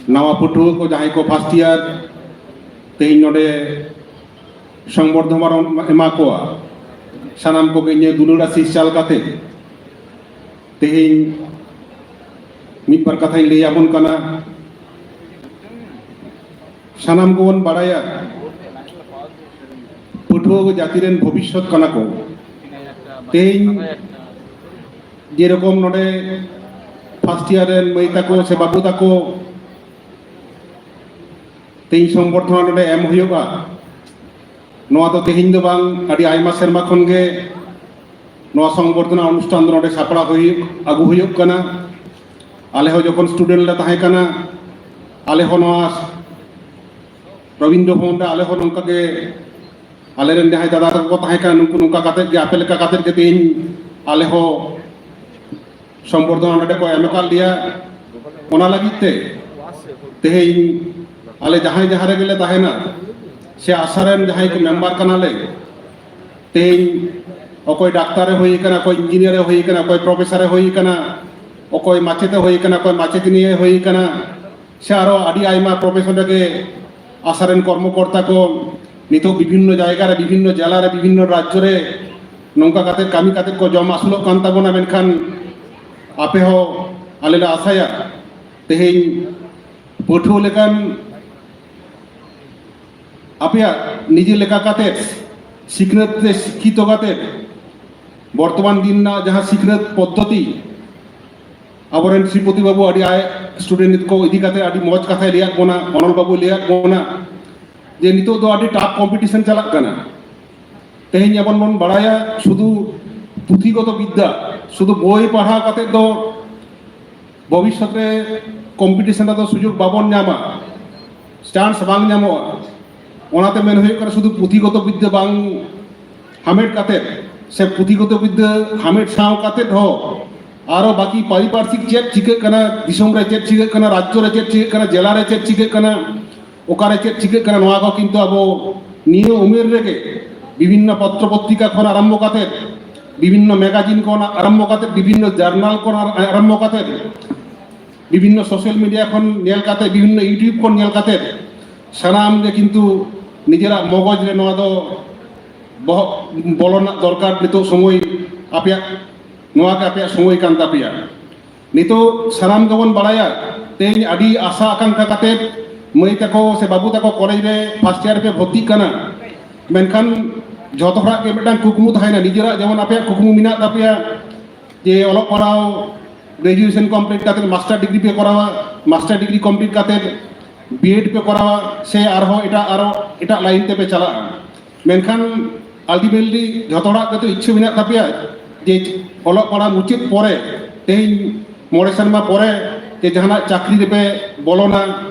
ᱱᱟᱣᱟ ᱯᱟᱹᱴᱷᱩᱣᱟᱹ ᱠᱚ ᱡᱟᱦᱟᱸᱭ ᱠᱚ ᱯᱷᱟᱥᱴ ᱤᱭᱟᱨ ᱛᱮᱦᱮᱧ ᱱᱚᱰᱮ ᱥᱚᱝᱵᱚᱨᱫᱷᱚᱱᱟ ᱮᱢᱟ ᱠᱚᱣᱟ, ᱥᱟᱱᱟᱢ ᱠᱚᱜᱮ ᱤᱧᱟᱹᱜ ᱫᱩᱞᱟᱹᱲ ᱟᱥᱤᱥ ᱪᱟᱞ ᱠᱟᱛᱮ ᱛᱮᱦᱮᱧ ᱢᱤᱫ ᱵᱟᱨ ᱠᱟᱛᱷᱟᱧ ᱞᱟᱹᱭ ᱟᱵᱚᱱ ᱠᱟᱱᱟ᱾ ᱥᱟᱱᱟᱢ ᱠᱚᱵᱚᱱ ᱵᱟᱲᱟᱭᱟ, ᱯᱟᱹᱴᱷᱩᱣᱟᱹ ᱠᱚ ᱡᱟᱹᱛᱤ ᱨᱮᱱ ᱵᱷᱚᱵᱤᱥᱥᱚᱛ ᱠᱟᱱᱟ ᱠᱚ᱾ ᱛᱮᱦᱮᱧ ᱡᱮᱨᱚᱠᱚᱢ ᱱᱚᱰᱮ ᱯᱷᱟᱥᱴ ᱤᱭᱟᱨ ᱨᱮᱱ ᱢᱟᱹᱭ ᱛᱟᱠᱚ ᱥᱮ ᱵᱟᱹᱵᱩ ᱛᱟᱠᱚ ᱛᱮᱦᱮᱧ ᱥᱚᱝᱵᱚᱨᱫᱷᱚᱱᱟ ᱱᱚᱰᱮ ᱮᱢ ᱦᱩᱭᱩᱜᱼᱟ, ᱱᱚᱣᱟ ᱫᱚ ᱛᱮᱦᱮᱧ ᱫᱚ ᱵᱟᱝ, ᱟᱹᱰᱤ ᱟᱭᱢᱟ ᱥᱮᱨᱢᱟ ᱠᱷᱚᱱ ᱜᱮ ᱱᱚᱣᱟ ᱥᱚᱝᱵᱚᱨᱫᱷᱚᱱᱟ ᱚᱱᱩᱥᱴᱷᱟᱱ ᱫᱚ ᱱᱚᱰᱮ ᱥᱟᱯᱲᱟᱣ ᱦᱩᱭᱩᱜ, ᱟᱹᱜᱩ ᱦᱩᱭᱩᱜ ᱠᱟᱱᱟ᱾ ᱟᱞᱮ ᱦᱚᱸ ᱡᱚᱠᱷᱚᱱ ᱥᱴᱩᱰᱮᱱᱴ ᱞᱮ ᱛᱟᱦᱮᱸ ᱠᱟᱱᱟ, ᱟᱞᱮ ᱦᱚᱸ ᱱᱚᱣᱟ ᱨᱚᱵᱤᱱᱫᱨᱚ ᱵᱷᱚᱵᱚᱱ ᱨᱮ ᱟᱞᱮ ᱦᱚᱸ ᱱᱚᱝᱠᱟ ᱜᱮ ᱟᱞᱮᱨᱮᱱ ᱡᱟᱦᱟᱸᱭ ᱫᱟᱫᱟ ᱛᱟᱠᱚ ᱠᱚ ᱛᱟᱦᱮᱸ ᱠᱟᱱᱟ, ᱱᱩᱠᱩ ᱱᱚᱝᱠᱟ ᱠᱟᱛᱮᱫ ᱜᱮ, ᱟᱯᱮ ᱞᱮᱠᱟ ᱠᱟᱛᱮᱫ ᱜᱮ ᱛᱮᱦᱮᱧ ᱟᱞᱮ ᱦᱚᱸ ᱥᱚᱢᱵᱚᱨᱫᱷᱚᱱᱟ ᱱᱚᱰᱮ ᱠᱚ ᱮᱢ ᱟᱠᱟᱫ ᱞᱮᱭᱟ᱾ ᱚᱱᱟ ᱞᱟᱹᱜᱤᱫ ᱛᱮ ᱛᱮᱦᱮᱧ ᱟᱞᱮ ᱡᱟᱦᱟᱸᱭ ᱡᱟᱦᱟᱸ ᱨᱮᱜᱮ ᱞᱮ ᱛᱟᱦᱮᱱᱟ, ᱥᱮ ᱟᱥᱟ ᱨᱮᱱ ᱡᱟᱦᱟᱸᱭ ᱠᱚ ᱢᱮᱢᱵᱟᱨ ᱠᱟᱱᱟᱞᱮ, ᱛᱮᱦᱮᱧ ᱚᱠᱚᱭ ᱰᱟᱠᱛᱟᱨᱮ ᱦᱩᱭ ᱟᱠᱟᱱᱟ, ᱚᱠᱚᱭ ᱤᱧᱡᱤᱱᱤᱭᱟᱨᱮ ᱦᱩᱭ ᱟᱠᱟᱱᱟ, ᱚᱠᱚᱭ ᱯᱨᱚᱯᱷᱮᱥᱚᱨᱮ ᱦᱩᱭ ᱟᱠᱟᱱᱟ, ᱚᱠᱚᱭ ᱢᱟᱪᱮᱛᱮ ᱦᱩᱭ ᱟᱠᱟᱱᱟ, ᱚᱠᱚᱭ ᱢᱟᱪᱮᱛᱤᱱᱤᱭᱮ ᱦᱩᱭ ᱟᱠᱟᱱᱟ, ᱥᱮ ᱟᱨᱚ ᱟᱹᱰᱤ ᱟᱭᱢᱟ ᱯᱨᱚᱯᱷᱮᱥᱚᱱ ᱨᱮᱜᱮ ᱟᱥᱟ ᱨᱮᱱ ᱠᱚᱨᱢᱚᱠᱚᱨᱛᱟ ᱠᱚ ᱱᱤᱛᱚᱜ ᱵᱤᱵᱷᱤᱱᱱᱚ ᱡᱟᱭᱜᱟ ᱨᱮ, ᱵᱤᱵᱷᱤᱱᱱᱚ ᱡᱮᱞᱟ ᱨᱮ, ᱵᱤᱵᱷᱤᱱᱱᱚ ᱨᱟᱡᱽᱡᱚ ᱨᱮ ᱱᱚᱝᱠᱟ ᱠᱟᱛᱮ ᱠᱟᱹᱢᱤ ᱠᱟᱛᱮ ᱠᱚ ᱡᱚᱢ ᱟᱹᱥᱩᱞᱚᱜ ᱠᱟᱱ ᱛᱟᱵᱚᱱᱟ᱾ ᱢᱮᱱᱠᱷᱟᱱ ᱟᱯᱮ ᱦᱚᱸ ᱟᱞᱮ ᱞᱮ ᱟᱥᱟᱭᱟ ᱛᱮᱦᱮᱧ ᱯᱟᱹᱴᱷᱩᱣᱟᱹ ᱞᱮᱠᱟᱱ ᱟᱯᱮᱭᱟᱜ ᱱᱤᱡᱮ ᱞᱮᱠᱟ ᱠᱟᱛᱮ ᱥᱤᱠᱷᱱᱟᱹᱛ ᱛᱮ ᱥᱤᱠᱠᱷᱤᱛᱚ ᱠᱟᱛᱮ ᱵᱚᱨᱛᱚᱢᱟᱱ ᱫᱤᱱ ᱨᱮᱱᱟᱜ ᱡᱟᱦᱟᱸ ᱥᱤᱠᱷᱱᱟᱹᱛ ᱯᱚᱫᱽᱫᱷᱚᱛᱤ ᱟᱵᱚᱨᱮᱱ ᱥᱨᱤᱯᱚᱛᱤ ᱵᱟᱹᱵᱩ ᱟᱹᱰᱤ ᱟᱭ ᱥᱴᱩᱰᱮᱱᱴ ᱠᱚ ᱤᱫᱤ ᱠᱟᱛᱮ ᱟᱹᱰᱤ ᱢᱚᱡᱽ ᱠᱟᱛᱷᱟᱭ ᱞᱟᱹᱭᱟᱫ ᱵᱚᱱᱟ, ᱚᱱᱚᱞ ᱵᱟᱹᱵᱩᱭ ᱞᱟᱹᱭᱟᱫ ᱵᱚᱱᱟ ᱡᱮ ᱱᱤᱛᱚᱜ ᱫᱚ ᱟᱹᱰᱤ ᱴᱟᱯ ᱠᱚᱢᱯᱤᱴᱤᱥᱚᱱ ᱪᱟᱞᱟᱜ ᱠᱟᱱᱟ᱾ ᱛᱮᱦᱮᱧ ᱡᱮᱢᱚᱱ ᱵᱚᱱ ᱵᱟᱲᱟᱭᱟ ᱥᱩᱫᱷᱩ ᱯᱩᱛᱷᱤᱜᱚᱛᱚ ᱵᱤᱫᱽᱫᱟ, ᱥᱩᱫᱷᱩ ᱵᱳᱭ ᱯᱟᱲᱦᱟᱣ ᱠᱟᱛᱮ ᱫᱚ ᱵᱷᱚᱵᱤᱥᱥᱚᱛ ᱨᱮ ᱠᱚᱢᱯᱤᱴᱤᱥᱚᱱ ᱨᱮᱫᱚ ᱥᱩᱡᱳᱜᱽ ᱵᱟᱵᱚᱱ ᱧᱟᱢᱟ, ᱪᱟᱱᱥ ᱵᱟᱝ ᱧᱟᱢᱚᱜᱼᱟ᱾ ᱚᱱᱟᱛᱮ ᱢᱮᱱ ᱦᱩᱭᱩᱜ ᱠᱟᱱᱟ ᱥᱩᱫᱷᱩ ᱯᱩᱛᱷᱤᱜᱚᱛᱚ ᱵᱤᱫᱽᱫᱟᱹ ᱵᱟᱝ ᱦᱟᱢᱮᱴ ᱠᱟᱛᱮ ᱥᱮ ᱯᱩᱛᱷᱤᱜᱚᱛᱚ ᱵᱤᱫᱽᱫᱟᱹ ᱦᱟᱢᱮᱴ ᱥᱟᱶ ᱠᱟᱛᱮ ᱦᱚᱸ ᱟᱨᱚ ᱵᱟᱹᱠᱤ ᱯᱟᱨᱤᱯᱟᱨᱥᱤᱠ ᱪᱮᱫ ᱪᱤᱠᱟᱹᱜ ᱠᱟᱱᱟ, ᱫᱤᱥᱚᱢ ᱨᱮ ᱪᱮᱫ ᱪᱤᱠᱟᱹᱜ ᱠᱟᱱᱟ, ᱨᱟᱡᱽᱡᱚ ᱨᱮ ᱪᱮᱫ ᱪᱤᱠᱟᱹᱜ ᱠᱟᱱᱟ, ᱡᱮᱞᱟ ᱨᱮ ᱪᱮᱫ ᱪᱤᱠᱟᱹᱜ ᱠᱟᱱᱟ, ᱚᱠᱟᱨᱮ ᱪᱮᱫ ᱪᱤᱠᱟᱹᱜ ᱠᱟᱱᱟ, ᱱᱚᱣᱟ ᱠᱚ ᱠᱤᱱᱛᱩ ᱟᱵᱚ ᱱᱤᱭᱟᱹ ᱩᱢᱮᱨ ᱨᱮᱜᱮ ᱵᱤᱵᱷᱤᱱᱱᱚ ᱯᱚᱛᱨᱚ ᱯᱚᱛᱨᱤᱠᱟ ᱠᱷᱚᱱ ᱟᱨᱟᱢᱵᱷᱚ ᱠᱟᱛᱮ, ᱵᱤᱵᱷᱤᱱᱱᱚ ᱢᱮᱜᱟᱡᱤᱱ ᱠᱷᱚᱱ ᱟᱨᱟᱢᱵᱷᱚ ᱠᱟᱛᱮ, ᱵᱤᱵᱷᱤᱱᱱᱚ ᱡᱟᱨᱱᱟᱞ ᱠᱷᱚᱱ ᱟᱨᱟᱢᱵᱷᱚ ᱠᱟᱛᱮ, ᱵᱤᱵᱷᱤᱱᱱᱚ ᱥᱳᱥᱟᱞ ᱢᱤᱰᱤᱭᱟ ᱠᱷᱚᱱ ᱧᱮᱞ ᱠᱟᱛᱮ, ᱵᱤᱵᱷᱤᱱᱱᱚ ᱤᱭᱩᱴᱤᱭᱩᱵᱽ ᱠᱷᱚᱱ ᱧᱮᱞ ᱠᱟᱛᱮ ᱥᱟᱱᱟᱢ ᱜᱮ ᱠᱤᱱᱛᱩ ᱱᱤᱡᱮᱨᱟᱜ ᱢᱚᱜᱚᱡᱽ ᱨᱮ ᱱᱚᱣᱟ ᱫᱚ ᱵᱚᱦᱚᱜ ᱵᱚᱞᱚ ᱨᱮᱱᱟᱜ ᱫᱚᱨᱠᱟᱨ᱾ ᱱᱤᱛᱚᱜ ᱥᱚᱢᱚᱭ ᱟᱯᱮᱭᱟᱜ, ᱱᱚᱣᱟ ᱜᱮ ᱟᱯᱮᱭᱟᱜ ᱥᱚᱢᱚᱭ ᱠᱟᱱ ᱛᱟᱯᱮᱭᱟ᱾ ᱱᱤᱛᱚᱜ ᱥᱟᱱᱟᱢ ᱜᱮᱵᱚᱱ ᱵᱟᱲᱟᱭᱟ, ᱛᱮᱦᱮᱧ ᱟᱹᱰᱤ ᱟᱥᱟ ᱟᱠᱟᱝᱠᱷᱟ ᱠᱟᱛᱮ ᱢᱟᱹᱭ ᱛᱟᱠᱚ ᱥᱮ ᱵᱟᱹᱵᱩ ᱛᱟᱠᱚ ᱠᱚᱞᱮᱡᱽ ᱨᱮ ᱯᱷᱟᱥᱴ ᱤᱭᱟᱨ ᱨᱮᱯᱮ ᱵᱷᱚᱨᱛᱤᱜ ᱠᱟᱱᱟ, ᱢᱮᱱᱠᱷᱟᱱ ᱡᱷᱚᱛᱚ ᱦᱚᱲᱟᱜ ᱜᱮ ᱢᱤᱫᱴᱟᱝ ᱠᱩᱠᱢᱩ ᱛᱟᱦᱮᱱᱟ, ᱱᱤᱡᱮᱨᱟᱜ ᱡᱮᱢᱚᱱ ᱟᱯᱮᱭᱟᱜ ᱠᱩᱠᱢᱩ ᱢᱮᱱᱟᱜ ᱛᱟᱯᱮᱭᱟ ᱡᱮ ᱚᱞᱚᱜ ᱯᱟᱲᱦᱟᱣ ᱜᱨᱮᱡᱩᱭᱮᱥᱚᱱ ᱠᱚᱢᱯᱞᱤᱴ ᱠᱟᱛᱮ ᱢᱟᱥᱴᱟᱨ ᱰᱤᱜᱽᱨᱤ ᱯᱮ ᱠᱚᱨᱟᱣᱟ, ᱢᱟᱥᱴᱟᱨ ᱰᱤᱜᱽᱨᱤ ᱠᱚᱢᱯᱞᱤᱴ ᱠᱟᱛᱮ ᱵᱤᱮᱰ ᱯᱮ ᱠᱚᱨᱟᱣᱟ, ᱥᱮ ᱟᱨᱦᱚᱸ ᱮᱴᱟᱜ, ᱟᱨᱚ ᱮᱴᱟᱜ ᱞᱟᱭᱤᱱ ᱛᱮᱯᱮ ᱪᱟᱞᱟᱜᱼᱟ᱾ ᱢᱮᱱᱠᱷᱟᱱ ᱟᱞᱴᱤᱢᱮᱴᱞᱤ ᱡᱷᱚᱛᱚ ᱦᱚᱲᱟᱜ ᱜᱮᱛᱚ ᱤᱪᱪᱷᱟᱹ ᱢᱮᱱᱟᱜ ᱛᱟᱯᱮᱭᱟ ᱡᱮ ᱚᱞᱚᱜ ᱯᱟᱲᱦᱟᱜ ᱢᱩᱪᱟᱹᱫ ᱯᱚᱨᱮ, ᱛᱮᱦᱮᱧ ᱢᱚᱬᱮ ᱥᱮᱨᱢᱟ ᱯᱚᱨᱮ ᱡᱮ ᱡᱟᱦᱟᱱᱟᱜ ᱪᱟᱹᱠᱨᱤ ᱨᱮᱯᱮ ᱵᱚᱞᱚᱱᱟ,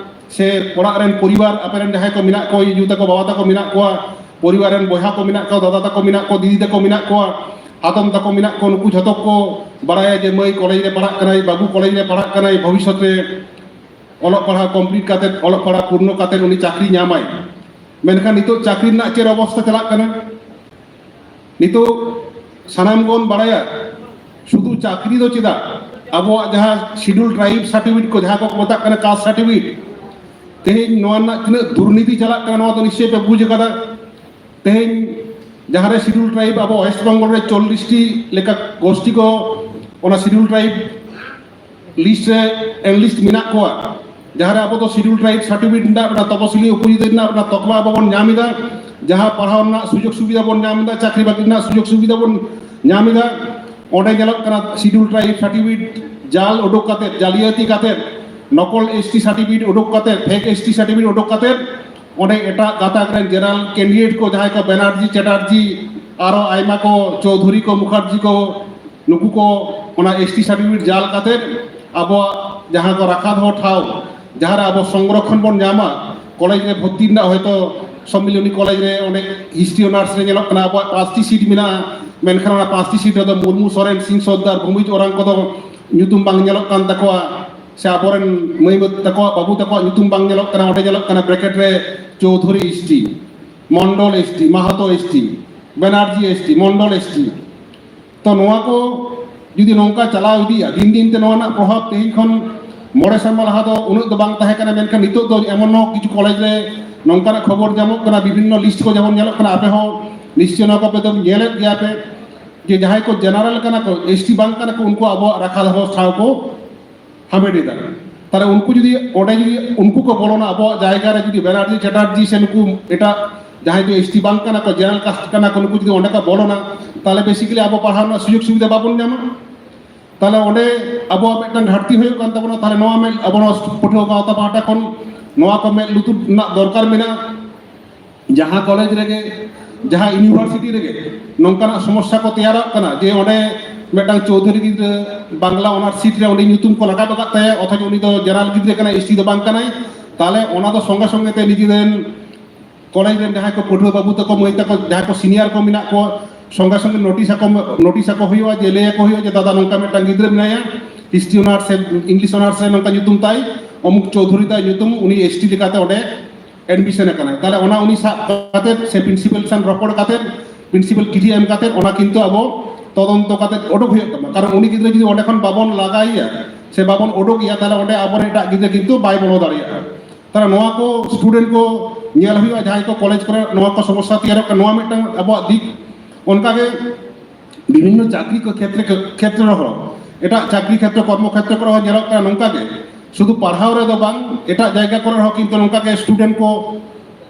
ᱥᱮ ᱚᱲᱟᱜ ᱨᱮᱱ ᱯᱚᱨᱤᱵᱟᱨ, ᱟᱯᱮ ᱨᱮᱱ ᱡᱟᱦᱟᱸᱭ ᱠᱚ ᱢᱮᱱᱟᱜ ᱠᱚᱣᱟ, ᱭᱩ ᱛᱟᱠᱚ, ᱵᱟᱵᱟ ᱛᱟᱠᱚ ᱢᱮᱱᱟᱜ ᱠᱚᱣᱟ, ᱯᱚᱨᱤᱵᱟᱨ ᱨᱮᱱ ᱵᱚᱭᱦᱟ ᱠᱚ ᱢᱮᱱᱟᱜ ᱠᱚᱣᱟ, ᱫᱟᱫᱟ ᱛᱟᱠᱚ ᱢᱮᱱᱟᱜ ᱠᱚᱣᱟ, ᱫᱤᱫᱤ ᱛᱟᱠᱚ ᱢᱮᱱᱟᱜ ᱠᱚᱣᱟ, ᱦᱟᱛᱚᱢ ᱛᱟᱠᱚ ᱢᱮᱱᱟᱜ ᱠᱚᱣᱟ, ᱱᱩᱠᱩ ᱡᱷᱚᱛᱚ ᱠᱚ ᱵᱟᱲᱟᱭᱟ ᱡᱮ ᱢᱟᱹᱭ ᱠᱚᱞᱮᱡᱽ ᱨᱮ ᱯᱟᱲᱦᱟᱜ ᱠᱟᱱᱟᱭ, ᱵᱟᱹᱵᱩ ᱠᱚᱞᱮᱡᱽ ᱨᱮ ᱯᱟᱲᱦᱟᱜ ᱠᱟᱱᱟᱭ, ᱵᱷᱚᱵᱤᱥᱥᱚᱛ ᱨᱮ ᱚᱞᱚᱜ ᱯᱟᱲᱦᱟᱣ ᱠᱚᱢᱯᱞᱤᱴ ᱠᱟᱛᱮ, ᱚᱞᱚᱜ ᱯᱟᱲᱦᱟᱣ ᱯᱩᱨᱱᱚ ᱠᱟᱛᱮ ᱩᱱᱤ ᱪᱟᱹᱠᱨᱤ ᱧᱟᱢᱟᱭ᱾ ᱢᱮᱱᱠᱷᱟᱱ ᱱᱤᱛᱚᱜ ᱪᱟᱹᱠᱨᱤ ᱨᱮᱱᱟᱜ ᱪᱮᱫ ᱚᱵᱚᱥᱛᱟ ᱪᱟᱞᱟᱜ ᱠᱟᱱᱟ? ᱱᱤᱛᱚᱜ ᱥᱟᱱᱟᱢ ᱵᱚᱱ ᱵᱟᱲᱟᱭᱟ, ᱥᱩᱫᱷᱩ ᱪᱟᱹᱠᱨᱤ ᱫᱚ ᱪᱮᱫᱟᱜ, ᱟᱵᱚᱣᱟᱜ ᱡᱟᱦᱟᱸ ᱥᱤᱰᱩᱞ ᱴᱨᱟᱭᱤᱵᱽ ᱥᱟᱨᱴᱤᱯᱷᱤᱠᱮᱴ ᱠᱚ, ᱡᱟᱦᱟᱸ ᱠᱚ ᱢᱮᱛᱟᱜ ᱠᱟᱱᱟ ᱠᱟᱥᱴ ᱥᱟᱨᱴᱤᱯᱷᱤᱠᱮᱴ, ᱛᱮᱦᱮᱧ ᱱᱚᱣᱟ ᱨᱮᱱᱟᱜ ᱛᱤᱱᱟᱹᱜ ᱫᱩᱨᱱᱤᱛᱤ ᱪᱟᱞᱟᱜ ᱠᱟᱱᱟ, ᱱᱚᱣᱟ ᱫᱚ ᱱᱤᱥᱪᱚᱭ ᱯᱮ ᱵᱩᱡᱽ ᱟᱠᱟᱫᱟ᱾ ᱛᱮᱦᱮᱧ ᱡᱟᱦᱟᱸ ᱨᱮ ᱥᱤᱰᱩᱞ ᱴᱨᱟᱭᱤᱵᱽ ᱟᱵᱚ ᱳᱭᱮᱥᱴ ᱵᱮᱝᱜᱚᱞ ᱨᱮ ᱪᱚᱞᱞᱤᱥ ᱴᱤ ᱞᱮᱠᱟ ᱜᱳᱥᱴᱤ ᱠᱚ ᱚᱱᱟ ᱥᱤᱰᱩᱞ ᱴᱨᱟᱭᱤᱵᱽ ᱞᱤᱥᱴ ᱨᱮ ᱮᱱᱞᱤᱥᱴ ᱢᱮᱱᱟᱜ ᱠᱚᱣᱟ, ᱡᱟᱦᱟᱸ ᱨᱮ ᱟᱵᱚ ᱫᱚ ᱥᱤᱰᱩᱞ ᱴᱨᱟᱭᱤᱵᱽ ᱥᱟᱨᱴᱤᱯᱷᱤᱠᱮᱴ ᱨᱮᱱᱟᱜ ᱢᱤᱫᱴᱟᱝ ᱛᱚᱯᱚᱥᱤᱞᱤ ᱩᱯᱚᱡᱟᱹᱛᱤ ᱨᱮᱱᱟᱜ ᱢᱤᱫᱴᱟᱝ ᱛᱚᱠᱢᱟ ᱟᱵᱚ ᱵᱚᱱ ᱧᱟᱢ ᱮᱫᱟ, ᱡᱟᱦᱟᱸ ᱯᱟᱲᱦᱟᱣ ᱨᱮᱱᱟᱜ ᱥᱩᱡᱳᱜᱽ ᱥᱩᱵᱤᱫᱷᱟ ᱵᱚᱱ ᱧᱟᱢ ᱮᱫᱟ, ᱪᱟᱹᱠᱨᱤ ᱵᱟᱹᱠᱨᱤ ᱨᱮᱱᱟᱜ ᱥᱩᱡᱳᱜᱽ ᱥᱩᱵᱤᱫᱷᱟ ᱵᱚᱱ ᱧᱟᱢ ᱮᱫᱟ᱾ ᱚᱸᱰᱮ ᱧᱮᱞᱚᱜ ᱠᱟᱱᱟ ᱥᱤᱰᱩᱞ ᱴᱨᱟᱭᱤᱵᱽ ᱥᱟᱨᱴᱤᱯᱷᱤᱠᱮᱴ ᱡᱟᱞ ᱩᱰᱩᱠ ᱠᱟᱛᱮ, ᱡᱟᱞᱤᱭᱟᱹᱛᱤ ᱠᱟᱛᱮ, ᱱᱚᱠᱚᱞ ᱮᱥᱴᱤ ᱥᱟᱨᱴᱤᱯᱷᱤᱠᱮᱴ ᱩᱰᱩᱠ ᱠᱟᱛᱮ, ᱯᱷᱮᱠ ᱮᱥᱴᱤ ᱥᱟᱨᱴᱤᱯᱷᱤᱠᱮᱴ ᱩᱰᱩᱠ ᱠᱟᱛᱮ ᱚᱸᱰᱮ ᱮᱴᱟᱜ ᱜᱟᱛᱟᱠ ᱨᱮᱱ ᱡᱮᱱᱟᱨᱮᱞ ᱠᱮᱱᱰᱤᱰᱮᱴ ᱠᱚ, ᱡᱟᱦᱟᱸᱭ ᱠᱚ ᱵᱮᱱᱟᱨᱡᱤ, ᱪᱮᱴᱟᱨᱡᱤ, ᱟᱨᱚ ᱟᱭᱢᱟ ᱠᱚ, ᱪᱳᱣᱫᱷᱩᱨᱤ ᱠᱚ, ᱢᱩᱠᱷᱟᱨᱡᱤ ᱠᱚ, ᱱᱩᱠᱩ ᱠᱚ ᱚᱱᱟ ᱮᱥᱴᱤ ᱥᱟᱨᱴᱤᱯᱷᱤᱠᱮᱴ ᱡᱟᱞ ᱠᱟᱛᱮ ᱟᱵᱚᱣᱟᱜ ᱡᱟᱦᱟᱸ ᱠᱚ ᱨᱟᱠᱷᱟ ᱫᱚᱦᱚ ᱴᱷᱟᱶ, ᱡᱟᱦᱟᱸ ᱨᱮ ᱟᱵᱚ ᱥᱚᱝᱨᱚᱠᱷᱚᱱ ᱵᱚᱱ ᱧᱟᱢᱟ, ᱠᱚᱞᱮᱡᱽ ᱨᱮ ᱵᱷᱚᱨᱛᱤ ᱨᱮᱱᱟᱜ ᱦᱚᱭᱛᱳ ᱥᱚᱢᱢᱤᱞᱚᱱᱤ ᱠᱚᱞᱮᱡᱽ ᱨᱮ ᱚᱸᱰᱮ ᱦᱤᱥᱴᱨᱤ ᱚᱱᱟᱨᱥ ᱨᱮ ᱧᱮᱞᱚᱜ ᱠᱟᱱᱟ ᱟᱵᱚᱣᱟᱜ ᱯᱟᱸᱪᱴᱤ ᱥᱤᱴ ᱢᱮᱱᱟᱜᱼᱟ, ᱢᱮᱱᱠᱷᱟᱱ ᱚᱱᱟ ᱯᱟᱸᱪᱴᱤ ᱥᱤᱴ ᱨᱮᱫᱚ ᱢᱩᱨᱢᱩ, ᱥᱚᱨᱮᱱ, ᱥᱤᱝ ᱥᱚᱨᱫᱟᱨ, ᱵᱷᱩᱢᱤᱡᱽ ᱚᱨᱟᱝ ᱠᱚᱫᱚ ᱧᱩᱛᱩᱢ ᱵᱟᱝ ᱧᱮᱞᱚᱜ ᱠᱟᱱ ᱛᱟᱠᱚᱣᱟ, ᱥᱮ ᱟᱵᱚᱨᱮᱱ ᱢᱟᱹᱭ ᱵᱟᱹᱵᱩ ᱛᱟᱠᱚᱣᱟᱜ, ᱵᱟᱹᱵᱩ ᱛᱟᱠᱚᱣᱟᱜ ᱧᱩᱛᱩᱢ ᱵᱟᱝ ᱧᱮᱞᱚᱜ ᱠᱟᱱᱟ᱾ ᱚᱸᱰᱮ ᱧᱮᱞᱚᱜ ᱠᱟᱱᱟ ᱵᱨᱮᱠᱮᱴ ᱨᱮ ᱪᱳᱣᱫᱷᱩᱨᱤ ᱮᱥᱴᱤ, ᱢᱚᱱᱰᱚᱞ ᱮᱥᱴᱤ, ᱢᱟᱦᱟᱛᱚ ᱮᱥᱴᱤ, ᱵᱮᱱᱟᱨᱡᱤ ᱮᱥᱴᱤ, ᱢᱚᱱᱰᱚᱞ ᱮᱥᱴᱤ᱾ ᱛᱚ ᱱᱚᱣᱟ ᱠᱚ ᱡᱩᱫᱤ ᱱᱚᱝᱠᱟ ᱪᱟᱞᱟᱣ ᱤᱫᱤᱜᱼᱟ, ᱫᱤᱱ ᱫᱤᱱ ᱛᱮ ᱱᱚᱣᱟ ᱨᱮᱱᱟᱜ ᱯᱨᱚᱵᱷᱟᱵᱽ ᱛᱮᱦᱮᱧ ᱠᱷᱚᱱ ᱢᱚᱬᱮ ᱥᱮᱨᱢᱟ ᱞᱟᱦᱟ ᱫᱚ ᱩᱱᱟᱹᱜ ᱫᱚ ᱵᱟᱝ ᱛᱟᱦᱮᱸ ᱠᱟᱱᱟ, ᱢᱮᱱᱠᱷᱟᱱ ᱱᱤᱛᱚᱜ ᱫᱚ ᱮᱢᱚᱱ ᱦᱚᱸ ᱠᱤᱪᱷᱩ ᱠᱚᱞᱮᱡᱽ ᱨᱮ ᱱᱚᱝᱠᱟᱱᱟᱜ ᱠᱷᱚᱵᱚᱨ ᱧᱟᱢᱚᱜ ᱠᱟᱱᱟ, ᱵᱤᱵᱷᱤᱱᱱᱚ ᱞᱤᱥᱴ ᱠᱚ ᱡᱮᱢᱚᱱ ᱧᱮᱞᱚᱜ ᱠᱟᱱᱟ, ᱟᱯᱮ ᱦᱚᱸ ᱱᱤᱥᱪᱚᱭ ᱱᱚᱣᱟ ᱠᱚᱯᱮ ᱫᱚ ᱧᱮᱞᱮᱫ ᱜᱮᱭᱟ ᱯᱮ, ᱡᱮ ᱡᱟᱦᱟᱸᱭ ᱠᱚ ᱡᱮᱱᱟᱨᱮᱞ ᱠᱟᱱᱟ ᱠᱚ, ᱮᱥᱴᱤ ᱵᱟᱝ ᱠᱟᱱᱟ ᱠᱚ, ᱩᱱᱠᱩ ᱟᱵᱚᱣᱟᱜ ᱨᱟᱠᱷᱟ ᱫᱚᱦᱚ ᱴᱷᱟᱶ ᱠᱚ ᱦᱟᱢᱮᱴ ᱮᱫᱟ᱾ ᱛᱟᱦᱞᱮ ᱩᱱᱠᱩ ᱡᱩᱫᱤ ᱚᱸᱰᱮ ᱡᱩᱫᱤ ᱩᱱᱠᱩ ᱠᱚ ᱵᱚᱞᱚᱱᱟ ᱟᱵᱚᱣᱟᱜ ᱡᱟᱭᱜᱟ ᱨᱮ, ᱡᱩᱫᱤ ᱵᱮᱱᱟᱨᱡᱤ ᱪᱮᱴᱟᱨᱡᱤ ᱥᱮ ᱱᱩᱠᱩ ᱮᱴᱟᱜ ᱡᱟᱦᱟᱸᱭ ᱫᱚ ᱮᱥᱴᱤ ᱵᱟᱝ ᱠᱟᱱᱟ ᱠᱚ, ᱡᱮᱱᱟᱨᱮᱞ ᱠᱟᱥᱴ ᱠᱟᱱᱟ ᱠᱚ, ᱱᱩᱠᱩ ᱡᱩᱫᱤ ᱚᱸᱰᱮ ᱠᱚ ᱵᱚᱞᱚᱱᱟ, ᱛᱟᱦᱞᱮ ᱵᱮᱥᱤᱠᱟᱞᱤ ᱟᱵᱚ ᱯᱟᱲᱦᱟᱣ ᱨᱮᱱᱟᱜ ᱥᱩᱡᱳᱜᱽ ᱥᱩᱵᱤᱫᱷᱟ ᱵᱟᱵᱚᱱ ᱧᱟᱢᱟ᱾ ᱛᱟᱦᱞᱮ ᱚᱸᱰᱮ ᱟᱵᱚᱣᱟᱜ ᱢᱤᱫᱴᱟᱝ ᱜᱷᱟᱴᱛᱤ ᱦᱩᱭᱩᱜ ᱠᱟᱱ ᱛᱟᱵᱚᱱᱟ᱾ ᱛᱟᱦᱞᱮ ᱱᱚᱣᱟ ᱢᱮᱫ ᱟᱵᱚ ᱱᱚᱣᱟ ᱯᱟᱹᱴᱷᱩᱣᱟᱹ ᱜᱟᱶᱛᱟ ᱯᱟᱦᱴᱟ ᱠᱷᱚᱱ ᱱᱚᱣᱟ ᱠᱚ ᱢᱮᱫ ᱞᱩᱛᱩᱨ ᱨᱮᱱᱟᱜ ᱫᱚᱨᱠᱟᱨ ᱢᱮᱱᱟᱜᱼᱟ᱾ ᱡᱟᱦᱟᱸ ᱠᱚᱞᱮᱡᱽ ᱨᱮᱜᱮ, ᱡᱟᱦᱟᱸ ᱤᱭᱩᱱᱤᱵᱷᱟᱨᱥᱤᱴᱤ ᱨᱮᱜᱮ ᱱᱚᱝᱠᱟᱱᱟᱜ ᱥᱚᱢᱚᱥᱥᱟ ᱠᱚ ᱛᱮᱭᱟᱨᱚᱜ ᱠᱟᱱᱟ, ᱡᱮ ᱚᱸᱰᱮ ᱢᱤᱫᱴᱟᱝ ᱪᱳᱣᱫᱷᱩᱨᱤ ᱜᱤᱫᱽᱨᱟᱹ ᱵᱟᱝᱞᱟ ᱚᱱᱟᱨᱥ ᱥᱤᱴ ᱨᱮ ᱩᱱᱤ ᱧᱩᱛᱩᱢ ᱠᱚ ᱨᱟᱠᱟᱵ ᱟᱠᱟᱫ ᱛᱟᱭᱟ, ᱚᱛᱷᱚᱪᱚ ᱩᱱᱤ ᱫᱚ ᱡᱮᱱᱟᱨᱮᱞ ᱜᱤᱫᱽᱨᱟᱹ ᱠᱟᱱᱟᱭ, ᱮᱥᱴᱤ ᱫᱚ ᱵᱟᱝ ᱠᱟᱱᱟᱭ, ᱛᱟᱦᱞᱮ ᱚᱱᱟ ᱫᱚ ᱥᱚᱸᱜᱮ ᱥᱚᱸᱜᱮ ᱛᱮ ᱱᱤᱡᱮᱨᱮᱱ ᱠᱚᱞᱮᱡᱽ ᱨᱮᱱ ᱡᱟᱦᱟᱸᱭ ᱠᱚ ᱯᱟᱹᱴᱷᱩᱣᱟᱹ ᱵᱟᱹᱵᱩ ᱛᱟᱠᱚ, ᱢᱟᱹᱭ ᱛᱟᱠᱚ, ᱡᱟᱦᱟᱸᱭ ᱠᱚ ᱥᱤᱱᱤᱭᱟᱨ ᱠᱚ ᱢᱮᱱᱟᱜ ᱠᱚᱣᱟ, ᱥᱚᱸᱜᱮ ᱥᱚᱸᱜᱮ ᱱᱳᱴᱤᱥ ᱟᱠᱚ, ᱱᱳᱴᱤᱥ ᱟᱠᱚ ᱦᱩᱭᱩᱜᱼᱟ, ᱡᱮ ᱞᱟᱹᱭ ᱟᱠᱚ ᱦᱩᱭᱩᱜᱼᱟ ᱡᱮ, "ᱫᱟᱫᱟ, ᱱᱚᱝᱠᱟ ᱢᱤᱫᱴᱟᱝ ᱜᱤᱫᱽᱨᱟᱹ ᱢᱮᱱᱟᱭᱟ, ᱦᱤᱥᱴᱨᱤ ᱚᱱᱟᱨᱥ ᱥᱮ ᱤᱝᱞᱤᱥ ᱚᱱᱟᱨᱥ ᱨᱮ ᱱᱚᱝᱠᱟ ᱧᱩᱛᱩᱢ ᱛᱟᱭ, ᱚᱢᱩᱠ ᱪᱳᱣᱫᱷᱩᱨᱤ ᱛᱟᱭ ᱧᱩᱛᱩᱢ, ᱩᱱᱤ ᱮᱥᱴᱤ ᱞᱮᱠᱟᱛᱮ ᱚᱸᱰᱮ ᱮᱰᱢᱤᱥᱚᱱ ᱟᱠᱟᱱᱟᱭ᱾" ᱛᱟᱦᱞᱮ ᱚᱱᱟ ᱩᱱᱤ ᱥᱟᱵ ᱠᱟᱛᱮ ᱥᱮ ᱯᱨᱤᱱᱥᱤᱯᱟᱞ ᱥᱟᱶ ᱨᱚᱯᱚᱲ ᱠᱟᱛᱮ ᱯᱨᱤᱱᱥᱤᱯᱟᱞ ᱪᱤᱴᱷᱤ ᱮᱢ ᱠᱟᱛᱮ ᱚᱱᱟ ᱠᱤᱱᱛᱩ ᱟᱵᱚ ᱛᱚᱫᱚᱱᱛᱚ ᱠᱟᱛᱮ ᱚᱰᱚᱠ ᱦᱩᱭᱩᱜ ᱛᱟᱵᱚᱱᱟ᱾ ᱠᱟᱨᱚᱱ ᱩᱱᱤ ᱜᱤᱫᱽᱨᱟᱹ ᱡᱩᱫᱤ ᱚᱸᱰᱮ ᱠᱷᱚᱱ ᱵᱟᱵᱚᱱ ᱞᱟᱜᱟᱭᱮᱭᱟ ᱥᱮ ᱵᱟᱵᱚᱱ ᱚᱰᱚᱠᱮᱭᱟ, ᱛᱟᱦᱚᱞᱮ ᱚᱸᱰᱮ ᱟᱵᱚᱨᱮᱱ ᱮᱴᱟᱜ ᱜᱤᱫᱽᱨᱟᱹ ᱠᱤᱱᱛᱩ ᱵᱟᱭ ᱵᱚᱞᱚ ᱫᱟᱲᱮᱭᱟᱜᱼᱟ᱾ ᱛᱟᱦᱚᱞᱮ ᱱᱚᱣᱟ ᱠᱚ ᱥᱴᱩᱰᱮᱱᱴ ᱠᱚ ᱧᱮᱞ ᱦᱩᱭᱩᱜᱼᱟ, ᱡᱟᱦᱟᱸᱭ ᱠᱚ ᱠᱚᱞᱮᱡᱽ ᱠᱚᱨᱮ ᱱᱚᱣᱟ ᱠᱚ ᱥᱚᱢᱚᱥᱥᱟ ᱛᱮᱭᱟᱨᱚᱜ ᱠᱟᱱᱟ, ᱱᱚᱣᱟ ᱢᱤᱫᱴᱟᱝ ᱟᱵᱚᱣᱟᱜ ᱫᱤᱠ᱾ ᱚᱱᱠᱟᱜᱮ ᱵᱤᱵᱷᱤᱱᱱᱚ ᱪᱟᱠᱨᱤ ᱠᱚ ᱠᱷᱮᱛᱨᱮ ᱠᱷᱮᱛᱨᱮ ᱨᱮᱦᱚᱸ, ᱮᱴᱟᱜ ᱪᱟᱠᱨᱤ ᱠᱷᱮᱛᱨᱚ, ᱠᱚᱨᱢᱚ ᱠᱷᱮᱛᱨᱚ ᱠᱚᱨᱮ ᱦᱚᱸ ᱧᱮᱞᱚᱜ ᱠᱟᱱᱟ ᱱᱚᱝᱠᱟ ᱜᱮ᱾ ᱥᱩᱫᱷᱩ ᱯᱟᱲᱦᱟᱣ ᱨᱮᱫᱚ ᱵᱟᱝ, ᱮᱴᱟᱜ ᱡᱟᱭᱜᱟ ᱠᱚᱨᱮ ᱦᱚᱸ ᱠᱤᱱᱛᱩ ᱱᱚᱝᱠᱟ ᱜᱮ ᱥᱴᱩᱰᱮᱱᱴ ᱠᱚ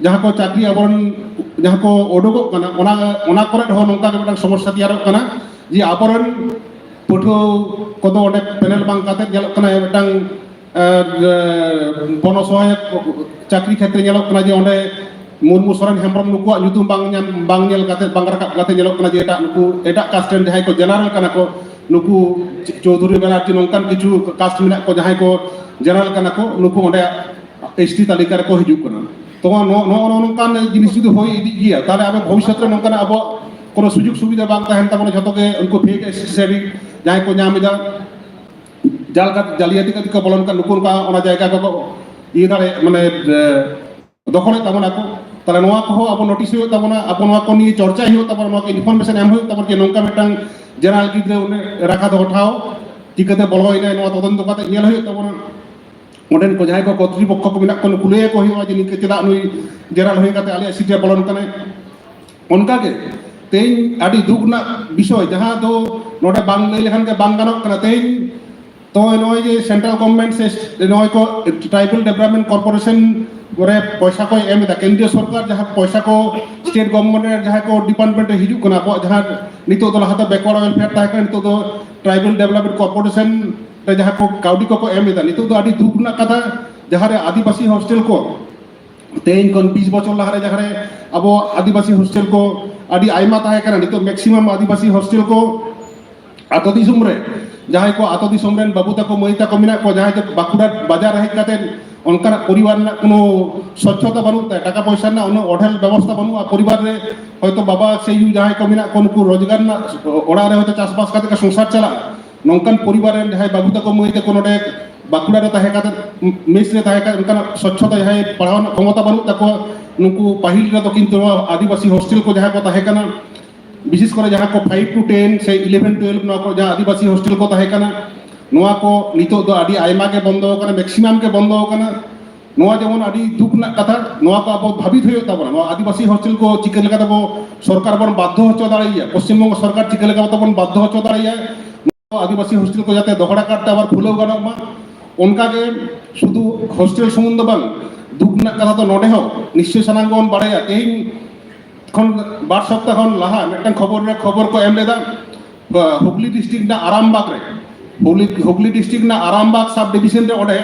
ᱡᱟᱦᱟᱸ ᱠᱚ ᱪᱟᱠᱨᱤ ᱟᱵᱚᱨᱮᱱ ᱡᱟᱦᱟᱸ ᱠᱚ ᱩᱰᱩᱠᱚᱜ ᱠᱟᱱᱟ, ᱚᱱᱟ ᱚᱱᱟ ᱠᱚᱨᱮ ᱦᱚᱸ ᱱᱚᱝᱠᱟ ᱜᱮ ᱢᱤᱫᱴᱟᱝ ᱥᱚᱢᱚᱥᱥᱟ ᱛᱮᱭᱟᱨᱚᱜ ᱠᱟᱱᱟ ᱡᱮ ᱟᱵᱚᱨᱮᱱ ᱯᱟᱹᱴᱷᱩᱣᱟᱹ ᱠᱚᱫᱚ ᱚᱸᱰᱮ ᱯᱮᱱᱮᱞ ᱵᱟᱝ ᱠᱟᱛᱮ ᱧᱮᱞᱚᱜ ᱠᱟᱱᱟ ᱢᱤᱫᱴᱟᱝ ᱟᱨ, ᱮ, ᱵᱚᱱᱚ ᱥᱚᱦᱟᱭᱚᱠ ᱪᱟᱹᱠᱨᱤ ᱠᱷᱮᱛᱨᱮ ᱧᱮᱞᱚᱜ ᱠᱟᱱᱟ ᱡᱮ ᱚᱸᱰᱮ ᱢᱩᱨᱢᱩ, ᱥᱚᱨᱮᱱ, ᱦᱮᱢᱵᱨᱚᱢ ᱱᱩᱠᱩᱣᱟᱜ ᱧᱩᱛᱩᱢ ᱵᱟᱝ ᱧᱟᱢ, ᱵᱟᱝ ᱧᱮᱞ ᱠᱟᱛᱮ, ᱵᱟᱝ ᱨᱟᱠᱟᱵ ᱠᱟᱛᱮ ᱧᱮᱞᱚᱜ ᱠᱟᱱᱟ ᱡᱮ ᱮᱴᱟᱜ, ᱱᱩᱠᱩ ᱮᱴᱟᱜ ᱠᱟᱥᱴ ᱨᱮᱱ ᱡᱟᱦᱟᱸᱭ ᱠᱚ ᱡᱮᱱᱟᱨᱮᱞ ᱠᱟᱱᱟ ᱠᱚ, ᱱᱩᱠᱩ ᱪᱳᱣᱫᱷᱩᱨᱤ ᱵᱮᱱᱟᱨᱡᱤ, ᱱᱚᱝᱠᱟᱱ ᱠᱤᱪᱷᱩ ᱠᱟᱥᱴ ᱢᱮᱱᱟᱜ ᱠᱚ ᱡᱟᱦᱟᱸᱭ ᱠᱚ ᱡᱮᱱᱟᱨᱮᱞ ᱠᱟᱱᱟ ᱠᱚ, ᱱᱩᱠᱩ ᱚᱸᱰᱮ ᱮᱥᱴᱤ ᱛᱟᱹᱞᱤᱠᱟ ᱨᱮᱠᱚ ᱦᱤᱡᱩᱜ ᱠᱟᱱᱟ᱾ ᱛᱚ ᱱᱚ-, ᱱᱚ-, ᱱᱚᱜᱼᱚ ᱱᱚᱝᱠᱟᱱ ᱡᱤᱱᱤᱥ ᱡᱩᱫᱤ ᱦᱩᱭ ᱤᱫᱤᱜ ᱜᱮᱭᱟ, ᱛᱟᱦᱚᱞᱮ ᱟᱵᱚ ᱵᱷᱚᱵᱤᱥᱥᱚᱛ ᱨᱮ ᱱᱚᱝᱠᱟᱱᱟᱜ ᱟᱵᱚ ᱠᱳᱱᱳ ᱥᱩᱡᱳᱜᱽ ᱥᱩᱵᱤᱫᱷᱟ ᱵᱟᱝ ᱛᱟᱦᱮᱱ ᱛᱟᱵᱚᱱᱟ᱾ ᱡᱷᱚᱛᱚ ᱜᱮ ᱩᱱᱠᱩ ᱯᱷᱮᱠ ᱮᱥᱴᱤ ᱡᱟᱦᱟᱸᱭ ᱠᱚ ᱧᱟᱢ ᱮᱫᱟ, ᱡᱟᱞ ᱠᱟᱛᱮ, ᱡᱟᱞᱤᱭᱟᱛᱤ ᱠᱟᱛᱮ ᱠᱚ ᱵᱚᱞᱚᱱ ᱠᱟᱱ, ᱱᱩᱠᱩ ᱱᱚᱝᱠᱟ ᱚᱱᱟ ᱡᱟᱭᱜᱟ ᱠᱚᱠᱚ ᱤᱭᱟᱹ ᱫᱟᱲᱮᱭᱟᱜ, ᱢᱟᱱᱮ, ᱮ, ᱫᱚᱠᱷᱚᱞᱮᱫ ᱛᱟᱵᱚᱱᱟ ᱠᱚ᱾ ᱛᱟᱦᱚᱞᱮ ᱱᱚᱣᱟ ᱠᱚᱦᱚᱸ ᱟᱵᱚ ᱱᱳᱴᱤᱥ ᱦᱩᱭᱩᱜ ᱛᱟᱵᱚᱱᱟ, ᱟᱵᱚ ᱱᱚᱣᱟ ᱠᱚ ᱱᱤᱭᱮ ᱪᱚᱨᱪᱟᱭ ᱦᱩᱭᱩᱜ ᱛᱟᱵᱚᱱᱟ, ᱱᱚᱣᱟ ᱠᱚ ᱤᱱᱯᱷᱚᱨᱢᱮᱥᱚᱱ ᱮᱢ ᱦᱩᱭᱩᱜ ᱛᱟᱵᱚᱱᱟ ᱡᱮ ᱱᱚᱝᱠᱟ ᱢᱤᱫᱴᱟᱝ ᱡᱮᱱᱟᱨᱮᱞ ᱜᱤᱫᱽᱨᱟᱹ ᱩᱱᱤ ᱨᱟᱠᱷᱟ ᱫᱚᱦᱚ ᱴᱷᱟᱶ ᱪᱤᱠᱟᱹᱛᱮ ᱵᱚᱞᱚᱭᱮᱱᱟᱭ, ᱱᱚᱣᱟ ᱛᱚᱫᱚᱱᱛᱚ ᱠᱟᱛᱮ ᱧᱮᱞ ᱦᱩᱭᱩᱜ ᱛᱟᱵᱚᱱᱟ᱾ ᱚᱸᱰᱮᱱ ᱠᱚ ᱡᱟᱦᱟᱸᱭ ᱠᱚ ᱠᱚᱨᱛᱨᱤᱯᱚᱠᱠᱷᱚ ᱠᱚ ᱢᱮᱱᱟᱜ ᱠᱚᱣᱟ, ᱱᱩᱠᱩ ᱞᱟᱹᱭ ᱟᱠᱚ ᱦᱩᱭᱩᱜᱼᱟ ᱡᱮ ᱱᱤᱝᱠᱟᱹ ᱪᱮᱫᱟᱜ ᱱᱩᱭ ᱡᱮᱱᱟᱨᱮᱞ ᱦᱩᱭ ᱠᱟᱛᱮ ᱟᱞᱮᱭᱟᱜ ᱥᱤᱴ ᱨᱮ ᱵᱚᱞᱚᱱ ᱠᱟᱱᱟᱭ᱾ ᱚᱱᱠᱟᱜᱮ ᱛᱮᱦᱮᱧ ᱟᱹᱰᱤ ᱫᱩᱠ ᱨᱮᱱᱟᱜ ᱵᱤᱥᱚᱭ, ᱡᱟᱦᱟᱸ ᱫᱚ ᱱᱚᱰᱮ ᱵᱟᱝ ᱞᱟᱹᱭ ᱞᱮᱠᱷᱟᱱ ᱜᱮ ᱵᱟᱝ ᱜᱟᱱᱚᱜ ᱠᱟᱱᱟ, ᱛᱮᱦᱮᱧ ᱛᱚ ᱱᱚᱜᱼᱚᱭ ᱡᱮ ᱥᱮᱱᱴᱨᱟᱞ ᱜᱚᱵᱷᱚᱨᱱᱢᱮᱱᱴ ᱥᱮ ᱱᱚᱜᱼᱚᱭ ᱠᱚ ᱴᱨᱟᱭᱵᱟᱞ ᱰᱮᱵᱷᱞᱚᱯᱢᱮᱱᱴ ᱠᱚᱨᱯᱳᱨᱮᱥᱚᱱ ᱠᱚᱨᱮ ᱯᱚᱭᱥᱟ ᱠᱚᱭ ᱮᱢ ᱮᱫᱟ, ᱠᱮᱱᱫᱨᱤᱭᱚ ᱥᱚᱨᱠᱟᱨ ᱡᱟᱦᱟᱸ ᱯᱚᱭᱥᱟ ᱠᱚ ᱥᱴᱮᱴ ᱜᱚᱵᱷᱚᱨᱱᱢᱮᱱᱴ ᱨᱮ ᱡᱟᱦᱟᱸ ᱠᱚ ᱰᱤᱯᱟᱨᱴᱢᱮᱱᱴ ᱨᱮ ᱦᱤᱡᱩᱜ ᱠᱟᱱᱟ, ᱟᱵᱚᱣᱟᱜ ᱡᱟᱦᱟᱸ ᱱᱤᱛᱚᱜ ᱫᱚ ᱞᱟᱦᱟᱛᱮ ᱵᱮᱠᱣᱟᱨᱰ ᱣᱮᱞᱯᱷᱮᱭᱟᱨ ᱛᱟᱦᱮᱸ ᱠᱟᱱᱟ, ᱱᱤᱛᱚᱜ ᱫᱚ ᱴᱨᱟᱭᱵᱟᱞ ᱰᱮᱵᱷᱞᱚᱯᱢᱮᱱᱴ ᱠᱚᱨᱯᱳᱨᱮᱥᱚᱱ ᱨᱮ ᱡᱟᱦᱟᱸ ᱠᱚ ᱠᱟᱹᱣᱰᱤ ᱠᱚᱠᱚ ᱮᱢ ᱮᱫᱟ, ᱱᱤᱛᱚᱜ ᱫᱚ ᱟᱹᱰᱤ ᱫᱩᱠ ᱨᱮᱱᱟᱜ ᱠᱟᱛᱷᱟ, ᱡᱟᱦᱟᱸ ᱨᱮ ᱟᱹᱫᱤᱵᱟᱹᱥᱤ ᱦᱳᱥᱴᱮᱞ ᱠᱚ ᱛᱮᱦᱮᱧ ᱠᱷᱚᱱ ᱵᱤᱥ ᱵᱚᱪᱷᱚᱨ ᱞᱟᱦᱟᱨᱮ ᱡᱟᱦᱟᱸᱨᱮ ᱟᱵᱚ ᱟᱹᱫᱤᱵᱟᱹᱥᱤ ᱦᱳᱥᱴᱮᱞ ᱠᱚ ᱟᱹᱰᱤ ᱟᱭᱢᱟ ᱛᱟᱦᱮᱸ ᱠᱟᱱᱟ, ᱱᱤᱛᱚᱜ ᱢᱮᱠᱥᱤᱢᱟᱢ ᱟᱹᱫᱤᱵᱟᱹᱥᱤ ᱦᱳᱥᱴᱮᱞ ᱠᱚ ᱟᱛᱳ ᱫᱤᱥᱚᱢ ᱨᱮ ᱡᱟᱦᱟᱸᱭ ᱠᱚ ᱟᱛᱳ ᱫᱤᱥᱚᱢ ᱨᱮᱱ ᱵᱟᱹᱵᱩ ᱛᱟᱠᱚ ᱢᱟᱹᱭ ᱛᱟᱠᱚ ᱢᱮᱱᱟᱜ ᱠᱚᱣᱟ, ᱡᱟᱦᱟᱸᱭ ᱫᱚ ᱵᱟᱸᱠᱩᱲᱟ ᱵᱟᱡᱟᱨ ᱨᱮ ᱦᱮᱡ ᱠᱟᱛᱮ ᱚᱱᱠᱟᱱᱟᱜ ᱯᱚᱨᱤᱵᱟᱨ ᱨᱮᱱᱟᱜ ᱠᱳᱱᱳ ᱥᱚᱪᱪᱷᱚᱛᱟ ᱵᱟᱹᱱᱩᱜ ᱛᱟᱭᱟ, ᱴᱟᱠᱟ ᱯᱚᱭᱥᱟ ᱨᱮᱱᱟᱜ ᱩᱱᱟᱹᱜ ᱚᱰᱷᱮᱞ ᱵᱮᱵᱚᱥᱛᱷᱟ ᱵᱟᱹᱱᱩᱜᱼᱟ, ᱯᱚᱨᱤᱵᱟᱨ ᱨᱮ ᱦᱚᱭᱛᱳ ᱵᱟᱵᱟ ᱥᱮ ᱭᱩ ᱡᱟᱦᱟᱸᱭ ᱠᱚ ᱢᱮᱱᱟᱜ ᱠᱚ ᱱᱩᱠᱩ ᱨᱳᱡᱽᱜᱟᱨ ᱨᱮᱱᱟᱜ ᱚᱲᱟᱜ ᱨᱮ ᱦᱚᱭᱛᱳ ᱪᱟᱥᱵᱟᱥ ᱠᱟᱛᱮ ᱠᱚ ᱥᱚᱝᱥᱟᱨ ᱪᱟᱞᱟᱜᱼᱟ, ᱱᱚᱝᱠᱟᱱ ᱯᱚᱨᱤᱵᱟᱨ ᱨᱮᱱ ᱡᱟᱦᱟᱸᱭ ᱵᱟᱹᱵᱩ ᱛᱟᱠᱚ ᱢᱟᱹᱭ ᱛᱟᱠᱚ ᱱᱚᱰᱮ ᱵᱟᱸᱠᱩᱲᱟ ᱨᱮ ᱛᱟᱦᱮᱸ ᱠᱟᱛᱮ, ᱢᱮᱥ ᱨᱮ ᱛᱟᱦᱮᱸ ᱠᱟᱛᱮ ᱚᱱᱠᱟᱱᱟᱜ ᱥᱚᱪᱪᱷᱚᱛᱟ ᱡᱟᱦᱟᱸᱭ ᱯᱟᱲᱦᱟᱣ ᱨᱮᱱᱟᱜ ᱠᱷᱚᱢᱚᱛᱟ ᱵᱟᱹᱱᱩᱜ ᱛᱟᱠᱚᱣᱟ, ᱱᱩᱠᱩ ᱯᱟᱹᱦᱤᱞ ᱨᱮᱫᱚ ᱠᱤᱱᱛᱩ ᱱᱚᱣᱟ ᱟᱹᱫᱤᱵᱟᱹᱥᱤ ᱦᱳᱥᱴᱮᱞ ᱠᱚ ᱡᱟᱦᱟᱸ ᱠᱚ ᱛᱟᱦᱮᱸ ᱠᱟᱱᱟ, ᱵᱤᱥᱮᱥ ᱠᱚᱨᱮ ᱡᱟᱦᱟᱸ ᱠᱚ ᱯᱷᱟᱭᱤᱵᱷ ᱴᱩ ᱴᱮᱱ ᱥᱮ ᱤᱞᱮᱵᱷᱮᱱ ᱴᱩᱭᱮᱞᱵᱷ, ᱱᱚᱣᱟ ᱠᱚ ᱡᱟᱦᱟᱸ ᱟᱹᱫᱤᱵᱟᱹᱥᱤ ᱦᱳᱥᱴᱮᱞ ᱠᱚ ᱛᱟᱦᱮᱸ ᱠᱟᱱᱟ, ᱱᱚᱣᱟ ᱠᱚ ᱱᱤᱛᱚᱜ ᱫᱚ ᱟᱹᱰᱤ ᱟᱭᱢᱟ ᱜᱮ ᱵᱚᱱᱫᱚ ᱟᱠᱟᱱᱟ, ᱢᱮᱠᱥᱤᱢᱟᱢ ᱜᱮ ᱵᱚᱱᱫᱚ ᱟᱠᱟᱱᱟ᱾ ᱱᱚᱣᱟ ᱡᱮᱢᱚᱱ ᱟᱹᱰᱤ ᱫᱩᱠ ᱨᱮᱱᱟᱜ ᱠᱟᱛᱷᱟ, ᱱᱚᱣᱟ ᱠᱚ ᱟᱵᱚ ᱵᱷᱟᱹᱵᱤᱛ ᱦᱩᱭᱩᱜ ᱛᱟᱵᱚᱱᱟ᱾ ᱱᱚᱣᱟ ᱟᱹᱫᱤᱵᱟᱹᱥᱤ ᱦᱳᱥᱴᱮᱞ ᱠᱚ ᱪᱤᱠᱟᱹ ᱞᱮᱠᱟ ᱛᱮᱵᱚ ᱥᱚᱨᱠᱟᱨ ᱵᱚᱱ ᱵᱟᱫᱽᱫᱷᱚ ᱦᱚᱪᱚ ᱫᱟᱲᱮᱭᱟᱭᱟ, ᱯᱚᱥᱪᱤᱢ ᱵᱚᱝᱜᱚ ᱥᱚᱨᱠᱟᱨ ᱪᱤᱠᱟᱹ ᱞᱮᱠᱟ ᱛᱮᱵᱚᱱ ᱵᱟᱫᱽᱫᱷᱚ ᱦᱚᱪᱚ ᱫᱟᱲᱮᱭᱟᱭᱟ, ᱱᱚᱣᱟ ᱟᱹᱫᱤᱵᱟᱹᱥᱤ ᱦᱳᱥᱴᱮᱞ ᱠᱚ ᱡᱟᱛᱮ ᱫᱚᱦᱲᱟ ᱠᱟᱨᱛᱮ ᱟᱵᱟᱨ ᱠᱷᱩᱞᱟᱹᱣ ᱜᱟᱱᱚᱜ ᱢᱟ᱾ ᱚᱱᱠᱟᱜᱮ ᱥᱩᱫᱷᱩ ᱦᱳᱥᱴᱮᱞ ᱥᱩᱢᱩᱝ ᱫᱚ ᱵᱟᱝ, ᱫᱩᱠ ᱨᱮᱱᱟᱜ ᱠᱟᱛᱷᱟ ᱫᱚ ᱱᱚᱰᱮ ᱦᱚᱸ ᱱᱤᱥᱪᱚᱭ ᱥᱟᱱᱟᱢ ᱜᱮᱵᱚᱱ ᱵᱟᱲᱟᱭᱟ᱾ ᱛᱮᱦᱮᱧ ᱠᱷᱚᱱ ᱵᱟᱨ ᱥᱚᱯᱛᱟᱦ ᱠᱷᱚᱱ ᱞᱟᱦᱟ ᱢᱤᱫᱴᱟᱝ ᱠᱷᱚᱵᱚᱨ ᱨᱮ ᱠᱷᱚᱵᱚᱨ ᱠᱚ ᱮᱢ ᱞᱮᱫᱟ, ᱦᱩᱜᱽᱞᱤ ᱰᱤᱥᱴᱨᱤᱠᱴ ᱨᱮᱱᱟᱜ ᱟᱨᱟᱢᱵᱟᱜᱽ ᱨᱮ, ᱦᱩᱜᱽᱞᱤ, ᱦᱩᱜᱽᱞᱤ ᱰᱤᱥᱴᱨᱤᱠᱴ ᱨᱮᱱᱟᱜ ᱟᱨᱟᱢᱵᱟᱜᱽ ᱥᱟᱵ ᱰᱤᱵᱤᱡᱚᱱ ᱨᱮ ᱚᱸᱰᱮ,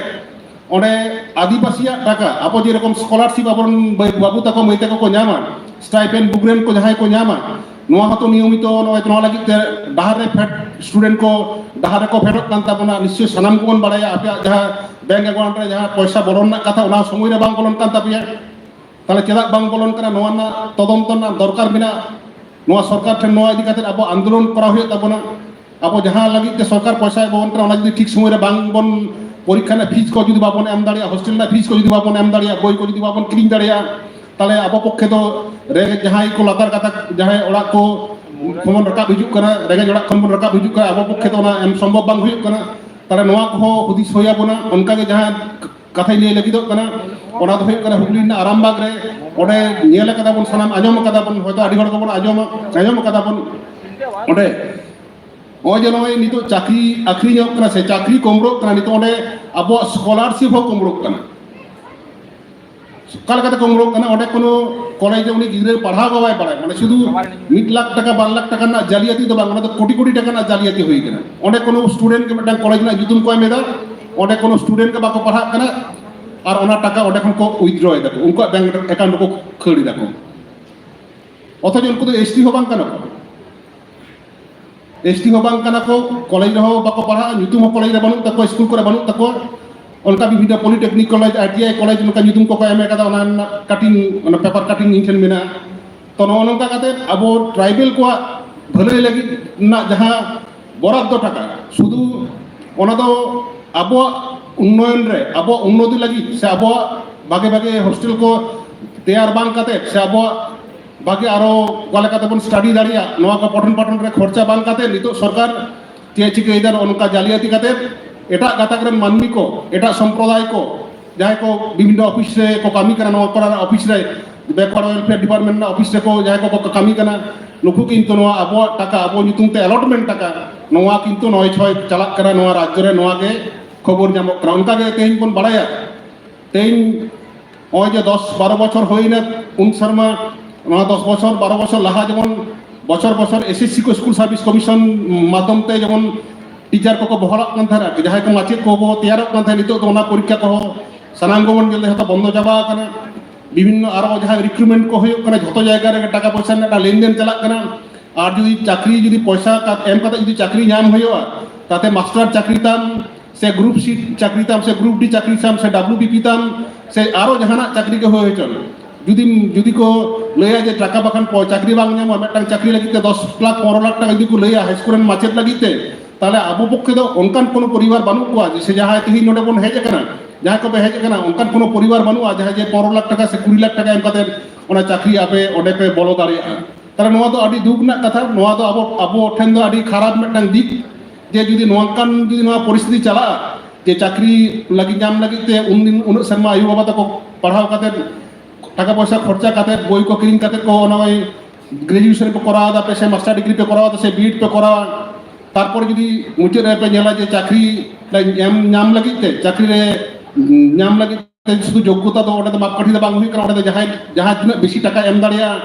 ᱚᱸᱰᱮ ᱟᱹᱫᱤᱵᱟᱹᱥᱤᱭᱟᱜ ᱴᱟᱠᱟ, ᱟᱵᱚ ᱡᱮᱨᱚᱠᱚᱢ ᱥᱠᱚᱞᱟᱨᱥᱤᱯ ᱟᱵᱚᱨᱮᱱ ᱵᱟᱹᱭ-, ᱵᱟᱹᱵᱩ ᱛᱟᱠᱚ ᱢᱟᱹᱭ ᱛᱟᱠᱚ ᱠᱚ ᱧᱟᱢᱟ, ᱥᱴᱟᱭᱯᱮᱱᱰ ᱵᱩᱠ ᱨᱮᱱᱴ ᱠᱚ ᱡᱟᱦᱟᱸᱭ ᱠᱚ ᱧᱟᱢᱟ, ᱱᱚᱣᱟ ᱦᱚᱸᱛᱚ ᱱᱤᱭᱚᱢᱤᱛᱚ ᱱᱚᱜᱼᱚᱭ ᱱᱚᱣᱟ ᱞᱟᱹᱜᱤᱫ ᱛᱮ ᱰᱟᱦᱟᱨ ᱨᱮ ᱯᱷᱮᱰ, ᱥᱴᱩᱰᱮᱱᱴ ᱠᱚ ᱰᱟᱦᱟᱨ ᱨᱮᱠᱚ ᱯᱷᱮᱰᱚᱜ ᱠᱟᱱ ᱛᱟᱵᱚᱱᱟ᱾ ᱱᱤᱥᱪᱚᱭ ᱥᱟᱱᱟᱢ ᱠᱚᱵᱚᱱ ᱵᱟᱲᱟᱭᱟ ᱟᱯᱮᱭᱟᱜ ᱡᱟᱦᱟᱸ ᱵᱮᱝᱠ ᱮᱠᱟᱣᱩᱱᱴ ᱨᱮ ᱡᱟᱦᱟᱸ ᱯᱚᱭᱥᱟ ᱵᱚᱞᱚᱱ ᱨᱮᱱᱟᱜ ᱠᱟᱛᱷᱟ, ᱚᱱᱟ ᱥᱚᱢᱚᱭ ᱨᱮ ᱵᱟᱝ ᱵᱚᱞᱚᱱ ᱠᱟᱱ ᱛᱟᱯᱮᱭᱟ᱾ ᱛᱟᱦᱚᱞᱮ ᱪᱮᱫᱟᱜ ᱵᱟᱝ ᱵᱚᱞᱚᱱ ᱠᱟᱱᱟ? ᱱᱚᱣᱟ ᱨᱮᱱᱟᱜ ᱛᱚᱫᱚᱱᱛᱚ ᱨᱮᱱᱟᱜ ᱫᱚᱨᱠᱟᱨ ᱢᱮᱱᱟᱜᱼᱟ᱾ ᱱᱚᱣᱟ ᱥᱚᱨᱠᱟᱨ ᱴᱷᱮᱱ ᱱᱚᱣᱟ ᱤᱫᱤ ᱠᱟᱛᱮ ᱟᱵᱚ ᱟᱱᱫᱳᱞᱚᱱ ᱠᱚᱨᱟᱣ ᱦᱩᱭᱩᱜ ᱛᱟᱵᱚᱱᱟ᱾ ᱟᱵᱚ ᱡᱟᱦᱟᱸ ᱞᱟᱹᱜᱤᱫ ᱛᱮ ᱥᱚᱨᱠᱟᱨ ᱯᱚᱭᱥᱟᱭ ᱮᱢᱟᱵᱚᱱ ᱠᱟᱱᱟ, ᱚᱱᱟ ᱡᱩᱫᱤ ᱴᱷᱤᱠ ᱥᱚᱢᱚᱭ ᱨᱮ ᱵᱟᱝ ᱵᱚᱱ, ᱯᱚᱨᱤᱠᱠᱷᱟ ᱨᱮᱱᱟᱜ ᱯᱷᱤᱡᱽ ᱠᱚ ᱡᱩᱫᱤ ᱵᱟᱵᱚᱱ ᱮᱢ ᱫᱟᱲᱮᱭᱟᱜᱼᱟ, ᱦᱳᱥᱴᱮᱞ ᱨᱮᱱᱟᱜ ᱯᱷᱤᱡᱽ ᱠᱚ ᱡᱩᱫᱤ ᱵᱟᱵᱚᱱ ᱮᱢ ᱫᱟᱲᱮᱭᱟᱜᱼᱟ, ᱵᱳᱭ ᱠᱚ ᱡᱩᱫᱤ ᱵᱟᱵᱚᱱ ᱠᱤᱨᱤᱧ ᱫᱟᱲᱮᱭᱟᱜᱼᱟ, ᱛᱟᱦᱚᱞᱮ ᱟᱵᱚ ᱯᱚᱠᱠᱷᱮ ᱫᱚ ᱨᱮᱸᱜᱮᱡ ᱡᱟᱦᱟᱸᱭ ᱠᱚ ᱞᱟᱛᱟᱨ ᱜᱟᱛᱟᱠ, ᱡᱟᱦᱟᱸᱭ ᱚᱲᱟᱜ ᱠᱚ ᱠᱷᱚᱱ ᱵᱚᱱ ᱨᱟᱠᱟᱵ ᱦᱤᱡᱩᱜ ᱠᱟᱱᱟ, ᱨᱮᱸᱜᱮᱡ ᱚᱲᱟᱜ ᱠᱷᱚᱱ ᱵᱚᱱ ᱨᱟᱠᱟᱵ ᱦᱤᱡᱩᱜ ᱠᱟᱱᱟ, ᱟᱵᱚ ᱯᱚᱠᱠᱷᱮ ᱫᱚ ᱚᱱᱟ ᱮᱢ ᱥᱚᱢᱵᱷᱚᱵ ᱵᱟᱝ ᱦᱩᱭᱩᱜ ᱠᱟᱱᱟ᱾ ᱛᱟᱦᱚᱞᱮ ᱱᱚᱣᱟ ᱠᱚᱦᱚᱸ ᱦᱩᱫᱤᱥ ᱦᱩᱭ ᱟᱵᱚᱱᱟ᱾ ᱚᱱᱠᱟᱜᱮ ᱡᱟᱦᱟᱸ ᱠᱟᱛᱷᱟᱧ ᱞᱟᱹᱭ ᱞᱟᱹᱜᱤᱫᱚᱜ ᱠᱟᱱᱟ, ᱚᱱᱟ ᱫᱚ ᱦᱩᱭᱩᱜ ᱠᱟᱱᱟ ᱦᱩᱜᱽᱞᱤ ᱨᱮᱱᱟᱜ ᱟᱨᱟᱢᱵᱟᱜᱽ ᱨᱮ, ᱚᱸᱰᱮ ᱧᱮᱞ ᱟᱠᱟᱫᱟ ᱵᱚᱱ, ᱥᱟᱱᱟᱢ ᱟᱸᱡᱚᱢ ᱟᱠᱟᱫᱟ ᱵᱚᱱ, ᱦᱚᱭᱛᱳ ᱟᱹᱰᱤ ᱦᱚᱲ ᱜᱮᱵᱚᱱ ᱟᱸᱡᱚᱢᱟ, ᱟᱸᱡᱚᱢ ᱟᱠᱟᱫᱟ ᱵᱚᱱ᱾ ᱚᱸᱰᱮ ᱱᱚᱜᱼᱚᱭ ᱡᱮ ᱱᱚᱜᱼᱚᱭ ᱱᱤᱛᱚᱜ ᱪᱟᱹᱠᱨᱤ ᱟᱹᱠᱷᱨᱤᱧᱚᱜ ᱠᱟᱱᱟ ᱥᱮ ᱪᱟᱹᱠᱨᱤ ᱠᱚᱢᱲᱚᱜ ᱠᱟᱱᱟ, ᱱᱤᱛᱚᱜ ᱚᱸᱰᱮ ᱟᱵᱚᱣᱟᱜ ᱥᱠᱚᱞᱟᱨᱥᱤᱯ ᱦᱚᱸ ᱠᱚᱢᱲᱚᱜ ᱠᱟᱱᱟ᱾ ᱚᱠᱟ ᱞᱮᱠᱟᱛᱮ ᱠᱚᱢᱲᱚᱜ ᱠᱟᱱᱟ? ᱚᱸᱰᱮ ᱠᱚᱱᱳ ᱠᱚᱞᱮᱡᱽ ᱨᱮ ᱩᱱᱤ ᱜᱤᱫᱽᱨᱟᱹ ᱯᱟᱲᱦᱟᱣ ᱜᱮ ᱵᱟᱭ ᱵᱟᱲᱟᱭ, ᱢᱟᱱᱮ ᱥᱩᱫᱷᱩ ᱢᱤᱫ ᱞᱟᱠᱷ ᱴᱟᱠᱟ, ᱵᱟᱨ ᱞᱟᱠᱷ ᱴᱟᱠᱟ ᱨᱮᱱᱟᱜ ᱡᱟᱹᱞᱤᱭᱟᱹᱛᱤ ᱫᱚ ᱵᱟᱝ, ᱚᱱᱟ ᱫᱚ ᱠᱳᱴᱤ ᱠᱳᱴᱤ ᱴᱟᱠᱟ ᱨᱮᱱᱟᱜ ᱡᱟᱹᱞᱤᱭᱟᱹᱛᱤ ᱦᱩᱭ ᱠᱟᱱᱟ᱾ ᱚᱸᱰᱮ ᱠᱳᱱᱳ ᱥᱴᱩᱰᱮᱱᱴ ᱜᱮ ᱢᱤᱫᱴᱟᱝ ᱠᱚᱞᱮᱡᱽ ᱨᱮᱱᱟᱜ ᱧᱩᱛᱩᱢ ᱠᱚ ᱮᱢ ᱮᱫᱟ, ᱚᱸᱰᱮ ᱠᱳᱱᱳ ᱥᱴᱩᱰᱮᱱᱴ ᱜᱮ ᱵᱟᱠᱚ ᱯᱟᱲᱦᱟᱜ ᱠᱟᱱᱟ, ᱟᱨ ᱚᱱᱟ ᱴᱟᱠᱟ ᱚᱸᱰᱮ ᱠᱷᱚᱱ ᱠᱚ ᱩᱭᱤᱛᱷᱰᱨᱚ ᱮᱫᱟ ᱠᱚ, ᱩᱱᱠᱩᱣᱟᱜ ᱵᱮᱝᱠ ᱮᱠᱟᱣᱩᱱᱴ ᱨᱮᱠᱚ ᱠᱷᱟᱹᱲ ᱮᱫᱟ ᱠᱚ᱾ ᱚᱛᱷᱚᱪᱚ ᱩᱱᱠᱩ ᱫᱚ ᱮᱥᱴᱤ ᱦᱚᱸ ᱵᱟᱝ ᱠᱟᱱᱟ ᱠᱚ, ᱮᱥᱴᱤ ᱦᱚᱸ ᱵᱟᱝ ᱠᱟᱱᱟ ᱠᱚ, ᱠᱚᱞᱮᱡᱽ ᱨᱮᱦᱚᱸ ᱵᱟᱠᱚ ᱯᱟᱲᱦᱟᱜᱼᱟ, ᱧᱩᱛᱩᱢ ᱦᱚᱸ ᱠᱚᱞᱮᱡᱽ ᱨᱮ ᱵᱟᱹᱱᱩᱜ ᱛᱟᱠᱚᱣᱟ, ᱥᱠᱩᱞ ᱠᱚᱨᱮ ᱵᱟᱹᱱᱩᱜ ᱛᱟᱠᱚᱣᱟ᱾ ᱚᱱᱠᱟ ᱵᱤᱵᱷᱤᱱᱱᱚ polytechnic college, I T I college, ᱱᱚᱝᱠᱟ ᱧᱩᱛᱩᱢ ᱠᱚᱠᱚ ᱮᱢ ᱟᱠᱟᱫᱟ, ᱚᱱᱟ ᱨᱮᱱᱟᱜ ᱠᱟᱴᱤᱝ, ᱚᱱᱟ ᱯᱮᱯᱟᱨ ᱠᱟᱴᱤᱝ ᱤᱧ ᱴᱷᱮᱱ ᱢᱮᱱᱟᱜᱼᱟ᱾ ᱛᱚ, ᱱᱚᱜᱼᱚ ᱱᱚᱝᱠᱟ ᱠᱟᱛᱮ ᱟᱵᱚ ᱴᱨᱟᱭᱵᱮᱞ ᱠᱚᱣᱟᱜ ᱵᱷᱟᱹᱞᱟᱹᱭ ᱞᱟᱹᱜᱤᱫ ᱨᱮᱱᱟᱜ ᱡᱟᱦᱟᱸ ᱵᱚᱨᱟᱫᱽᱫᱚ ᱴᱟᱠᱟ, ᱥᱩᱫᱷᱩ ᱚᱱᱟ ᱫᱚ ᱟᱵᱚᱣᱟᱜ ᱩᱱᱱᱚᱭᱚᱱ ᱨᱮ, ᱟᱵᱚᱣᱟᱜ ᱩᱱᱱᱚᱛᱤ ᱞᱟᱹᱜᱤᱫ ᱥᱮ ᱟᱵᱚᱣᱟᱜ ᱵᱷᱟᱜᱮ ᱵᱷᱟᱜᱮ ᱦᱳᱥᱴᱮᱞ ᱠᱚ ᱛᱮᱭᱟᱨ ᱵᱟᱝ ᱠᱟᱛᱮ ᱥᱮ ᱟᱵᱚᱣᱟᱜ ᱵᱷᱟᱜᱮ ᱟᱨᱚ ᱚᱠᱟ ᱞᱮᱠᱟ ᱛᱮᱵᱚᱱ ᱥᱴᱟᱰᱤ ᱫᱟᱲᱮᱭᱟᱜ, ᱱᱚᱣᱟ ᱠᱚ ᱯᱚᱴᱷᱚᱱ ᱯᱟᱴᱷᱚᱱ ᱨᱮ ᱠᱷᱚᱨᱪᱟ ᱵᱟᱝ ᱠᱟᱛᱮ ᱱᱤᱛᱚᱜ ᱥᱚᱨᱠᱟᱨ ᱪᱮᱫ ᱪᱤᱠᱟᱹᱭᱮᱫᱟ, ᱱᱚᱜᱼᱚ ᱱᱚᱝᱠᱟ ᱡᱟᱞᱤᱭᱟᱛᱤ ᱠᱟᱛᱮ ᱮᱴᱟᱜ ᱜᱟᱛᱟᱠ ᱨᱮᱱ ᱢᱟᱹᱱᱢᱤ ᱠᱚ, ᱮᱴᱟᱜ ᱥᱚᱢᱯᱨᱚᱫᱟᱭ ᱠᱚ, ᱡᱟᱦᱟᱸᱭ ᱠᱚ ᱵᱤᱵᱷᱤᱱᱱᱚ ᱚᱯᱷᱤᱥ ᱨᱮ ᱠᱚ ᱠᱟᱹᱢᱤ ᱠᱟᱱᱟ, ᱱᱚᱣᱟ ᱠᱚᱨᱮᱱᱟᱜ ᱚᱯᱷᱤᱥ ᱨᱮ, ᱵᱮᱠᱣᱟᱨᱰ ᱣᱮᱞᱯᱷᱮᱭᱟᱨ ᱰᱤᱯᱟᱨᱴᱢᱮᱱᱴ ᱨᱮᱱᱟᱜ ᱚᱯᱷᱤᱥ ᱨᱮᱠᱚ ᱡᱟᱦᱟᱸᱭ ᱠᱚᱠᱚ ᱠᱟᱹᱢᱤ ᱠᱟᱱᱟ, ᱱᱩᱠᱩ ᱠᱤᱱᱛᱩ ᱱᱚᱣᱟ ᱟᱵᱚᱣᱟᱜ ᱴᱟᱠᱟ, ᱟᱵᱚ ᱧᱩᱛᱩᱢ ᱛᱮ ᱮᱞᱚᱴᱢᱮᱱᱴ ᱴᱟᱠᱟ, ᱱᱚᱣᱟ ᱠᱤᱱᱛᱩ ᱱᱚᱭ ᱪᱷᱚᱭ ᱪᱟᱞᱟᱜ ᱠᱟᱱᱟ ᱱᱚᱣᱟ ᱨᱟᱡᱽᱡᱚ ᱨᱮ, ᱱᱚᱣᱟ ᱜᱮ ᱠᱷᱚᱵᱚᱨ ᱧᱟᱢᱚᱜ ᱠᱟᱱᱟ᱾ ᱚᱱᱠᱟ ᱜᱮ ᱛᱮᱦᱮᱧ ᱵᱚᱱ ᱵᱟᱲᱟᱭᱟ, ᱛᱮᱦᱮᱧ ᱱᱚᱜᱼᱚᱭ ᱡᱮ ᱫᱚᱥ ᱵᱟᱨᱚ ᱵᱚᱪᱷᱚᱨ ᱦᱩᱭᱱᱟ, ᱩᱱ ᱥᱮᱨᱢᱟ, ᱱᱚᱣᱟ ᱫᱚᱥ ᱵᱚᱪᱷᱚᱨ ᱵᱟᱨᱚ ᱵᱚᱪᱷᱚᱨ ᱞᱟᱦᱟ ᱡᱮᱢᱚᱱ ᱵᱚᱪᱷᱚᱨ ᱵᱚᱪᱷᱚᱨ ᱮᱥᱮᱥᱥᱤ ᱠᱚ ᱥᱠᱩᱞ ᱥᱟᱨᱵᱷᱤᱥ ᱠᱚᱢᱤᱥᱚᱱ ᱢᱟᱫᱽᱫᱷᱚᱢ ᱛᱮ ᱡᱮᱢᱚᱱ ᱴᱤᱪᱟᱨ ᱠᱚᱠᱚ ᱵᱚᱦᱟᱞᱚᱜ ᱠᱟᱱ ᱛᱟᱦᱮᱱᱟ, ᱡᱟᱦᱟᱸᱭ ᱠᱚ ᱢᱟᱪᱮᱫ ᱠᱚᱠᱚ ᱛᱮᱭᱟᱨᱚᱜ ᱠᱟᱱ ᱛᱟᱦᱮᱸᱫ, ᱱᱤᱛᱚᱜ ᱫᱚ ᱚᱱᱟ ᱯᱚᱨᱤᱠᱠᱷᱟ ᱠᱚᱦᱚᱸ ᱥᱟᱱᱟᱢ ᱜᱮᱵᱚᱱ ᱧᱮᱞ ᱮᱫᱟ, ᱡᱷᱚᱛᱚ ᱵᱚᱱᱫᱚ ᱪᱟᱵᱟ ᱟᱠᱟᱱᱟ᱾ ᱵᱤᱵᱷᱤᱱᱱᱚ ᱟᱨᱚ ᱡᱟᱦᱟᱸ ᱨᱤᱠᱨᱩᱴᱢᱮᱱᱴ ᱠᱚ ᱦᱩᱭᱩᱜ ᱠᱟᱱᱟ, ᱡᱷᱚᱛᱚ ᱡᱟᱭᱜᱟ ᱨᱮᱜᱮ ᱴᱟᱠᱟ ᱯᱚᱭᱥᱟ ᱨᱮᱱᱟᱜ ᱢᱤᱫᱴᱟᱝ ᱞᱮᱱᱫᱮᱱ ᱪᱟᱞᱟᱜ ᱠᱟᱱᱟ᱾ ᱟᱨ ᱡᱩᱫᱤ ᱪᱟᱹᱠᱨᱤ ᱡᱩᱫᱤ ᱯᱚᱭᱥᱟ ᱠᱟ-, ᱮᱢ ᱠᱟᱛᱮ ᱡᱩᱫᱤ ᱪᱟᱹᱠᱨᱤ ᱧᱟᱢ ᱦᱩᱭᱩᱜᱼᱟ, ᱛᱟᱛᱮ ᱢᱟᱥᱴᱟᱨ ᱪᱟᱹᱠᱨᱤ ᱛᱟᱢ, ᱥᱮ ᱜᱨᱩᱯ ᱥᱤ ᱪᱟᱹᱠᱨᱤ ᱛᱟᱢ, ᱥᱮ ᱜᱨᱩᱯ ᱰᱤ ᱪᱟᱹᱠᱨᱤ ᱛᱟᱢ, ᱥᱮ ᱰᱟᱵᱞᱤᱭᱩ ᱵᱤ ᱯᱤ ᱛᱟᱢ, ᱥᱮ ᱟᱨᱚ ᱡᱟᱦᱟᱱᱟᱜ ᱪᱟᱹᱠᱨᱤ ᱜᱮ ᱦᱩᱭ ᱦᱚᱪᱚᱱ, ᱡᱩᱫᱤ, ᱡᱩᱫᱤ ᱠᱚ ᱞᱟᱹᱭᱟ ᱡᱮ ᱴᱟᱠᱟ ᱵᱟᱠᱷᱟᱱ ᱯᱚ-, ᱪᱟᱹᱠᱨᱤ ᱵᱟᱝ ᱧᱟᱢᱚᱜᱼᱟ, ᱢᱤᱫᱴᱟᱝ ᱪᱟᱹᱠᱨᱤ ᱞᱟᱹᱜᱤᱫ ᱛᱮ ᱫᱚᱥ ᱞᱟᱠᱷ ᱯᱚᱱᱨᱚ ᱞᱟᱠᱷ ᱴᱟᱠᱟ ᱡᱩᱫᱤ ᱠᱚ ᱞᱟᱹᱭᱟ ᱦᱟᱭ ᱥᱠᱩᱞ ᱨᱮᱱ ᱢᱟᱪᱮᱫ ᱞᱟᱹᱜᱤᱫ ᱛᱮ, ᱛᱟᱦᱚᱞᱮ ᱟᱵᱚ ᱯᱚᱠᱠᱷᱮ ᱫᱚ ᱚᱱᱠᱟᱱ ᱠᱳᱱᱳ ᱯᱚᱨᱤᱵᱟᱨ ᱵᱟᱹᱱᱩᱜ ᱠᱚᱣᱟ, ᱡᱮ ᱥᱮ ᱡᱟᱦᱟᱸᱭ ᱛᱮᱦᱮᱧ ᱱᱚᱰᱮ ᱵᱚᱱ ᱦᱮᱡ ᱟᱠᱟᱱᱟ, ᱡᱟᱦᱟᱸᱭ ᱠᱚᱯᱮ ᱦᱮᱡ ᱟᱠᱟᱱᱟ, ᱚᱱᱠᱟᱱ ᱠᱳᱱᱳ ᱯᱚᱨᱤᱵᱟᱨ ᱵᱟᱹᱱᱩᱜᱼᱟ ᱡᱟᱦᱟᱸᱭ ᱡᱮ ᱯᱚᱱᱨᱚ ᱞᱟᱠᱷ ᱴᱟᱠᱟ ᱥᱮ ᱠᱩᱲᱤ ᱞᱟᱠᱷ ᱴᱟᱠᱟ ᱮᱢ ᱠᱟᱛᱮ ᱚᱱᱟ ᱪᱟᱹᱠᱨᱤ ᱟᱯᱮ ᱚᱸᱰᱮ ᱯᱮ ᱵᱚᱞᱚ ᱫᱟᱲᱮᱭᱟᱜᱼᱟ᱾ ᱛᱟᱦᱚᱞᱮ ᱱᱚᱣᱟ ᱫᱚ ᱟᱹᱰᱤ ᱫᱩᱠ ᱨᱮᱱᱟᱜ ᱠᱟᱛᱷᱟ, ᱱᱚᱣᱟ ᱫᱚ ᱟᱵᱚ, ᱟᱵᱚ ᱴᱷᱮᱱ ᱫᱚ ᱟᱹᱰᱤ ᱠᱷᱟᱨᱟᱯ ᱢᱤᱫᱴᱟᱝ ᱫᱤᱠ, ᱡᱮ ᱡᱩᱫᱤ ᱱᱚᱝᱠᱟᱱ, ᱡᱩᱫᱤ ᱱᱚᱣᱟ ᱯᱚᱨᱤᱥᱛᱷᱤᱛᱤ ᱪᱟᱞᱟᱜᱼᱟ, ᱡᱮ ᱪᱟᱹᱠᱨᱤ ᱞᱟᱹᱜᱤᱫ, ᱧᱟᱢ ᱞᱟᱹᱜᱤᱫ ᱛᱮ ᱩᱱᱫᱤᱱ ᱩᱱᱟᱹᱜ ᱥᱮᱨᱢᱟ ᱟᱭᱳ ᱵᱟᱵᱟ ᱛᱟᱠᱚ ᱯᱟᱲᱦᱟᱣ ᱠᱟᱛᱮ, ᱴᱟᱠᱟ ᱯᱚᱭᱥᱟ ᱠᱷᱚᱨᱪᱟ ᱠᱟᱛᱮ, ᱵᱳᱭ ᱠᱚ ᱠᱤᱨᱤᱧ ᱠᱟᱛᱮ ᱠᱚ ᱱᱚᱜᱼᱚᱭ ᱜᱨᱮᱡᱩᱭᱮᱥᱚᱱ ᱯᱮ ᱠᱚᱨᱟᱣ ᱮᱫᱟ ᱯᱮ, ᱥᱮ ᱢᱟᱥᱴᱟᱨ ᱰᱤᱜᱽᱨᱤ ᱯᱮ ᱠᱚᱨᱟᱣ ᱮᱫᱟ, ᱥᱮ ᱵᱤ ᱮᱰ ᱯᱮ ᱠᱚᱨᱟᱣᱟ, ᱛᱟᱨᱯᱚᱨ ᱡᱩᱫᱤ ᱢᱩᱪᱟᱹᱫ ᱨᱮ ᱯᱮ ᱧᱮᱞᱟ ᱡᱮ ᱪᱟᱹᱠᱨᱤ ᱞᱮ ᱧᱟᱢ, ᱧᱟᱢ ᱞᱟᱹᱜᱤᱫ ᱛᱮ, ᱪᱟᱹᱠᱨᱤ ᱨᱮ ᱧᱟᱢ ᱞᱟᱹᱜᱤᱫ ᱛᱮ ᱥᱩᱫᱷᱩ ᱡᱳᱜᱽᱜᱚᱛᱟ ᱫᱚ ᱚᱸᱰᱮ ᱫᱚ ᱢᱟᱯᱠᱟᱴᱷᱤ ᱫᱚ ᱵᱟᱝ ᱦᱩᱭᱩᱜ ᱠᱟᱱᱟ, ᱚᱸᱰᱮ ᱫᱚ ᱡᱟᱦᱟᱸᱭ, ᱡᱟᱦᱟᱸ ᱛᱤᱱᱟᱹᱜ ᱵᱮᱥᱤ ᱴᱟᱠᱟ ᱮᱢ ᱫᱟᱲᱮᱭᱟᱜᱼᱟ,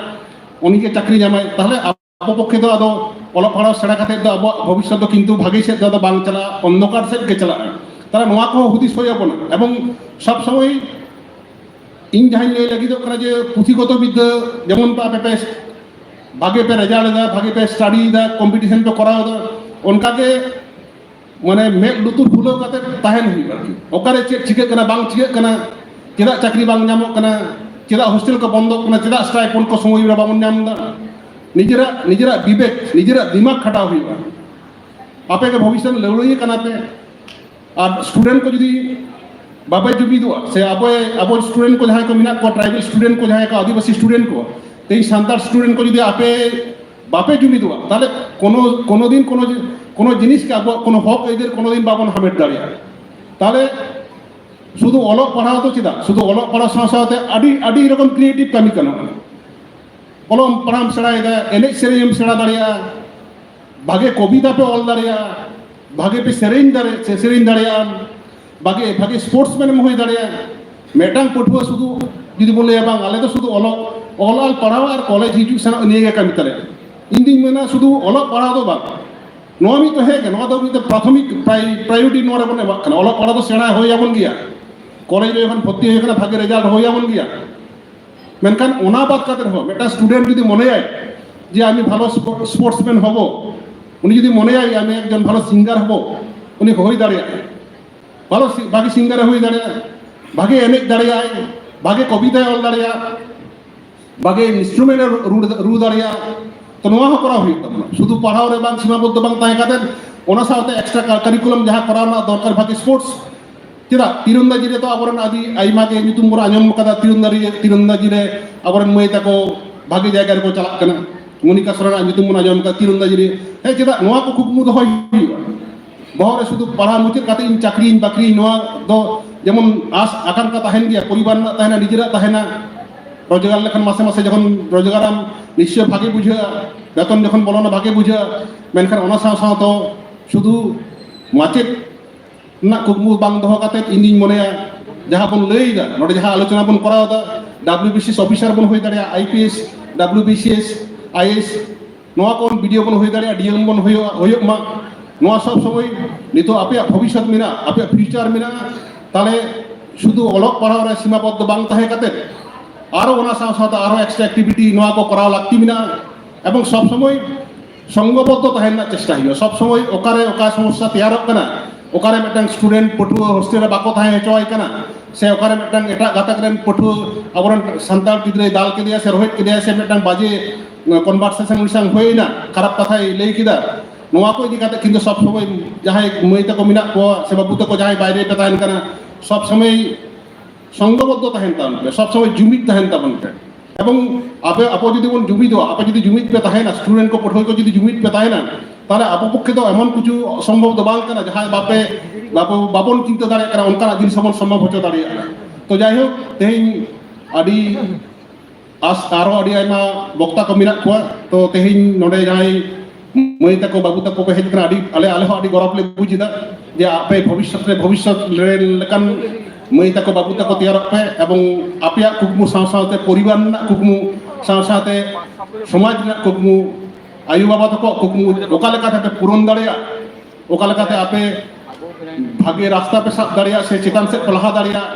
ᱩᱱᱤ ᱜᱮ ᱪᱟᱹᱠᱨᱤ ᱧᱟᱢᱟᱭ᱾ ᱛᱟᱦᱚᱞᱮ ᱟᱵᱚ ᱯᱚᱠᱠᱷᱮ ᱫᱚ ᱟᱫᱚ ᱚᱞᱚᱜ ᱯᱟᱲᱦᱟᱣ ᱥᱮᱬᱟ ᱠᱟᱛᱮ ᱫᱚ ᱟᱵᱚᱣᱟᱜ ᱵᱷᱚᱵᱤᱥᱥᱚᱛ ᱫᱚ ᱠᱤᱱᱛᱩ ᱵᱷᱟᱜᱮ ᱥᱮᱫ ᱫᱚ ᱟᱫᱚ ᱵᱟᱝ ᱪᱟᱞᱟᱜᱼᱟ, ᱚᱱᱫᱷᱚᱠᱟᱨ ᱥᱮᱫ ᱜᱮ ᱪᱟᱞᱟᱜᱼᱟ᱾ ᱛᱟᱦᱚᱞᱮ ᱱᱚᱣᱟ ᱠᱚᱦᱚᱸ ᱦᱩᱫᱤᱥ ᱦᱩᱭ ᱟᱵᱚᱱᱟ᱾ ᱮᱵᱚᱝ ᱥᱚᱵ ᱥᱚᱢᱚᱭ ᱤᱧ ᱡᱟᱦᱟᱸᱧ ᱞᱟᱹᱭ ᱞᱟᱹᱜᱤᱫᱚᱜ ᱠᱟᱱᱟ ᱡᱮ ᱯᱩᱛᱷᱤᱜᱚᱛᱚ ᱵᱤᱫᱽᱫᱟᱹ ᱡᱮᱢᱚᱱ ᱯᱮ ᱟᱯᱮ ᱯᱮ ᱵᱷᱟᱜᱮ ᱯᱮ ᱨᱮᱡᱟᱞᱴ ᱮᱫᱟ, ᱵᱷᱟᱜᱮ ᱯᱮ ᱥᱴᱟᱰᱤ ᱮᱫᱟ, ᱠᱚᱢᱯᱤᱴᱤᱥᱚᱱ ᱯᱮ ᱠᱚᱨᱟᱣ ᱮᱫᱟ, ᱚᱱᱠᱟᱜᱮ ᱢᱟᱱᱮ ᱢᱮᱫ ᱞᱩᱛᱩᱨ ᱠᱷᱩᱞᱟᱹᱣ ᱠᱟᱛᱮ ᱛᱟᱦᱮᱱ ᱦᱩᱭᱩᱜᱼᱟ ᱟᱨᱠᱤ᱾ ᱚᱠᱟᱨᱮ ᱪᱮᱫ ᱪᱤᱠᱟᱹᱜ ᱠᱟᱱᱟ, ᱵᱟᱝ ᱪᱤᱠᱟᱹᱜ ᱠᱟᱱᱟ, ᱪᱮᱫᱟᱜ ᱪᱟᱹᱠᱨᱤ ᱵᱟᱝ ᱧᱟᱢᱚᱜ ᱠᱟᱱᱟ, ᱪᱮᱫᱟᱜ ᱦᱳᱥᱴᱮᱞ ᱠᱚ ᱵᱚᱱᱫᱚᱜ ᱠᱟᱱᱟ, ᱪᱮᱫᱟᱜ ᱥᱴᱟᱭᱯᱚᱱᱰ ᱠᱚ ᱥᱚᱢᱚᱭ ᱨᱮ ᱵᱟᱵᱚᱱ ᱧᱟᱢ ᱮᱫᱟ᱾ ᱱᱤᱡᱮᱨᱟᱜ, ᱱᱤᱡᱮᱨᱟᱜ ᱵᱤᱵᱮᱠ, ᱱᱤᱡᱮᱨᱟᱜ ᱫᱤᱢᱟᱜᱽ ᱠᱷᱟᱴᱟᱣ ᱦᱩᱭᱩᱜᱼᱟ᱾ ᱟᱯᱮ ᱜᱮ ᱵᱷᱚᱵᱤᱥᱥᱚᱛ ᱞᱟᱹᱣᱲᱤᱭᱟᱹ ᱠᱟᱱᱟ ᱯᱮ᱾ ᱟᱨ ᱥᱴᱩᱰᱮᱱᱴ ᱠᱚ ᱡᱩᱫᱤ ᱵᱟᱯᱮ ᱡᱩᱢᱤᱫᱚᱜᱼᱟ, ᱥᱮ ᱟᱵᱚ, ᱟᱵᱚ ᱥᱴᱩᱰᱮᱱᱴ ᱠᱚ ᱡᱟᱦᱟᱸᱭ ᱠᱚ ᱢᱮᱱᱟᱜ ᱠᱚᱣᱟ, ᱴᱨᱟᱭᱵᱟᱞ ᱥᱴᱩᱰᱮᱱᱴ ᱠᱚ ᱡᱟᱦᱟᱸᱭ ᱠᱚ, ᱟᱹᱫᱤᱵᱟᱹᱥᱤ ᱥᱴᱩᱰᱮᱱᱴ ᱠᱚ, ᱛᱮᱦᱮᱧ ᱥᱟᱱᱛᱟᱲ ᱥᱴᱩᱰᱮᱱᱴ ᱠᱚ ᱡᱩᱫᱤ ᱟᱯᱮ ᱵᱟᱯᱮ ᱡᱩᱢᱤᱫᱚᱜᱼᱟ, ᱛᱟᱦᱚᱞᱮ ᱠᱳᱱᱳ ᱠᱳᱱᱳ ᱫᱤᱱ ᱠᱳᱱᱳ ᱡᱤ- ᱠᱳᱱᱳ ᱡᱤᱱᱤᱥ ᱜᱮ ᱟᱵᱚᱣᱟᱜ ᱠᱳᱱᱳ ᱦᱚᱠ ᱟᱹᱭᱫᱟᱹᱨ ᱠᱳᱱᱳ ᱫᱤᱱ ᱵᱟᱵᱚᱱ ᱦᱟᱢᱮᱴ ᱫᱟᱲᱮᱭᱟᱜᱼᱟ᱾ ᱛᱟᱦᱚᱞᱮ ᱥᱩᱫᱷᱩ ᱚᱞᱚᱜ ᱯᱟᱲᱦᱟᱣ ᱫᱚ ᱪᱮᱫᱟᱜ, ᱥᱩᱫᱷᱩ ᱚᱞᱚᱜ ᱯᱟᱲᱦᱟᱣ ᱥᱟᱶ ᱥᱟᱶᱛᱮ ᱟᱹᱰᱤ ᱟᱹᱰᱤ ᱨᱚᱠᱚᱢ ᱠᱨᱤᱭᱮᱴᱤᱵᱷ ᱠᱟᱹᱢᱤ ᱜᱟᱱᱚᱜᱼᱟ᱾ ᱚᱞᱚᱜ ᱯᱟᱲᱦᱟᱣ ᱮᱢ ᱥᱮᱬᱟᱭᱮᱫᱟ, ᱮᱱᱮᱡ ᱥᱮᱨᱮᱧ ᱮᱢ ᱥᱮᱬᱟ ᱫᱟᱲᱮᱭᱟᱜᱼᱟ, ᱵᱷᱟᱜᱮ ᱠᱚᱵᱤᱛᱟ ᱯᱮ ᱚᱞ ᱫᱟᱲᱮᱭᱟᱜᱼᱟ, ᱵᱷᱟᱜᱮ ᱯᱮ ᱥᱮᱨᱮᱧ ᱫᱟᱲᱮ ᱥᱮ ᱥᱮᱨᱮᱧ ᱫᱟᱲᱮᱭᱟᱜᱼᱟ, ᱵᱷᱟᱜᱮ ᱵᱷᱟᱜᱮ ᱥᱯᱳᱨᱴᱥ ᱢᱮᱱ ᱮᱢ ᱦᱩᱭ ᱫᱟᱲᱮᱭᱟᱜᱼᱟ᱾ ᱢᱤᱫᱴᱟᱝ ᱯᱟᱹᱴᱷᱩᱣᱟᱹ ᱥᱩᱫᱷᱩ ᱡᱩᱫᱤ ᱵᱚᱱ ᱞᱟᱹᱭᱟ ᱵᱟᱝ ᱟᱞᱮ ᱫᱚ ᱥᱩᱫᱷᱩ ᱚᱞᱚᱜ ᱚᱞ ᱟᱨ ᱯᱟᱲᱦᱟᱣ ᱟᱨ ᱠᱚᱞᱮᱡᱽ ᱦᱤᱡᱩᱜ ᱥᱮᱱᱚᱜ ᱱᱤᱭᱟᱹ ᱜᱮ ᱠᱟᱹᱢᱤ ᱛᱟᱞᱮ, ᱤᱧ ᱫᱩᱧ ᱢᱮᱱᱟ ᱥᱩᱫᱷᱩ ᱚᱞᱚᱜ ᱯᱟᱲᱦᱟᱣ ᱫᱚ ᱵᱟᱝ, ᱱᱚᱣᱟ ᱢᱤᱫ ᱛᱟᱦᱮᱸ ᱠᱟᱱᱟ, ᱱᱚᱣᱟ ᱫᱚ ᱢᱤᱫᱴᱮᱱ ᱯᱨᱟᱛᱷᱚᱢᱤᱠ ᱯᱨᱟᱭ- ᱯᱨᱟᱭᱳᱨᱤᱴᱤ ᱱᱚᱣᱟ ᱨᱮᱵᱚᱱ ᱮᱢᱟᱜ ᱠᱟᱱᱟ᱾ ᱚᱞᱚᱜ ᱯᱟᱲᱦᱟᱣ ᱫᱚ ᱥᱮᱬᱟ ᱦᱩᱭ ᱟᱵᱚᱱ ᱜᱮᱭᱟ, ᱠᱚᱞᱮᱡᱽ ᱨᱮ ᱡᱚᱠᱷᱚᱱ ᱵᱷᱚᱨᱛᱤ ᱦᱩᱭ ᱟᱠᱟᱱᱟ ᱵᱷᱟᱜᱮ ᱨᱮᱡᱟᱞᱴ ᱦᱩᱭ ᱟᱵᱚᱱ ᱜᱮᱭᱟ᱾ ᱢᱮᱱᱠᱷᱟᱱ ᱚᱱᱟ ᱵᱟᱫ ᱠᱟᱛᱮ ᱨᱮᱦᱚᱸ ᱢᱤᱫᱴᱟᱝ ᱥᱴᱩᱰᱮᱱᱴ ᱡᱩᱫᱤ ᱢᱚᱱᱮᱭᱟᱭ ᱡᱮ ᱟᱢᱤ ᱵᱷᱟᱞᱚ ᱥᱯᱳᱨᱴᱥᱢᱮᱱ ᱦᱚᱵᱚ, ᱩᱱᱤ ᱡᱩᱫᱤ ᱢᱚᱱᱮᱭᱟᱭ ᱟᱢᱤ ᱮᱠᱡᱚᱱ ᱵᱷᱟᱞᱚ ᱥᱤᱝᱜᱟᱨ ᱦᱚᱵᱚ, ᱩᱱᱤ ᱦᱩᱭ ᱫᱟᱲᱮᱭᱟᱜᱼᱟ᱾ ᱵᱷᱟᱞᱚ ᱥᱤ- ᱵᱷᱟᱜᱮ ᱥᱤᱝᱜᱟᱨᱮ ᱦᱩᱭ ᱫᱟᱲᱮᱭᱟᱜᱼᱟ, ᱵᱷᱟᱜᱮ ᱮᱱᱮᱡ ᱫᱟᱲᱮᱭᱟᱜᱼᱟᱭ, ᱵᱷᱟᱜᱮ ᱠᱚᱵᱤᱛᱟᱭ ᱚᱞ ᱫᱟᱲᱮᱭᱟᱜᱼᱟ, ᱵᱷᱟᱜᱮ ᱤᱱᱥᱴᱨᱩᱢᱮᱱᱴ ᱮ ᱨᱩ- ᱨᱩ ᱫᱟᱲᱮᱭᱟᱜᱼᱟ᱾ ᱛᱚ ᱱᱚᱣᱟ ᱦᱚᱸ ᱠᱚᱨᱟᱣ ᱦᱩᱭᱩᱜ ᱛᱟᱵᱚᱱᱟ᱾ ᱥᱩᱫᱷᱩ ᱯᱟᱲᱦᱟᱣ ᱨᱮ ᱵᱟᱝ ᱥᱤᱢᱟᱵᱚᱫᱽᱫᱷᱚ ᱵᱟᱝ ᱛᱟᱦᱮᱸ ᱠᱟᱛᱮ ᱚᱱᱟ ᱥᱟᱶᱛᱮ ᱮᱠᱥᱴᱨᱟ ᱠᱟᱨᱤᱠᱩᱞᱟᱢ ᱡᱟᱦᱟᱸ ᱠᱚᱨᱟᱣ ᱨᱮᱱᱟᱜ ᱫᱚᱨᱠᱟᱨ, ᱵᱷᱟᱜᱮ ᱥᱯᱳᱨᱴᱥ, ᱪᱮᱫᱟᱜ ᱛᱤᱨᱚᱱᱫᱟᱡᱤ ᱨᱮ ᱛᱚ ᱟᱵᱚᱨᱮᱱ ᱟᱹᱰᱤ ᱟᱭᱢᱟ ᱜᱮ ᱧᱩᱛᱩᱢ ᱵᱚᱱ ᱟᱸᱡᱚᱢ ᱠᱟᱫᱟ, ᱛᱤᱨᱚᱱᱫᱟᱡᱤ ᱨᱮ ᱛᱤᱨᱚᱱᱫᱟᱡᱤ ᱨᱮ ᱟᱵᱚᱨᱮᱱ ᱢᱟᱹᱭ ᱛᱟᱠᱚ ᱵᱷᱟᱜᱮ ᱡᱟᱭᱜᱟ ᱨᱮᱠᱚ ᱪᱟᱞᱟᱜ ᱠᱟᱱᱟ᱾ ᱢᱚᱱᱤᱠᱟ ᱥᱚᱨᱮᱱᱟᱜ ᱧᱩᱛᱩᱢ ᱵᱚᱱ ᱟᱸᱡᱚᱢ ᱠᱟᱫᱟ ᱛᱤᱨᱚᱱᱫᱟᱡᱤ ᱨᱮ᱾ ᱦᱮᱸ, ᱪᱮᱫᱟᱜ ᱱᱚᱣᱟ ᱠᱚ ᱠᱩᱠᱢᱩ ᱫᱚᱦᱚᱭ ᱦᱩᱭᱩᱜᱼᱟ? ᱵᱚᱦᱚᱜ ᱨᱮ ᱥᱩᱫᱷᱩ ᱯᱟᱲᱦᱟᱣ ᱢᱩᱪᱟᱹᱫ ᱠᱟᱛᱮ ᱤᱧ ᱪᱟᱹᱠᱨᱤᱧ ᱵᱟᱹᱠᱨᱤᱧ, ᱱᱚᱣᱟ ᱫᱚ ᱡᱮᱢᱚᱱ ᱟᱥ ᱟᱠᱟᱝᱠᱷᱟ ᱛᱟᱦᱮᱱ ᱜᱮᱭᱟ, ᱯᱚᱨᱤᱵᱟᱨ ᱨᱮᱱᱟᱜ ᱛᱟᱦᱮᱱᱟ, ᱱᱤᱡᱮᱨᱟᱜ ᱛᱟᱦᱮᱱᱟ᱾ ᱨᱳᱡᱽᱜᱟᱨ ᱞᱮᱠᱷᱟᱱ ᱢᱟᱥᱮ ᱢᱟᱥᱮ ᱡᱚᱠᱷᱚᱱ ᱨᱳᱡᱽᱜᱟᱨᱟᱢ ᱱᱤᱥᱪᱚᱭ ᱵᱷᱟᱜᱮ ᱵᱩᱡᱷᱟᱹᱜᱼᱟ, ᱵᱮᱛᱚᱱ ᱡᱚᱠᱷᱚᱱ ᱵᱚᱞᱚᱱᱟ ᱵᱷᱟᱜᱮ ᱵᱩᱡᱷᱟᱹᱜᱼᱟ᱾ ᱢᱮᱱᱠᱷᱟᱱ ᱚᱱᱟ ᱥᱟᱶ ᱥᱟᱶ ᱫᱚ ᱥᱩᱫᱷᱩ ᱢᱟᱪᱮᱫ ᱨᱮᱱᱟᱜ ᱠᱩᱠᱢᱩ ᱵᱟᱝ ᱫᱚᱦᱚ ᱠᱟᱛᱮ ᱤᱧ ᱫᱩᱧ ᱢᱚᱱᱮᱭᱟ ᱡᱟᱦᱟᱸ ᱵᱚᱱ ᱞᱟᱹᱭ ᱮᱫᱟ, ᱱᱚᱰᱮ ᱡᱟᱦᱟᱸ ᱟᱞᱳᱪᱚᱱᱟ ᱵᱚᱱ ᱠᱚᱨᱟᱣ ᱮᱫᱟ, ᱰᱟᱵᱞᱤᱭᱩᱵᱤᱥᱤᱮᱥ ᱚᱯᱷᱤᱥᱟᱨ ᱵᱚᱱ ᱦᱩᱭ ᱫᱟᱲᱮᱭᱟᱜᱼᱟ, ᱟᱭᱯᱤᱮᱥ, ᱰᱟᱵᱞᱤᱭᱩᱵᱤᱥᱤᱮᱥ, ᱟᱭᱮᱥ, ᱱᱚᱣᱟ ᱠᱚ ᱵᱤᱰᱤᱳ ᱵᱚᱱ ᱦᱩᱭ ᱫᱟᱲᱮᱭᱟᱜᱼᱟ, ᱰᱤᱮᱢ ᱵᱚᱱ ᱦᱩᱭᱩᱜᱼᱟ, ᱦᱩᱭᱩᱜ ᱢᱟ᱾ ᱱᱚᱣᱟ ᱥᱚᱵ ᱥᱚᱢᱚᱭ ᱱᱤᱛᱚᱜ ᱟᱯᱮᱭᱟᱜ ᱵᱷᱚᱵᱤᱥᱥᱚᱛ ᱢᱮᱱᱟᱜᱼᱟ, ᱟᱯᱮᱭᱟᱜ ᱯᱷᱤᱭᱩᱪᱟᱨ ᱢᱮᱱᱟᱜᱼᱟ᱾ ᱛᱟᱦᱚᱞᱮ ᱥᱩᱫᱷᱩ ᱚᱞᱚᱜ ᱯᱟᱲᱦᱟᱣ ᱨᱮ ᱥᱤᱢᱟᱵᱚᱫᱽᱫᱷᱚ ᱵᱟᱝ ᱛᱟᱦᱮᱸ ᱠᱟᱛᱮ ᱟᱨᱚ ᱚᱱᱟ ᱥᱟᱶ ᱥᱟᱶᱛᱮ ᱟᱨᱚ ᱮᱠᱥᱴᱨᱟ ᱮᱠᱴᱤᱵᱷᱤᱴᱤ ᱱᱚᱣᱟ ᱠᱚ ᱠᱚᱨᱟᱣ ᱞᱟᱹᱠᱛᱤ ᱢᱮᱱᱟᱜᱼᱟ᱾ ᱮᱵᱚᱝ ᱥᱚᱵ ᱥᱚᱢᱚᱭ ᱥᱚᱝᱜᱷᱚᱵᱚᱫᱽᱫᱷᱚ ᱛᱟᱦᱮᱸ ᱨᱮᱱᱟᱜ ᱪᱮᱥᱴᱟ ᱦᱩᱭᱩᱜᱼᱟ᱾ ᱥᱚᱵ ᱥᱚᱢᱚᱭ ᱚᱠᱟᱨᱮ ᱚᱠᱟ ᱥᱚᱢᱚᱥᱥᱟ ᱛᱮᱭᱟᱨᱚᱜ ᱠᱟᱱᱟ, ᱚᱠᱟᱨᱮ ᱢᱤᱫᱴᱟᱝ ᱥᱴᱩᱰᱮᱱᱴ ᱯᱟᱹᱴᱷᱩᱣᱟᱹ ᱦᱳᱥᱴᱮᱞ ᱨᱮ ᱵᱟᱠᱚ ᱛᱟᱦᱮᱸ ᱦᱚᱪᱚᱣᱟᱭ ᱠᱟᱱᱟ, ᱥᱮ ᱚᱠᱟᱨᱮ ᱢᱤᱫᱴᱟᱝ ᱮᱴᱟᱜ ᱜᱟᱛᱟᱠ ᱨᱮᱱ ᱯᱟᱹᱴᱷᱩᱣᱟᱹ ᱟᱵᱚᱨᱮᱱ ᱥᱟᱱᱛᱟᱲ ᱜᱤᱫᱽᱨᱟᱹᱭ ᱫᱟᱞ ᱠᱮᱫᱮᱭᱟ ᱥᱮ ᱨᱚᱦᱮᱫ ᱠᱮᱫᱮᱭᱟ ᱥᱮ ᱢᱤᱫᱴᱟᱝ ᱵᱟᱡᱮ ᱠᱚᱱᱵᱷᱟᱨᱥᱮᱥᱚᱱ ᱩᱱᱤ ᱥᱟᱶ ᱦᱩᱭ ᱮᱱᱟ, ᱠᱷᱟᱨᱟᱯ ᱠᱟᱛᱷᱟᱭ ᱞᱟᱹᱭ ᱠᱮᱫᱟ, ᱱᱚᱣᱟ ᱠᱚ ᱤᱫᱤ ᱠᱟᱛᱮ ᱠᱤᱱᱛᱩ ᱥᱚᱵ ᱥᱚᱢᱚᱭ ᱡᱟᱦᱟᱸᱭ ᱢᱟᱹᱭ ᱛᱟᱠᱚ ᱢᱮᱱᱟᱜ ᱠᱚᱣᱟ ᱥᱮ ᱵᱟᱹᱵᱩ ᱛᱟᱠᱚ ᱡᱟᱦᱟᱸᱭ ᱵᱟᱭᱨᱮ ᱯᱮ ᱛᱟᱦᱮᱱ ᱠᱟᱱᱟ, ᱥᱚᱵ ᱥᱚᱢᱚᱭ ᱥᱚᱝᱜᱷᱚᱵᱚᱫᱽᱫᱷᱚ ᱛᱟᱦᱮᱱ ᱛᱟᱵᱚᱱ ᱯᱮ, ᱥᱚᱵ ᱥᱚᱢᱚᱭ ᱡᱩᱢᱤᱫ ᱛᱟᱦᱮᱱ ᱛᱟᱵᱚᱱ ᱯᱮ᱾ ᱮᱵᱚᱝ ᱟᱯᱮ, ᱟᱵᱚ ᱡᱩᱫᱤ ᱵᱚᱱ ᱡᱩᱢᱤᱫᱚᱜᱼᱟ, ᱟᱯᱮ ᱡᱩᱫᱤ ᱡᱩᱢᱤᱫ ᱯᱮ ᱛᱟᱦᱮᱱᱟ, ᱥᱴᱩᱰᱮᱱᱴ ᱠᱚ, ᱯᱟᱹᱴᱷᱩᱣᱟᱹ ᱠᱚ ᱡᱩᱫᱤ ᱡᱩᱢᱤᱫ ᱯᱮ ᱛᱟᱦᱮᱱᱟ, ᱛᱟᱦᱚᱞᱮ ᱟᱵᱚ ᱯᱚᱠᱠᱷᱮ ᱫᱚ ᱮᱢᱚᱱ ᱠᱤᱪᱷᱩ ᱚᱥᱚᱢᱵᱷᱚᱵ ᱫᱚ ᱵᱟᱝ ᱠᱟᱱᱟ, ᱡᱟᱦᱟᱸᱭ ᱵᱟᱯᱮ, ᱵᱟᱵᱚ, ᱵᱟᱵᱚᱱ ᱪᱤᱱᱛᱟᱹ ᱫᱟᱲᱮᱭᱟᱜ ᱠᱟᱱᱟ, ᱚᱱᱠᱟᱱᱟᱜ ᱡᱤᱱᱤᱥ ᱦᱚᱸᱵᱚᱱ ᱥᱚᱢᱵᱷᱚᱵ ᱦᱚᱪᱚ ᱫᱟᱲᱮᱭᱟᱜᱼᱟ᱾ ᱛᱚ ᱡᱟᱭᱦᱳᱠ, ᱛᱮᱦᱮᱧ ᱟᱹᱰᱤ ᱟᱥ, ᱟᱨᱚ ᱟᱹᱰᱤ ᱟᱭᱢᱟ ᱵᱚᱠᱛᱟ ᱠᱚ ᱢᱮᱱᱟᱜ ᱠᱚᱣᱟ᱾ ᱛᱚ ᱛᱮᱦᱮᱧ ᱱᱚᱰᱮ ᱡᱟᱦᱟᱸᱭ ᱢᱟᱹᱭ ᱛᱟᱠᱚ, ᱵᱟᱹᱵᱩ ᱛᱟᱠᱚ ᱯᱮ ᱦᱮᱡ ᱠᱟᱱᱟ, ᱟᱹᱰᱤ, ᱟᱞᱮ, ᱟᱞᱮ ᱦᱚᱸ ᱟᱹᱰᱤ ᱜᱚᱨᱚᱵᱽ ᱞᱮ ᱵᱩᱡᱽ ᱮᱫᱟ ᱡᱮ ᱟᱯᱮ ᱵᱷᱚᱵᱤᱥᱥᱚᱛ ᱨᱮ, ᱵᱷᱚᱵᱤᱥᱥᱚᱛ ᱨᱮ ᱞᱮᱠᱟᱱ ᱢᱟᱹᱭ ᱛᱟᱠᱚ, ᱵᱟᱹᱵᱩ ᱛᱟᱠᱚ ᱛᱮᱭᱟᱨᱚᱜ ᱯᱮ, ᱮᱵᱚᱝ ᱟᱯᱮᱭᱟᱜ ᱠᱩᱠᱢᱩ ᱥᱟᱶ ᱥᱟᱶᱛᱮ ᱯᱚᱨᱤᱵᱟᱨ ᱨᱮᱱᱟᱜ ᱠᱩᱠᱢᱩ ᱥᱟᱶ ᱥᱟᱶᱛᱮ ᱥᱚᱢᱟᱡᱽ ᱨᱮᱱᱟᱜ ᱠᱩᱠᱢᱩ, ᱟᱭᱳ ᱵᱟᱵᱟ ᱛᱟᱠᱚᱣᱟᱜ ᱠᱩᱠᱢᱩ ᱚᱠᱟ ᱞᱮᱠᱟᱛᱮ ᱯᱮ ᱯᱩᱨᱚᱱ ᱫᱟᱲᱮᱭᱟᱜ, ᱚᱠᱟ ᱞᱮᱠᱟᱛᱮ ᱟᱯᱮ ᱵᱷᱟᱜᱮ ᱨᱟᱥᱛᱟ ᱯᱮ ᱥᱟᱵ ᱫᱟᱲᱮᱭᱟᱜ ᱥᱮ ᱪᱮᱛᱟᱱ ᱥᱮᱫ ᱯᱮ ᱞᱟᱦᱟ ᱫᱟᱲᱮᱭᱟᱜ,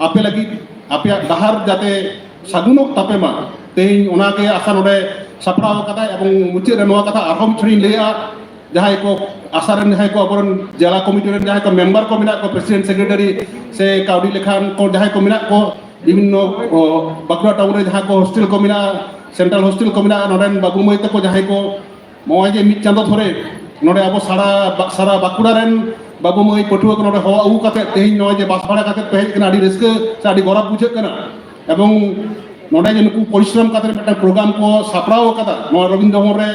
ᱟᱯᱮ ᱞᱟᱹᱜᱤᱫ ᱟᱯᱮᱭᱟᱜ ᱰᱟᱦᱟᱨ ᱡᱟᱛᱮ ᱥᱟᱹᱜᱩᱱᱚᱜ ᱛᱟᱯᱮ ᱢᱟ, ᱛᱮᱦᱮᱧ ᱚᱱᱟ ᱜᱮ ᱟᱥᱟ ᱱᱚᱰᱮ ᱥᱟᱯᱲᱟᱣ ᱟᱠᱟᱫᱟᱭ᱾ ᱮᱵᱚᱝ ᱢᱩᱪᱟᱹᱫ ᱨᱮ ᱱᱚᱣᱟ ᱠᱟᱛᱷᱟ ᱟᱨᱦᱚᱸ ᱢᱤᱫ ᱪᱷᱚᱴᱤᱧ ᱞᱟᱹᱭᱟ, ᱡᱟᱦᱟᱸᱭ ᱠᱚ ᱟᱥᱟ ᱨᱮᱱ, ᱡᱟᱦᱟᱸᱭ ᱠᱚ ᱟᱵᱚᱨᱮᱱ ᱡᱮᱞᱟ ᱠᱚᱢᱤᱴᱤ ᱨᱮᱱ ᱡᱟᱦᱟᱸᱭ ᱠᱚ ᱢᱮᱢᱵᱟᱨ ᱠᱚ ᱢᱮᱱᱟᱜ ᱠᱚ, ᱯᱨᱮᱥᱤᱰᱮᱱᱴ, ᱥᱮᱠᱨᱮᱴᱟᱨᱤ ᱥᱮ ᱠᱟᱹᱣᱰᱤ ᱞᱮᱠᱷᱟᱱ ᱠᱚ ᱡᱟᱦᱟᱸᱭ ᱠᱚ ᱢᱮᱱᱟᱜ ᱠᱚ, ᱵᱤᱵᱷᱤᱱᱱᱚ, ᱚ, ᱵᱟᱸᱠᱩᱲᱟ ᱴᱟᱣᱩᱱ ᱨᱮ ᱡᱟᱦᱟᱸ ᱠᱚ ᱦᱳᱥᱴᱮᱞ ᱠᱚ ᱢᱮᱱᱟᱜᱼᱟ, ᱥᱮᱱᱴᱨᱟᱞ ᱦᱳᱥᱴᱮᱞ ᱠᱚ ᱢᱮᱱᱟᱜᱼᱟ, ᱱᱚᱰᱮᱱ ᱵᱟᱹᱵᱩ ᱢᱟᱹᱭ ᱛᱟᱠᱚ ᱡᱟᱦᱟᱸᱭ ᱠᱚ ᱱᱚᱜᱼᱚᱭ ᱡᱮ ᱢᱤᱫ ᱪᱟᱸᱫᱚ ᱫᱷᱚᱨᱮ ᱱᱚᱰᱮ ᱟᱵᱚ ᱥᱟᱨᱟ ᱵᱟ-, ᱥᱟᱨᱟ ᱵᱟᱸᱠᱩᱲᱟ ᱨᱮᱱ ᱵᱟᱹᱵᱩ ᱢᱟᱹᱭ ᱯᱟᱹᱴᱷᱩᱣᱟᱹ ᱠᱚ ᱱᱚᱰᱮ ᱦᱚᱦᱚ ᱟᱹᱜᱩ ᱠᱟᱛᱮ ᱛᱮᱦᱮᱧ ᱱᱚᱜᱼᱚᱭ ᱡᱮ ᱵᱟᱥ ᱵᱷᱟᱲᱟ ᱠᱟᱛᱮ ᱯᱮ ᱦᱮᱡ ᱠᱟᱱᱟ, ᱟᱹᱰᱤ ᱨᱟᱹᱥᱠᱟᱹ ᱥᱮ ᱟᱹᱰᱤ ᱜᱚᱨᱚᱵᱽ ᱵᱩᱡᱷᱟᱹᱜ ᱠᱟᱱᱟ᱾ ᱮᱵᱚᱝ ᱱᱚᱰᱮ ᱡᱮ ᱱᱩᱠᱩ ᱯᱚᱨᱤᱥᱨᱚᱢ ᱠᱟᱛᱮ ᱢᱤᱫᱴᱟᱝ ᱯᱨᱳᱜᱨᱟᱢ ᱠᱚ ᱥᱟᱯᱲᱟᱣ ᱟᱠᱟᱫᱟ, ᱱᱚᱣᱟ ᱨᱚᱵᱤᱱᱫᱨᱚ ᱵᱷᱚᱵᱚᱱ ᱨᱮ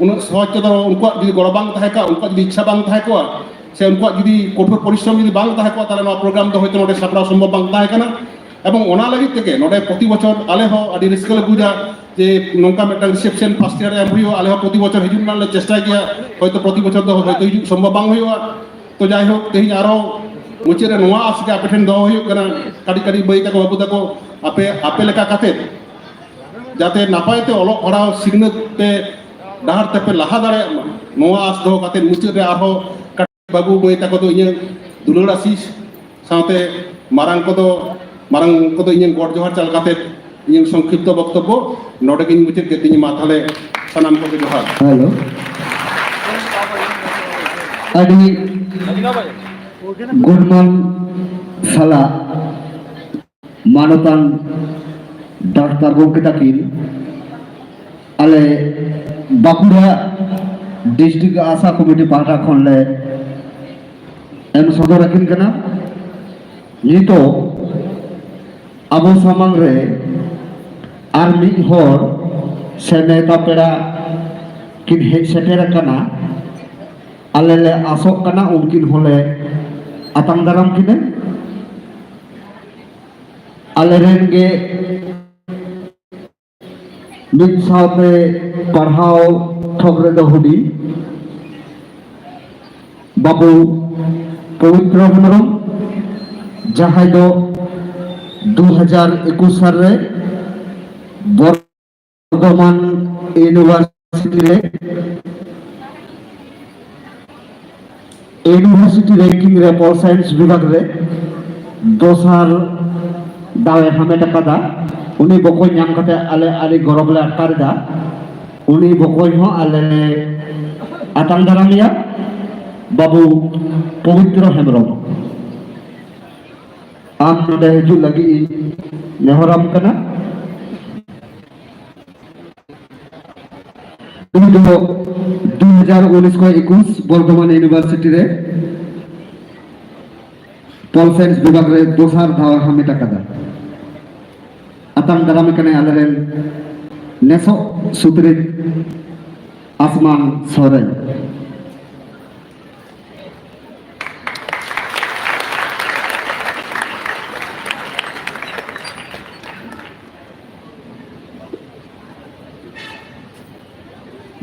ᱩᱱᱟᱹᱜ ᱥᱚᱦᱚᱡ ᱛᱮᱫᱚ ᱩᱱᱠᱩᱣᱟᱜ ᱡᱩᱫᱤ ᱜᱚᱲᱚ ᱵᱟᱝ ᱛᱟᱦᱮᱸ ᱠᱚᱜᱼᱟ, ᱩᱱᱠᱩᱣᱟᱜ ᱡᱩᱫᱤ ᱤᱪᱪᱷᱟ ᱵᱟᱝ ᱛᱟᱦᱮᱸ ᱠᱚᱜᱼᱟ, ᱥᱮ ᱩᱱᱠᱩᱣᱟᱜ ᱡᱩᱫᱤ ᱠᱚᱴᱷᱳᱨ ᱯᱚᱨᱤᱥᱨᱚᱢ ᱡᱩᱫᱤ ᱵᱟᱝ ᱛᱟᱦᱮᱸ ᱠᱚᱜᱼᱟ, ᱛᱟᱦᱚᱞᱮ ᱱᱚᱣᱟ ᱯᱨᱳᱜᱨᱟᱢ ᱫᱚ ᱦᱚᱭᱛᱳ ᱱᱚᱰᱮ ᱥᱟᱯᱲᱟᱣ ᱥᱚᱢᱵᱷᱚᱵ ᱵᱟᱝ ᱛᱟᱦᱮᱸ ᱠᱟᱱᱟ᱾ ᱮᱵᱚᱝ ᱚᱱᱟ ᱞᱟᱹᱜᱤᱫ ᱛᱮᱜᱮ ᱱᱚᱰᱮ ᱯᱨᱚᱛᱤ ᱵᱚᱪᱷᱚᱨ ᱟᱞᱮ ᱦᱚᱸ ᱟᱹᱰᱤ ᱨᱟᱹᱥᱠᱟᱹ ᱞᱮ ᱵᱩᱡᱟ ᱡᱮ ᱱᱚᱝᱠᱟ ᱢᱤᱫᱴᱟᱝ ᱨᱤᱥᱮᱯᱥᱚᱱ ᱯᱷᱟᱥᱴ ᱤᱭᱟᱨ ᱨᱮ ᱮᱢ ᱦᱩᱭᱩᱜᱼᱟ᱾ ᱟᱞᱮ ᱦᱚᱸ ᱯᱨᱚᱛᱤ ᱵᱚᱪᱷᱚᱨ ᱦᱤᱡᱩᱜ ᱨᱮᱱᱟᱜ ᱞᱮ ᱪᱮᱥᱴᱟᱭ ᱜᱮᱭᱟ, ᱦᱚᱭᱛᱳ ᱯᱨᱚᱛᱤ ᱵᱚᱪᱷᱚᱨ ᱫᱚ ᱦᱚᱭᱛᱳ ᱦᱤᱡᱩᱜ ᱥᱚᱢᱵᱷᱚᱵ ᱵᱟᱝ ᱦᱩᱭᱩᱜᱼᱟ᱾ ᱛᱚ ᱡᱟᱭᱦᱳᱠ, ᱛᱮᱦᱮᱧ ᱟᱨᱚ ᱢᱩᱪᱟᱹᱫ ᱨᱮ ᱱᱚᱣᱟ ᱟᱥ ᱜᱮ ᱟᱯᱮ ᱴᱷᱮᱱ ᱫᱚᱦᱚ ᱦᱩᱭᱩᱜ ᱠᱟᱱᱟ, ᱠᱟᱹᱴᱤᱡ ᱠᱟᱹᱴᱤᱡ ᱢᱟᱹᱭ ᱛᱟᱠᱚ ᱵᱟᱹᱵᱩ ᱛᱟᱠᱚ, ᱟᱯᱮ, ᱟᱯᱮ ᱞᱮᱠᱟ ᱠᱟᱛᱮ ᱡᱟᱛᱮ ᱱᱟᱯᱟᱭ ᱛᱮ ᱚᱞᱚᱜ ᱯᱟᱲᱦᱟᱣ ᱥᱤᱠᱷᱱᱟᱹᱛ ᱯᱮ ᱰᱟᱦᱟᱨ ᱛᱮᱯᱮ ᱞᱟᱦᱟ ᱫᱟᱲᱮᱭᱟᱜ ᱢᱟ, ᱱᱚᱣᱟ ᱟᱥ ᱫᱚᱦᱚ ᱠᱟᱛᱮ ᱢᱩᱪᱟᱹᱫ ᱨᱮ ᱟᱨᱦᱚᱸ ᱠᱟᱹᱴᱤᱡ ᱵᱟᱹᱵᱩ ᱢᱟᱹᱭ ᱛᱟᱠᱚ ᱫᱚ ᱤᱧᱟᱹᱜ ᱫᱩᱞᱟᱹᱲ ᱟᱥᱤᱥ ᱥᱟᱶᱛᱮ ᱢᱟᱨᱟᱝ ᱠᱚᱫᱚ, ᱢᱟᱨᱟᱝ ᱠᱚᱫᱚ ᱤᱧᱟᱹᱜ ᱜᱚᱰ ᱡᱚᱦᱟᱨ ᱪᱟᱞ ᱠᱟᱛᱮ ᱤᱧᱟᱹᱜ ᱥᱚᱝᱠᱷᱤᱯᱛᱚ ᱵᱚᱠᱛᱚᱵᱵᱚ ᱱᱚᱰᱮ ᱜᱤᱧ ᱢᱩᱪᱟᱹᱫ ᱠᱮᱫ ᱛᱤᱧ᱾ ᱢᱟ ᱛᱟᱦᱞᱮ ᱥᱟᱱᱟᱢ ᱠᱚᱜᱮ ᱡᱚᱦᱟᱨ᱾ ᱦᱮᱞᱳ, ᱟᱹᱰᱤ ᱜᱩᱱᱢᱟᱱ ᱥᱟᱞᱟᱜ ᱢᱟᱱᱚᱛᱟᱱ ᱰᱟᱠᱛᱟᱨ ᱜᱚᱢᱠᱮ ᱛᱟᱹᱠᱤᱱ ᱟᱞᱮ ᱵᱟᱸᱠᱩᱲᱟ ᱰᱤᱥᱴᱨᱤᱠᱴ ᱟᱥᱟ ᱠᱚᱢᱤᱴᱤ ᱯᱟᱦᱴᱟ ᱠᱷᱚᱱ ᱞᱮ ᱮᱢ ᱥᱚᱫᱚᱨ ᱟᱹᱠᱤᱱ ᱠᱟᱱᱟ᱾ ᱱᱤᱛᱚᱜ ᱟᱵᱚ ᱥᱟᱢᱟᱝ ᱨᱮ ᱟᱨ ᱢᱤᱫ ᱦᱚᱲ ᱥᱮ ᱱᱮᱣᱛᱟ ᱯᱮᱲᱟ ᱠᱤᱱ ᱦᱮᱡ ᱥᱮᱴᱮᱨ ᱟᱠᱟᱱᱟ᱾ ᱟᱞᱮ ᱞᱮ ᱟᱥᱚᱜ ᱠᱟᱱᱟ ᱩᱱᱠᱤᱱ ᱦᱚᱸᱞᱮ ᱟᱛᱟᱝ ᱫᱟᱨᱟᱢ ᱠᱤᱱᱟ᱾ ᱟᱞᱮ ᱨᱮᱱ ᱜᱮ ᱢᱤᱫ ᱥᱟᱶᱛᱮ ᱯᱟᱲᱦᱟᱣ ᱛᱷᱚᱠ ᱨᱮᱫᱚ ᱦᱩᱰᱤᱧ ᱵᱟᱹᱵᱩ ᱯᱚᱵᱤᱛᱨᱚ ᱦᱮᱢᱵᱨᱚᱢ, ᱡᱟᱦᱟᱸᱭ ᱫᱚ ᱫᱩ ᱦᱟᱡᱟᱨ ᱮᱠᱩᱥ ᱥᱟᱞ ᱨᱮ ᱵᱚᱨᱫᱷᱚᱢᱟᱱ ᱤᱭᱩᱱᱤᱵᱷᱟᱨᱥᱤᱴᱤ ᱨᱮ ᱤᱭᱩᱱᱤᱵᱷᱟᱨᱥᱤᱴᱤ ᱨᱮᱝᱠᱤᱝ ᱨᱮ ᱯᱚᱞ ᱥᱟᱭᱮᱱᱥ ᱵᱤᱵᱷᱟᱜᱽ ᱨᱮ ᱫᱚᱥᱟᱨ ᱫᱟᱣ ᱮ ᱦᱟᱢᱮᱴ ᱟᱠᱟᱫᱟ᱾ ᱩᱱᱤ ᱵᱚᱠᱚᱧ ᱧᱟᱢ ᱠᱟᱛᱮ ᱟᱞᱮ ᱟᱹᱰᱤ ᱜᱚᱨᱚᱵᱽ ᱞᱮ ᱟᱴᱠᱟᱨ ᱮᱫᱟ᱾ ᱩᱱᱤ ᱵᱚᱠᱚᱧ ᱦᱚᱸ ᱟᱞᱮ ᱞᱮ ᱟᱛᱟᱝ ᱫᱟᱨᱟᱢᱮᱭᱟ, ᱵᱟᱹᱵᱩ ᱯᱚᱵᱤᱛᱨᱚ ᱦᱮᱢᱵᱨᱚᱢ᱾ ᱟᱢ ᱱᱚᱰᱮ ᱦᱤᱡᱩᱜ ᱞᱟᱹᱜᱤᱫ ᱤᱧ ᱱᱮᱦᱚᱨᱟᱢ ᱠᱟᱱᱟ᱾ ᱩᱱᱤ ᱫᱚ ᱫᱩ ᱦᱟᱡᱟᱨ ᱩᱱᱤᱥ ᱠᱷᱚᱱ ᱮᱠᱩᱥ ᱵᱚᱨᱫᱷᱚᱢᱟᱱ ᱤᱭᱩᱱᱤᱵᱷᱟᱨᱥᱤᱴᱤ ᱨᱮ ᱯᱚᱞ ᱥᱟᱭᱮᱱᱥ ᱵᱤᱵᱷᱟᱜᱽ ᱨᱮ ᱫᱚᱥᱟᱨ ᱫᱷᱟᱣ ᱮ ᱦᱟᱢᱮᱴ ᱟᱠᱟᱫᱟ᱾ ᱟᱛᱟᱝ ᱫᱟᱨᱟᱢᱮ ᱠᱟᱱᱟᱭ ᱟᱞᱮᱨᱮᱱ ᱱᱮᱥᱚᱜ ᱥᱩᱛᱨᱮᱛ ᱟᱥᱢᱟᱱ ᱥᱚᱨᱮᱱ᱾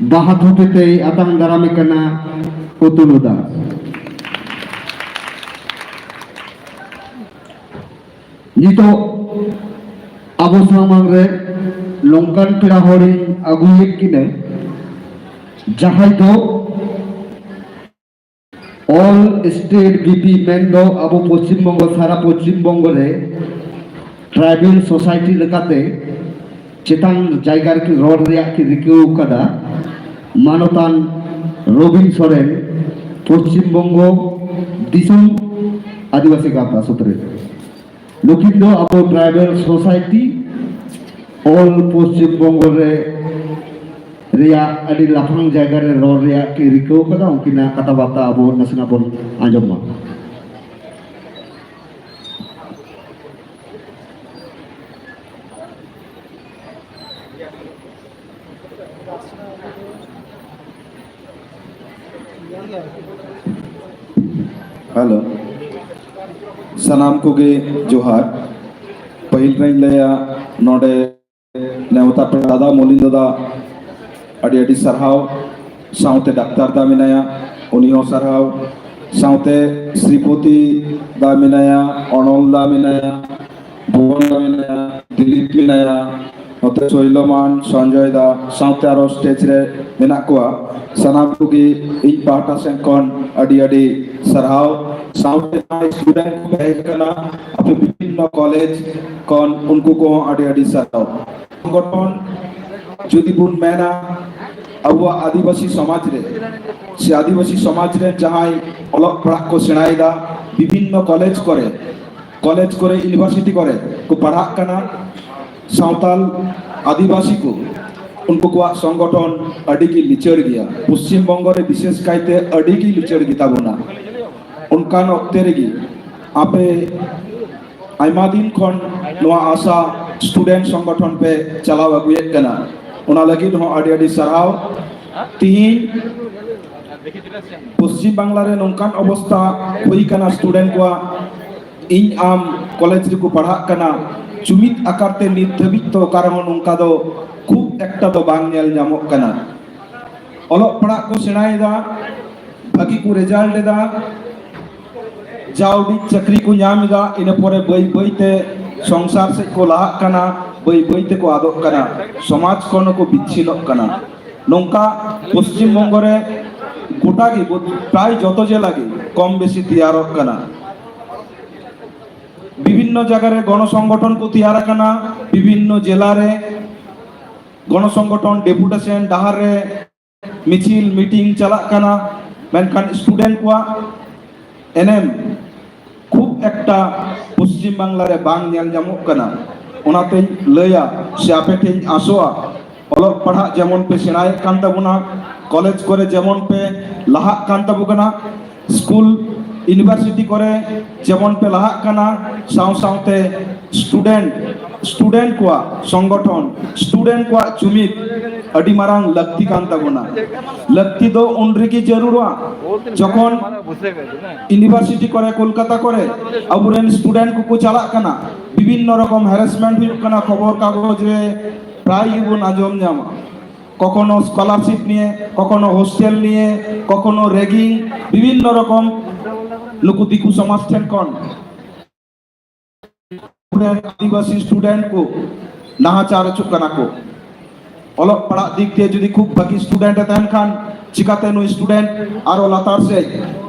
ᱵᱟᱦᱟ ᱛᱷᱩᱛᱤ ᱛᱮᱭ ᱟᱛᱟᱝ ᱫᱟᱨᱟᱢᱮ ᱠᱟᱱᱟ ᱯᱩᱛᱩᱞᱩ ᱫᱟ᱾ ᱱᱤᱛᱚᱜ ᱟᱵᱚ ᱥᱟᱢᱟᱝ ᱨᱮ ᱱᱚᱝᱠᱟᱱ ᱯᱮᱲᱟ ᱦᱚᱲᱤᱧ ᱟᱹᱜᱩᱭᱮᱫ ᱠᱤᱱᱟᱹ, ᱡᱟᱦᱟᱸᱭ ᱫᱚ ᱚᱞ ᱥᱴᱮᱴ ᱵᱤᱯᱤ ᱢᱮᱱᱫᱚ ᱟᱵᱚ ᱯᱚᱪᱷᱤᱢ ᱵᱚᱝᱜᱚ, ᱥᱟᱨᱟ ᱯᱚᱪᱷᱤᱢ ᱵᱚᱝᱜᱚ ᱨᱮ ᱴᱨᱟᱭᱵᱮᱞ ᱥᱳᱥᱟᱭᱴᱤ ᱞᱮᱠᱟᱛᱮ ᱪᱮᱛᱟᱱ ᱡᱟᱭᱜᱟ ᱨᱮᱠᱤᱱ ᱨᱚᱲ ᱨᱮᱭᱟᱜ ᱠᱤᱱ ᱨᱤᱠᱟᱹᱣ ᱠᱟᱫᱟ᱾ ᱢᱟᱱᱚᱛᱟᱱ ᱨᱚᱵᱤᱱ ᱥᱚᱨᱮᱱ, ᱯᱚᱪᱷᱤᱢ ᱵᱚᱝᱜᱚ ᱫᱤᱥᱚᱢ ᱟᱹᱫᱤᱵᱟᱹᱥᱤ ᱜᱟᱶᱛᱟ ᱥᱩᱛᱨᱮᱛ᱾ ᱱᱩᱠᱤᱱ ᱫᱚ ᱟᱵᱚ ᱴᱨᱟᱭᱵᱮᱞ ᱥᱳᱥᱟᱭᱴᱤ ᱚᱞ ᱯᱚᱪᱷᱤᱢ ᱵᱚᱝᱜᱚ ᱨᱮ ᱨᱮᱭᱟᱜ ᱟᱹᱰᱤ ᱞᱟᱯᱷᱟᱝ ᱡᱟᱭᱜᱟ ᱨᱮ ᱨᱚᱲ ᱨᱮᱭᱟᱜ ᱠᱤᱱ ᱨᱤᱠᱟᱹᱣ ᱠᱟᱫᱟ᱾ ᱩᱱᱠᱤᱱᱟᱜ ᱠᱟᱛᱷᱟ ᱵᱟᱨᱛᱟ ᱟᱵᱚ ᱱᱟᱥᱮᱱᱟᱜ ᱵᱚᱱ ᱟᱸᱡᱚᱢ ᱢᱟ᱾ ᱦᱮᱞᱳ, ᱥᱟᱱᱟᱢ ᱠᱚᱜᱮ ᱡᱚᱦᱟᱨ᱾ ᱯᱟᱹᱦᱤᱞ ᱨᱮᱧ ᱞᱟᱹᱭᱟ, ᱱᱚᱰᱮ ᱱᱮᱣᱛᱟ ᱯᱮᱲᱟ ᱫᱟᱫᱟ ᱢᱚᱞᱤᱱ ᱫᱟᱫᱟ ᱟᱹᱰᱤ ᱟᱹᱰᱤ ᱥᱟᱨᱦᱟᱣ, ᱥᱟᱶᱛᱮ ᱰᱟᱠᱛᱟᱨ ᱫᱟ ᱢᱮᱱᱟᱭᱟ, ᱩᱱᱤ ᱦᱚᱸ ᱥᱟᱨᱦᱟᱣ, ᱥᱟᱶᱛᱮ ᱥᱨᱤᱯᱚᱛᱤ ᱫᱟ ᱢᱮᱱᱟᱭᱟ, ᱚᱱᱚᱞ ᱫᱟ ᱢᱮᱱᱟᱭᱟ, ᱵᱷᱩᱵᱚᱱ ᱫᱟ ᱢᱮᱱᱟᱭᱟ, ᱫᱤᱞᱤᱯ ᱢᱮᱱᱟᱭᱟ, ᱱᱚᱛᱮ ᱥᱳᱭᱞᱚᱢᱟᱱ, ᱥᱚᱧᱡᱚᱭ ᱫᱟ, ᱥᱟᱶᱛᱮ ᱟᱨᱚ ᱥᱴᱮᱡᱽ ᱨᱮ ᱢᱮᱱᱟᱜ ᱠᱚᱣᱟ᱾ ᱥᱟᱱᱟᱢ ᱠᱚᱜᱮ ᱤᱧ ᱯᱟᱦᱴᱟ ᱥᱮᱱ ᱠᱷᱚᱱ ᱟᱹᱰᱤ ᱟᱹᱰᱤ ᱥᱟᱨᱦᱟᱣ᱾ ᱥᱟᱶᱛᱮ ᱡᱟᱦᱟᱸᱭ ᱥᱴᱩᱰᱮᱱᱴ ᱠᱚ ᱦᱮᱡ ᱟᱠᱟᱱᱟ ᱟᱯᱮ ᱵᱤᱵᱷᱤᱱᱱᱚ ᱠᱚᱞᱮᱡᱽ ᱠᱷᱚᱱ, ᱩᱱᱠᱩ ᱠᱚᱦᱚᱸ ᱟᱹᱰᱤ ᱟᱹᱰᱤ ᱥᱟᱨᱦᱟᱣ᱾ ᱥᱚᱝᱜᱚᱴᱷᱚᱱ ᱡᱩᱫᱤ ᱵᱚᱱ ᱢᱮᱱᱟ, ᱟᱵᱚᱣᱟᱜ ᱟᱹᱫᱤᱵᱟᱹᱥᱤ ᱥᱚᱢᱟᱡᱽ ᱨᱮ ᱥᱮ ᱟᱹᱫᱤᱵᱟᱹᱥᱤ ᱥᱚᱢᱟᱡᱽ ᱨᱮ ᱡᱟᱦᱟᱸᱭ ᱚᱞᱚᱜ ᱯᱟᱲᱦᱟᱜ ᱠᱚ ᱥᱮᱬᱟᱭᱮᱫᱟ, ᱵᱤᱵᱷᱤᱱᱱᱚ ᱠᱚᱞᱮᱡᱽ ᱠᱚᱨᱮ, ᱠᱚᱞᱮᱡᱽ ᱠᱚᱨᱮ, ᱤᱭᱩᱱᱤᱵᱷᱟᱨᱥᱤᱴᱤ ᱠᱚᱨᱮ ᱠᱚ ᱯᱟᱲᱦᱟᱜ ᱠᱟᱱᱟ, ᱥᱟᱶᱛᱟᱞ ᱟᱹᱫᱤᱵᱟᱹᱥᱤ ᱠᱚ, ᱩᱱᱠᱩ ᱠᱚᱣᱟᱜ ᱥᱚᱝᱜᱚᱴᱷᱚᱱ ᱟᱹᱰᱤ ᱜᱮ ᱞᱤᱪᱟᱹᱲ ᱜᱮᱭᱟ᱾ ᱯᱚᱥᱪᱤᱢ ᱵᱚᱝᱜᱚ ᱨᱮ ᱵᱤᱥᱮᱥ ᱠᱟᱭᱛᱮ ᱟᱹᱰᱤ ᱜᱮ ᱞᱤᱪᱟᱹᱲ ᱜᱮᱛᱟ ᱵᱚᱱᱟ᱾ ᱚᱱᱠᱟᱱ ᱚᱠᱛᱮ ᱨᱮᱜᱮ ᱟᱯᱮ ᱟᱭᱢᱟ ᱫᱤᱱ ᱠᱷᱚᱱ ᱱᱚᱣᱟ ᱟᱥᱟ ᱥᱴᱩᱰᱮᱱᱴ ᱥᱚᱝᱜᱚᱴᱷᱚᱱ ᱯᱮ ᱪᱟᱞᱟᱣ ᱟᱹᱜᱩᱭᱮᱫ ᱠᱟᱱᱟ, ᱚᱱᱟ ᱞᱟᱹᱜᱤᱫ ᱦᱚᱸ ᱟᱹᱰᱤ ᱟᱹᱰᱤ ᱥᱟᱨᱦᱟᱣ᱾ ᱛᱤᱦᱤᱧ ᱯᱚᱥᱪᱤᱢ ᱵᱟᱝᱞᱟ ᱨᱮ ᱱᱚᱝᱠᱟᱱ ᱚᱵᱚᱥᱛᱟ ᱦᱩᱭ ᱠᱟᱱᱟ ᱥᱴᱩᱰᱮᱱᱴ ᱠᱚᱣᱟᱜ, ᱤᱧ ᱟᱢ ᱠᱚᱞᱮᱡᱽ ᱨᱮᱠᱚ ᱯᱟᱲᱦᱟᱜ ᱠᱟᱱᱟ, ᱡᱩᱢᱤᱫ ᱟᱠᱟᱨ ᱛᱮ ᱱᱤᱛ ᱫᱷᱟᱹᱵᱤᱡ ᱛᱚ ᱚᱠᱟ ᱨᱮᱦᱚᱸ ᱱᱚᱝᱠᱟ ᱫᱚ ᱠᱷᱩᱵ ᱮᱠᱴᱟ ᱫᱚ ᱵᱟᱝ ᱧᱮᱞ ᱧᱟᱢᱚᱜ ᱠᱟᱱᱟ᱾ ᱚᱞᱚᱜ ᱯᱟᱲᱦᱟᱜ ᱠᱚ ᱥᱮᱬᱟᱭᱮᱫᱟ, ᱵᱷᱟᱹᱜᱤ ᱠᱚ ᱨᱮᱡᱟᱞᱴ ᱮᱫᱟ, ᱡᱟᱣᱰᱤ ᱪᱟᱹᱠᱨᱤ ᱠᱚ ᱧᱟᱢ ᱮᱫᱟ, ᱤᱱᱟᱹ ᱯᱚᱨᱮ ᱵᱟᱹᱭ ᱵᱟᱹᱭ ᱛᱮ ᱥᱚᱝᱥᱟᱨ ᱥᱮᱫ ᱠᱚ ᱞᱟᱦᱟᱜ ᱠᱟᱱᱟ, ᱵᱟᱹᱭ ᱵᱟᱹᱭ ᱛᱮᱠᱚ ᱟᱫᱚᱜ ᱠᱟᱱᱟ, ᱥᱚᱢᱟᱡᱽ ᱠᱷᱚᱱ ᱦᱚᱸᱠᱚ ᱵᱤᱪᱷᱤᱱᱚᱜ ᱠᱟᱱᱟ᱾ ᱱᱚᱝᱠᱟ ᱯᱚᱥᱪᱤᱢ ᱵᱚᱝᱜᱚ ᱨᱮ ᱜᱚᱴᱟ ᱜᱮ, ᱯᱨᱟᱭ ᱡᱚᱛᱚ ᱡᱮᱞᱟ ᱜᱮ ᱠᱚᱢ ᱵᱮᱥᱤ ᱛᱮᱭᱟᱨᱚᱜ ᱠᱟᱱᱟ᱾ ᱵᱤᱵᱷᱤᱱᱱᱚ ᱡᱟᱭᱜᱟ ᱨᱮ ᱜᱚᱱᱚ ᱥᱚᱝᱜᱚᱴᱷᱚᱱ ᱠᱚ ᱛᱮᱭᱟᱨ ᱟᱠᱟᱱᱟ, ᱵᱤᱵᱷᱤᱱᱱᱚ ᱡᱮᱞᱟ ᱨᱮ ᱜᱚᱱᱚ ᱥᱚᱝᱜᱚᱴᱷᱚᱱ ᱰᱮᱯᱩᱴᱮᱥᱚᱱ, ᱰᱟᱦᱟᱨ ᱨᱮ ᱢᱤᱪᱷᱤᱞ, ᱢᱤᱴᱤᱝ ᱪᱟᱞᱟᱜ ᱠᱟᱱᱟ, ᱢᱮᱱᱠᱷᱟᱱ ᱥᱴᱩᱰᱮᱱᱴ ᱠᱚᱣᱟᱜ ᱮᱱᱮᱢ ᱠᱷᱩᱵ ᱮᱠᱴᱟ ᱯᱚᱥᱪᱤᱢ ᱵᱟᱝᱞᱟ ᱨᱮ ᱵᱟᱝ ᱧᱮᱞ ᱧᱟᱢᱚᱜ ᱠᱟᱱᱟ᱾ ᱚᱱᱟᱛᱮᱧ ᱞᱟᱹᱭᱟ ᱥᱮ ᱟᱯᱮ ᱴᱷᱮᱱ ᱟᱥᱚᱜᱼᱟ, ᱚᱞᱚᱜ ᱯᱟᱲᱦᱟᱜ ᱡᱮᱢᱚᱱ ᱯᱮ ᱥᱮᱬᱟᱭᱮᱫ ᱠᱟᱱ ᱛᱟᱵᱚᱱᱟ, ᱠᱚᱞᱮᱡᱽ ᱠᱚᱨᱮ ᱡᱮᱢᱚᱱ ᱯᱮ ᱞᱟᱦᱟᱜ ᱠᱟᱱ ᱛᱟᱵᱚ ᱠᱟᱱᱟ, ᱥᱠᱩᱞ, ᱤᱭᱩᱱᱤᱵᱷᱟᱨᱥᱤᱴᱤ ᱠᱚᱨᱮ ᱡᱮᱢᱚᱱ ᱯᱮ ᱞᱟᱦᱟᱜ ᱠᱟᱱᱟ, ᱥᱟᱶ ᱥᱟᱶᱛᱮ ᱥᱴᱩᱰᱮᱱᱴ ᱥᱴᱩᱰᱮᱱᱴ ᱠᱚᱣᱟᱜ ᱥᱚᱝᱜᱚᱴᱷᱚᱱ, ᱥᱴᱩᱰᱮᱱᱴ ᱠᱚᱣᱟᱜ ᱡᱩᱢᱤᱫ ᱟᱹᱰᱤ ᱢᱟᱨᱟᱝ ᱞᱟᱹᱠᱛᱤ ᱠᱟᱱ ᱛᱟᱵᱚᱱᱟ᱾ ᱞᱟᱹᱠᱛᱤ ᱫᱚ ᱩᱱ ᱨᱮᱜᱮ ᱡᱟᱹᱨᱩᱲᱚᱜᱼᱟ, ᱡᱚᱠᱷᱚᱱ ᱤᱭᱩᱱᱤᱵᱷᱟᱨᱥᱤᱴᱤ ᱠᱚᱨᱮ, ᱠᱳᱞᱠᱟᱛᱟ ᱠᱚᱨᱮ ᱟᱵᱚᱨᱮᱱ ᱥᱴᱩᱰᱮᱱᱴ ᱠᱚᱠᱚ ᱪᱟᱞᱟᱜ ᱠᱟᱱᱟ, ᱵᱤᱵᱷᱤᱱᱱᱚ ᱨᱚᱠᱚᱢ ᱦᱮᱨᱮᱥᱢᱮᱱᱴ ᱦᱩᱭᱩᱜ ᱠᱟᱱᱟ, ᱠᱷᱚᱵᱚᱨ ᱠᱟᱜᱚᱡᱽ ᱨᱮ ᱯᱨᱟᱭ ᱜᱮᱵᱚᱱ ᱟᱸᱡᱚᱢ ᱧᱟᱢᱟ᱾ ᱠᱚᱠᱷᱚᱱᱳ ᱥᱠᱚᱞᱟᱨᱥᱤᱯ ᱱᱤᱭᱮ, ᱠᱚᱠᱷᱚᱱᱳ ᱦᱳᱥᱴᱮᱞ ᱱᱤᱭᱮ, ᱠᱚᱠᱷᱚᱱᱳ ᱨᱮᱜᱤᱝ, ᱵᱤᱵᱷᱤᱱᱱᱚ ᱨᱚᱠᱚᱢ ᱱᱩᱠᱩ ᱫᱤᱠᱩ ᱥᱚᱢᱟᱡᱽ ᱴᱷᱮᱱ ᱠᱷᱚᱱ ᱟᱵᱚᱨᱮᱱ ᱟᱹᱫᱤᱵᱟᱹᱥᱤ ᱥᱴᱩᱰᱮᱱᱴ ᱠᱚ ᱱᱟᱦᱟᱪᱟᱨ ᱦᱚᱪᱚᱜ ᱠᱟᱱᱟ ᱠᱚ᱾ ᱚᱞᱚᱜ ᱯᱟᱲᱦᱟᱜ ᱫᱤᱠ ᱛᱮ ᱡᱩᱫᱤ ᱠᱷᱩᱵ ᱵᱷᱟᱹᱜᱤ ᱥᱴᱩᱰᱮᱱᱴ ᱮ ᱛᱟᱦᱮᱱ ᱠᱷᱟᱱ, ᱪᱤᱠᱟᱛᱮ ᱱᱩᱭ ᱥᱴᱩᱰᱮᱱᱴ ᱟᱨᱚ ᱞᱟᱛᱟᱨ ᱥᱮᱫ,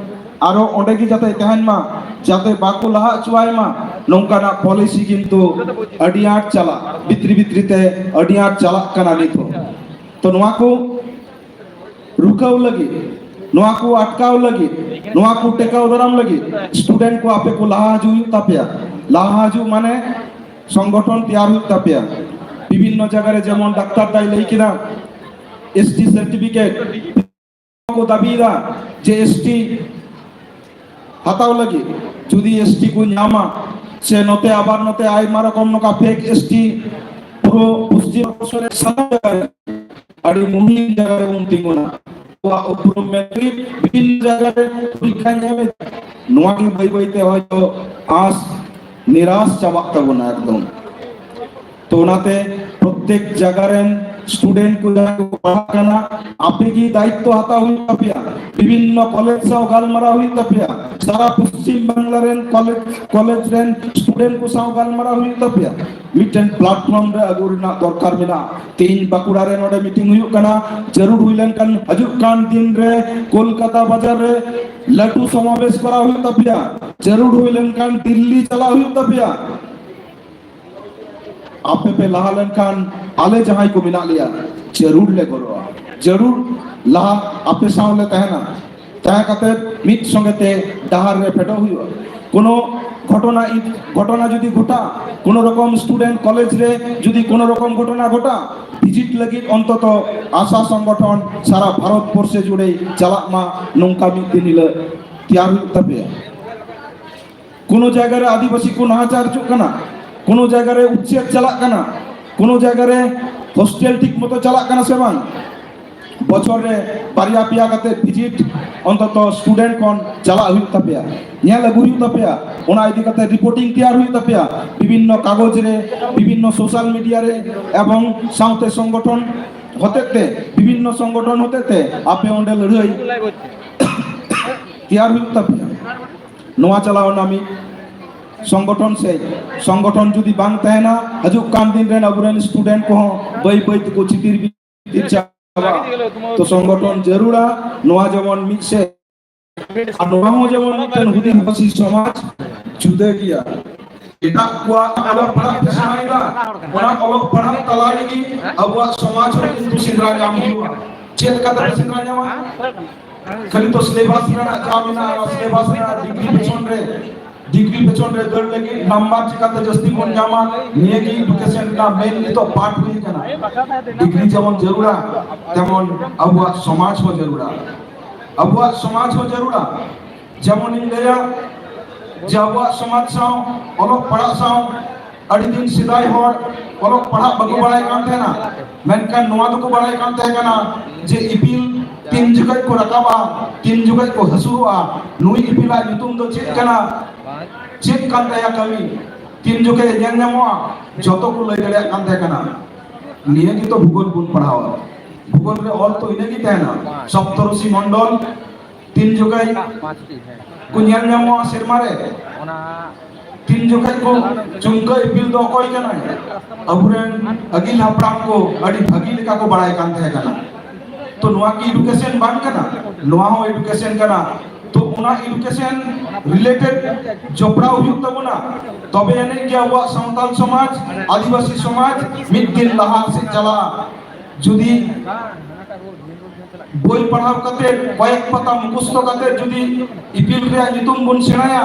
ᱟᱨᱚ ᱚᱸᱰᱮ ᱜᱮ ᱡᱟᱛᱮ ᱛᱟᱦᱮᱱ ᱢᱟ, ᱡᱟᱛᱮ ᱵᱟᱠᱚ ᱞᱟᱦᱟ ᱦᱚᱪᱚᱣᱟᱭ ᱢᱟ, ᱱᱚᱝᱠᱟᱱᱟᱜ ᱯᱚᱞᱤᱥᱤ ᱠᱤᱱᱛᱩ ᱟᱹᱰᱤ ᱟᱸᱴ ᱪᱟᱞᱟᱜ, ᱵᱷᱤᱛᱨᱤ ᱵᱷᱤᱛᱨᱤ ᱛᱮ ᱟᱹᱰᱤ ᱟᱸᱴ ᱪᱟᱞᱟᱜ ᱠᱟᱱᱟ ᱱᱤᱛ ᱦᱚᱸ᱾ ᱛᱚ ᱱᱚᱣᱟ ᱠᱚ ᱨᱩᱠᱟᱹᱣ ᱞᱟᱹᱜᱤᱫ, ᱱᱚᱣᱟ ᱠᱚ ᱟᱴᱠᱟᱣ ᱞᱟᱹᱜᱤᱫ, ᱱᱚᱣᱟ ᱠᱚ ᱴᱮᱠᱟᱣ ᱫᱟᱨᱟᱢ ᱞᱟᱹᱜᱤᱫ ᱥᱴᱩᱰᱮᱱᱴ ᱠᱚ ᱟᱯᱮ ᱠᱚ ᱞᱟᱦᱟ ᱦᱤᱡᱩᱜ ᱦᱩᱭᱩᱜ ᱛᱟᱯᱮᱭᱟ᱾ ᱞᱟᱦᱟ ᱦᱤᱡᱩᱜ ᱢᱟᱱᱮ ᱥᱚᱝᱜᱚᱴᱷᱚᱱ ᱛᱮᱭᱟᱨ ᱦᱩᱭᱩᱜ ᱛᱟᱯᱮᱭᱟ᱾ ᱵᱤᱵᱷᱤᱱᱱᱚ ᱡᱟᱭᱜᱟ ᱨᱮ, ᱡᱮᱢᱚᱱ ᱰᱟᱠᱛᱟᱨ ᱫᱟᱭ ᱞᱟᱹᱭ ᱠᱮᱫᱟ, ᱮᱥᱴᱤ ᱥᱟᱨᱴᱤᱯᱷᱤᱠᱮᱴ ᱠᱚ ᱫᱟᱹᱵᱤᱭᱮᱫᱟ ᱡᱮ ᱮᱥᱴᱤ ᱦᱟᱛᱟᱣ ᱞᱟᱹᱜᱤᱫ, ᱡᱩᱫᱤ ᱮᱥᱴᱤ ᱠᱚ ᱧᱟᱢᱟ, ᱥᱮ ᱱᱚᱛᱮ ᱟᱵᱟᱨ ᱱᱚᱛᱮ ᱟᱭᱢᱟ ᱨᱚᱠᱚᱢ ᱱᱚᱝᱠᱟ ᱯᱷᱮᱠ ᱮᱥᱴᱤ ᱯᱩᱨᱟᱹ ᱯᱚᱥᱪᱤᱢ ᱵᱚᱝᱜᱚ ᱨᱮ ᱥᱟᱱᱟᱢ ᱡᱟᱭᱜᱟ ᱨᱮ ᱟᱹᱰᱤ ᱢᱩᱦᱤᱢ ᱡᱟᱭᱜᱟ ᱨᱮᱵᱚᱱ ᱛᱤᱸᱜᱩᱱᱟ᱾ ᱟᱵᱚᱣᱟᱜ ᱩᱯᱨᱩᱢ ᱢᱮᱱᱟᱜ ᱵᱤᱵᱷᱤᱱᱱᱚ ᱡᱟᱭᱜᱟ ᱨᱮ ᱯᱚᱨᱤᱠᱠᱷᱟ ᱧᱟᱢ ᱮᱫᱟ᱾ ᱱᱚᱣᱟ ᱜᱮ ᱵᱟᱹᱭ ᱵᱟᱹᱭ ᱛᱮ ᱦᱚᱭᱛᱚ ᱟᱸᱥ ᱱᱤᱨᱟᱥ ᱪᱟᱵᱟᱜ ᱛᱟᱵᱚᱱᱟ ᱮᱠᱫᱚᱢ᱾ ᱛᱚ ᱚᱱᱟᱛᱮ ᱯᱨᱚᱛᱮᱠ ᱡᱟᱭᱜᱟ ᱨᱮᱱ ᱥᱴᱩᱰᱮᱱᱴ ᱠᱚ ᱡᱟᱦᱟᱸᱭ ᱠᱚ ᱯᱟᱲᱦᱟᱜ ᱠᱟᱱᱟ, ᱟᱯᱮ ᱜᱮ ᱫᱟᱭᱤᱛᱛᱚ ᱦᱟᱛᱟᱣ ᱦᱩᱭᱩᱜ ᱛᱟᱯᱮᱭᱟ᱾ ᱵᱤᱵᱷᱤᱱᱱᱚ ᱠᱚᱞᱮᱡᱽ ᱥᱟᱶ ᱜᱟᱞᱢᱟᱨᱟᱣ ᱦᱩᱭᱩᱜ ᱛᱟᱯᱮᱭᱟ, ᱥᱟᱨᱟ ᱯᱚᱥᱪᱤᱢ ᱵᱟᱝᱞᱟ ᱨᱮᱱ ᱠᱚᱞᱮᱡᱽ, ᱠᱚᱞᱮᱡᱽ ᱨᱮᱱ ᱥᱴᱩᱰᱮᱱᱴ ᱠᱚ ᱥᱟᱶ ᱜᱟᱞᱢᱟᱨᱟᱣ ᱦᱩᱭᱩᱜ ᱛᱟᱯᱮᱭᱟ᱾ ᱢᱤᱫᱴᱮᱱ ᱯᱞᱟᱴᱯᱷᱚᱨᱢ ᱨᱮ ᱟᱹᱜᱩ ᱨᱮᱱᱟᱜ ᱫᱚᱨᱠᱟᱨ ᱢᱮᱱᱟᱜᱼᱟ᱾ ᱛᱮᱦᱮᱧ ᱵᱟᱸᱠᱩᱲᱟ ᱨᱮ ᱱᱚᱰᱮ ᱢᱤᱴᱤᱝ ᱦᱩᱭᱩᱜ ᱠᱟᱱᱟ, ᱡᱟᱹᱨᱩᱲ ᱦᱩᱭ ᱞᱮᱱᱠᱷᱟᱱ ᱦᱤᱡᱩᱜ ᱠᱟᱱ ᱫᱤᱱ ᱨᱮ ᱠᱳᱞᱠᱟᱛᱟ ᱵᱟᱡᱟᱨ ᱨᱮ ᱞᱟᱹᱴᱩ ᱥᱚᱢᱟᱵᱮᱥ ᱠᱚᱨᱟᱣ ᱦᱩᱭᱩᱜ ᱛᱟᱯᱮᱭᱟ, ᱡᱟᱹᱨᱩᱲ ᱦᱩᱭ ᱞᱮᱱᱠᱷᱟᱱ ᱫᱤᱞᱞᱤ ᱪᱟᱞᱟᱣ ᱦᱩᱭᱩᱜ ᱛᱟᱯᱮᱭᱟ᱾ ᱟᱯᱮ ᱯᱮ ᱞᱟᱦᱟ ᱞᱮᱱᱠᱷᱟᱱ ᱟᱞᱮ ᱡᱟᱦᱟᱸᱭ ᱠᱚ ᱢᱮᱱᱟᱜ ᱞᱮᱭᱟ, ᱡᱟᱹᱨᱩᱲ ᱞᱮ ᱜᱚᱲᱚᱜᱼᱟ, ᱡᱟᱹᱨᱩᱲ ᱞᱟᱦᱟ ᱟᱯᱮ ᱥᱟᱶ ᱞᱮ ᱛᱟᱦᱮᱱᱟ᱾ ᱛᱟᱦᱮᱸ ᱠᱟᱛᱮ ᱢᱤᱫ ᱥᱚᱸᱜᱮ ᱛᱮ ᱰᱟᱦᱟᱨ ᱨᱮ ᱯᱷᱮᱰᱚᱜ ᱦᱩᱭᱩᱜᱼᱟ᱾ ᱠᱳᱱᱳ ᱜᱷᱚᱴᱚᱱᱟ, ᱜᱷᱚᱴᱚᱱᱟ ᱡᱩᱫᱤ ᱜᱷᱚᱴᱟᱜ, ᱠᱳᱱᱳ ᱨᱚᱠᱚᱢ ᱥᱴᱩᱰᱮᱱᱴ ᱠᱚᱞᱮᱡᱽ ᱨᱮ ᱡᱩᱫᱤ ᱠᱳᱱᱳ ᱨᱚᱠᱚᱢ ᱜᱷᱚᱴᱚᱱᱟ ᱜᱷᱚᱴᱟᱜ, ᱵᱷᱤᱡᱤᱴ ᱞᱟᱹᱜᱤᱫ ᱚᱱᱛᱚᱛᱚ ᱟᱥᱟ ᱥᱚᱝᱜᱚᱴᱷᱚᱱ ᱥᱟᱨᱟ ᱵᱷᱟᱨᱚᱛ ᱵᱚᱨᱥᱮ ᱡᱩᱲᱮ ᱪᱟᱞᱟᱜ ᱢᱟ, ᱱᱚᱝᱠᱟ ᱢᱤᱫ ᱫᱤᱱ ᱦᱤᱞᱳᱜ ᱛᱮᱭᱟᱨ ᱦᱩᱭᱩᱜ ᱛᱟᱯᱮᱭᱟ᱾ ᱠᱳᱱᱳ ᱡᱟᱭᱜᱟ ᱨᱮ ᱟᱹᱫᱤᱵᱟᱹᱥᱤ ᱠᱚ ᱱᱟᱦᱟᱪᱟᱨ ᱦᱚᱪᱚᱜ ᱠᱟᱱᱟ, ᱠᱳᱱᱳ ᱡᱟᱭᱜᱟ ᱨᱮ ᱩᱪᱪᱷᱮᱫ ᱪᱟᱞᱟᱜ ᱠᱟᱱᱟ, ᱠᱳᱱᱳ ᱡᱟᱭᱜᱟ ᱨᱮ ᱦᱳᱥᱴᱮᱞ ᱴᱷᱤᱠ ᱢᱚᱛᱚ ᱪᱟᱞᱟᱜ ᱠᱟᱱᱟ ᱥᱮ ᱵᱟᱝ? ᱵᱚᱪᱷᱚᱨ ᱨᱮ ᱵᱟᱨᱭᱟ ᱯᱮᱭᱟ ᱠᱟᱛᱮ ᱵᱷᱤᱡᱤᱴ ᱚᱱᱛᱚᱛᱚ ᱥᱴᱩᱰᱮᱱᱴ ᱠᱷᱚᱱ ᱪᱟᱞᱟᱜ ᱦᱩᱭᱩᱜ ᱛᱟᱯᱮᱭᱟ, ᱧᱮᱞ ᱟᱹᱜᱩ ᱦᱩᱭᱩᱜ ᱛᱟᱯᱮᱭᱟ, ᱚᱱᱟ ᱤᱫᱤ ᱠᱟᱛᱮ ᱨᱤᱯᱳᱨᱴᱤᱝ ᱛᱮᱭᱟᱨ ᱦᱩᱭᱩᱜ ᱛᱟᱯᱮᱭᱟ ᱵᱤᱵᱷᱤᱱᱱᱚ ᱠᱟᱜᱚᱡᱽ ᱨᱮ, ᱵᱤᱵᱷᱤᱱᱱᱚ ᱥᱳᱥᱟᱞ ᱢᱤᱰᱤᱭᱟ ᱨᱮ, ᱮᱵᱚᱝ ᱥᱟᱶᱛᱮ ᱥᱚᱝᱜᱚᱴᱷᱚᱱ ᱦᱚᱛᱮᱛᱮ, ᱵᱤᱵᱷᱤᱱᱱᱚ ᱥᱚᱝᱜᱚᱴᱷᱚᱱ ᱦᱚᱛᱮᱛᱮ ᱟᱯᱮ ᱚᱸᱰᱮ ᱞᱟᱹᱲᱦᱟᱹᱭ ᱛᱮᱭᱟᱨ ᱦᱩᱭᱩᱜ ᱛᱟᱯᱮᱭᱟ᱾ ᱱᱚᱣᱟ ᱪᱟᱞᱟᱣ ᱮᱱᱟ ᱢᱤᱫ ᱥᱚᱝᱜᱚᱴᱷᱚᱱ ᱥᱮᱫ᱾ ᱥᱚᱝᱜᱚᱴᱷᱚᱱ ᱡᱩᱫᱤ ᱵᱟᱝ ᱛᱟᱦᱮᱱᱟ, ᱦᱤᱡᱩᱜ ᱠᱟᱱ ᱫᱤᱱ ᱨᱮᱱ ᱟᱵᱚᱨᱮᱱ ᱥᱴᱩᱰᱮᱱᱴ ᱠᱚᱦᱚᱸ ᱵᱟᱹᱭ ᱵᱟᱹᱭ ᱛᱮᱠᱚ ᱪᱤᱛᱤᱨ ᱵᱤᱛᱤᱨ ᱪᱟᱵᱟᱜᱼᱟ᱾ ᱛᱚ ᱥᱚᱝᱜᱚᱴᱷᱚᱱ ᱡᱟᱹᱨᱩᱲᱟ, ᱱᱚᱣᱟ ᱡᱮᱢᱚᱱ ᱢᱤᱫ ᱥᱮᱫ᱾ ᱟᱨ ᱱᱚᱣᱟ ᱦᱚᱸ ᱡᱮᱢᱚᱱ ᱢᱤᱫᱴᱮᱱ ᱦᱩᱫᱤᱥ ᱵᱷᱟᱹᱥᱤ ᱥᱚᱢᱟᱡᱽ ᱡᱩᱫᱟᱹ ᱜᱮᱭᱟ᱾ ᱮᱴᱟᱜ ᱠᱚᱣᱟᱜ ᱚᱞᱚᱜ ᱯᱟᱲᱦᱟᱜ ᱯᱮ ᱥᱮᱬᱟᱭᱮᱫᱟ, ᱚᱱᱟ ᱚᱞᱚᱜ ᱯᱟᱲᱦᱟᱜ ᱛᱟᱞᱟ ᱨᱮᱜᱮ ᱟᱵᱚᱣᱟᱜ ᱥᱚᱢᱟᱡᱽ ᱦᱚᱸ ᱠᱤᱱᱛᱩ ᱥᱮᱸᱫᱽᱨᱟ ᱧᱟᱢ ᱦᱩᱭᱩᱜᱼᱟ᱾ ᱪᱮᱫ ᱞᱮᱠᱟᱛᱮ ᱯᱮ ᱥᱮᱸᱫᱽᱨᱟ ᱧᱟᱢᱟ? ᱠᱷᱟᱹᱞᱤ ᱛᱚ ᱥᱤᱞᱮᱵᱟᱥ ᱨᱮᱱᱟᱜ ᱡᱟ ᱢᱮᱱᱟᱜᱼᱟ, ᱚᱱᱟ ᱥᱤᱞᱮᱵᱟᱥ ᱨᱮᱱᱟᱜ ᱰᱤᱜᱽᱨᱤ ᱯᱮᱪᱷᱚᱱ ᱨᱮ, ᱰᱤᱜᱽᱨᱤ ᱯᱮᱪᱷᱚᱱ ᱨᱮ ᱫᱟᱹᱲ ᱞᱟᱹᱜᱤᱫ ᱱᱟᱢᱵᱟᱨ ᱪᱤᱠᱟᱛᱮ ᱡᱟᱹᱥᱛᱤ ᱵᱚᱱ ᱧᱟᱢᱟ, ᱱᱤᱭᱟᱹ ᱜᱮ ᱮᱰᱩᱠᱮᱥᱚᱱ ᱨᱮᱱᱟᱜ ᱢᱮᱱ ᱱᱤᱛᱚᱜ ᱯᱟᱨᱴ ᱦᱩᱭ ᱠᱟᱱᱟ᱾ ᱰᱤᱜᱽᱨᱤ ᱡᱮᱢᱚᱱ ᱡᱟᱹᱨᱩᱲᱟ, ᱛᱮᱢᱚᱱ ᱟᱵᱚᱣᱟᱜ ᱥᱚᱢᱟᱡᱽ ᱦᱚᱸ ᱡᱟᱹᱨᱩᱲᱟ᱾ ᱟᱵᱚᱣᱟᱜ ᱥᱚᱢᱟᱡᱽ ᱦᱚᱸ ᱡᱟᱹᱨᱩᱲᱟ᱾ ᱡᱮᱢᱚᱱᱤᱧ ᱞᱟᱹᱭᱟ ᱡᱮ ᱟᱵᱚᱣᱟᱜ ᱥᱚᱢᱟᱡᱽ ᱥᱟᱶ, ᱚᱞᱚᱜ ᱯᱟᱲᱦᱟᱜ ᱥᱟᱶ, ᱟᱹᱰᱤ ᱫᱤᱱ ᱥᱮᱫᱟᱭ ᱦᱚᱲ ᱚᱞᱚᱜ ᱯᱟᱲᱦᱟᱜ ᱵᱟᱠᱚ ᱵᱟᱲᱟᱭ ᱠᱟᱱ ᱛᱟᱦᱮᱱᱟ, ᱢᱮᱱᱠᱷᱟᱱ ᱱᱚᱣᱟ ᱫᱚᱠᱚ ᱵᱟᱲᱟᱭ ᱠᱟᱱ ᱛᱟᱦᱮᱸ ᱠᱟᱱᱟ ᱡᱮ ᱤᱯᱤᱞ ᱛᱤᱱ ᱡᱚᱠᱷᱚᱡ ᱠᱚ ᱨᱟᱠᱟᱵᱼᱟ, ᱛᱤᱱ ᱡᱚᱠᱷᱚᱡ ᱠᱚ ᱦᱟᱹᱥᱩᱨᱚᱜᱼᱟ, ᱱᱩᱭ ᱤᱯᱤᱞᱟᱜ ᱧᱩᱛᱩᱢ ᱫᱚ ᱪᱮᱫ ᱠᱟᱱᱟ, ᱪᱮᱫ ᱠᱟᱱ ᱛᱟᱭᱟ ᱠᱟᱹᱢᱤ, ᱛᱤᱱ ᱡᱚᱠᱷᱚᱡ ᱧᱮᱞ ᱧᱟᱢᱚᱜᱼᱟ, ᱡᱚᱛᱚ ᱠᱚ ᱞᱟᱹᱭ ᱫᱟᱲᱮᱭᱟᱜ ᱠᱟᱱ ᱛᱟᱦᱮᱸ ᱠᱟᱱᱟ᱾ ᱱᱤᱭᱟᱹ ᱜᱮᱛᱚ ᱵᱷᱩᱜᱳᱞ ᱵᱚᱱ ᱯᱟᱲᱦᱟᱣᱟ᱾ ᱵᱷᱩᱜᱳᱞ ᱨᱮ ᱚᱞ ᱛᱚ ᱤᱱᱟᱹ ᱜᱮ ᱛᱟᱦᱮᱱᱟ, ᱥᱚᱯᱛᱚᱨᱚᱥᱤ ᱢᱚᱱᱰᱚᱞ ᱛᱤᱱ ᱡᱚᱠᱷᱟᱡ ᱠᱚ ᱧᱮᱞ ᱧᱟᱢᱚᱜᱼᱟ ᱥᱮᱨᱢᱟ ᱨᱮ, ᱛᱤᱱ ᱡᱚᱠᱷᱟᱡ ᱠᱚ ᱪᱩᱢᱠᱟᱹ ᱤᱯᱤᱞ ᱫᱚ ᱚᱠᱚᱭ ᱠᱟᱱᱟᱭ, ᱟᱵᱚᱨᱮᱱ ᱟᱹᱜᱤᱞ ᱦᱟᱯᱲᱟᱢ ᱠᱚ ᱟᱹᱰᱤ ᱵᱷᱟᱹᱜᱤ ᱞᱮᱠᱟ ᱠᱚ ᱵᱟᱲᱟᱭ ᱠᱟᱱ ᱛᱟᱦᱮᱸ ᱠᱟᱱᱟ᱾ ᱛᱚ ᱱᱚᱣᱟ ᱠᱤ ᱮᱰᱩᱠᱮᱥᱚᱱ ᱵᱟᱝ ᱠᱟᱱᱟ? ᱱᱚᱣᱟ ᱦᱚᱸ ᱮᱰᱩᱠᱮᱥᱚᱱ ᱠᱟᱱᱟ᱾ ᱛᱚ ᱚᱱᱟ ᱮᱰᱩᱠᱮᱥᱚᱱ ᱨᱤᱞᱮᱴᱮᱰ ᱡᱚᱯᱲᱟᱣ ᱦᱩᱭᱩᱜ ᱛᱟᱵᱚᱱᱟ, ᱛᱚᱵᱮ ᱟᱹᱱᱤᱡ ᱜᱮ ᱟᱵᱚᱣᱟᱜ ᱥᱟᱱᱛᱟᱞ ᱥᱚᱢᱟᱡᱽ, ᱟᱹᱫᱤᱵᱟᱹᱥᱤ ᱥᱚᱢᱟᱡᱽ ᱢᱤᱫ ᱫᱤᱱ ᱞᱟᱦᱟ ᱥᱮᱫ ᱪᱟᱞᱟᱜᱼᱟ᱾ ᱡᱩᱫᱤ ᱵᱳᱭ ᱯᱟᱲᱦᱟᱣ ᱠᱟᱛᱮ, ᱠᱚᱭᱮᱠ ᱯᱟᱛᱟ ᱢᱩᱠᱷᱚᱥᱛᱚ ᱠᱟᱛᱮ ᱡᱩᱫᱤ ᱤᱯᱤᱞ ᱨᱮᱭᱟᱜ ᱧᱩᱛᱩᱢ ᱵᱚᱱ ᱥᱮᱬᱟᱭᱟ,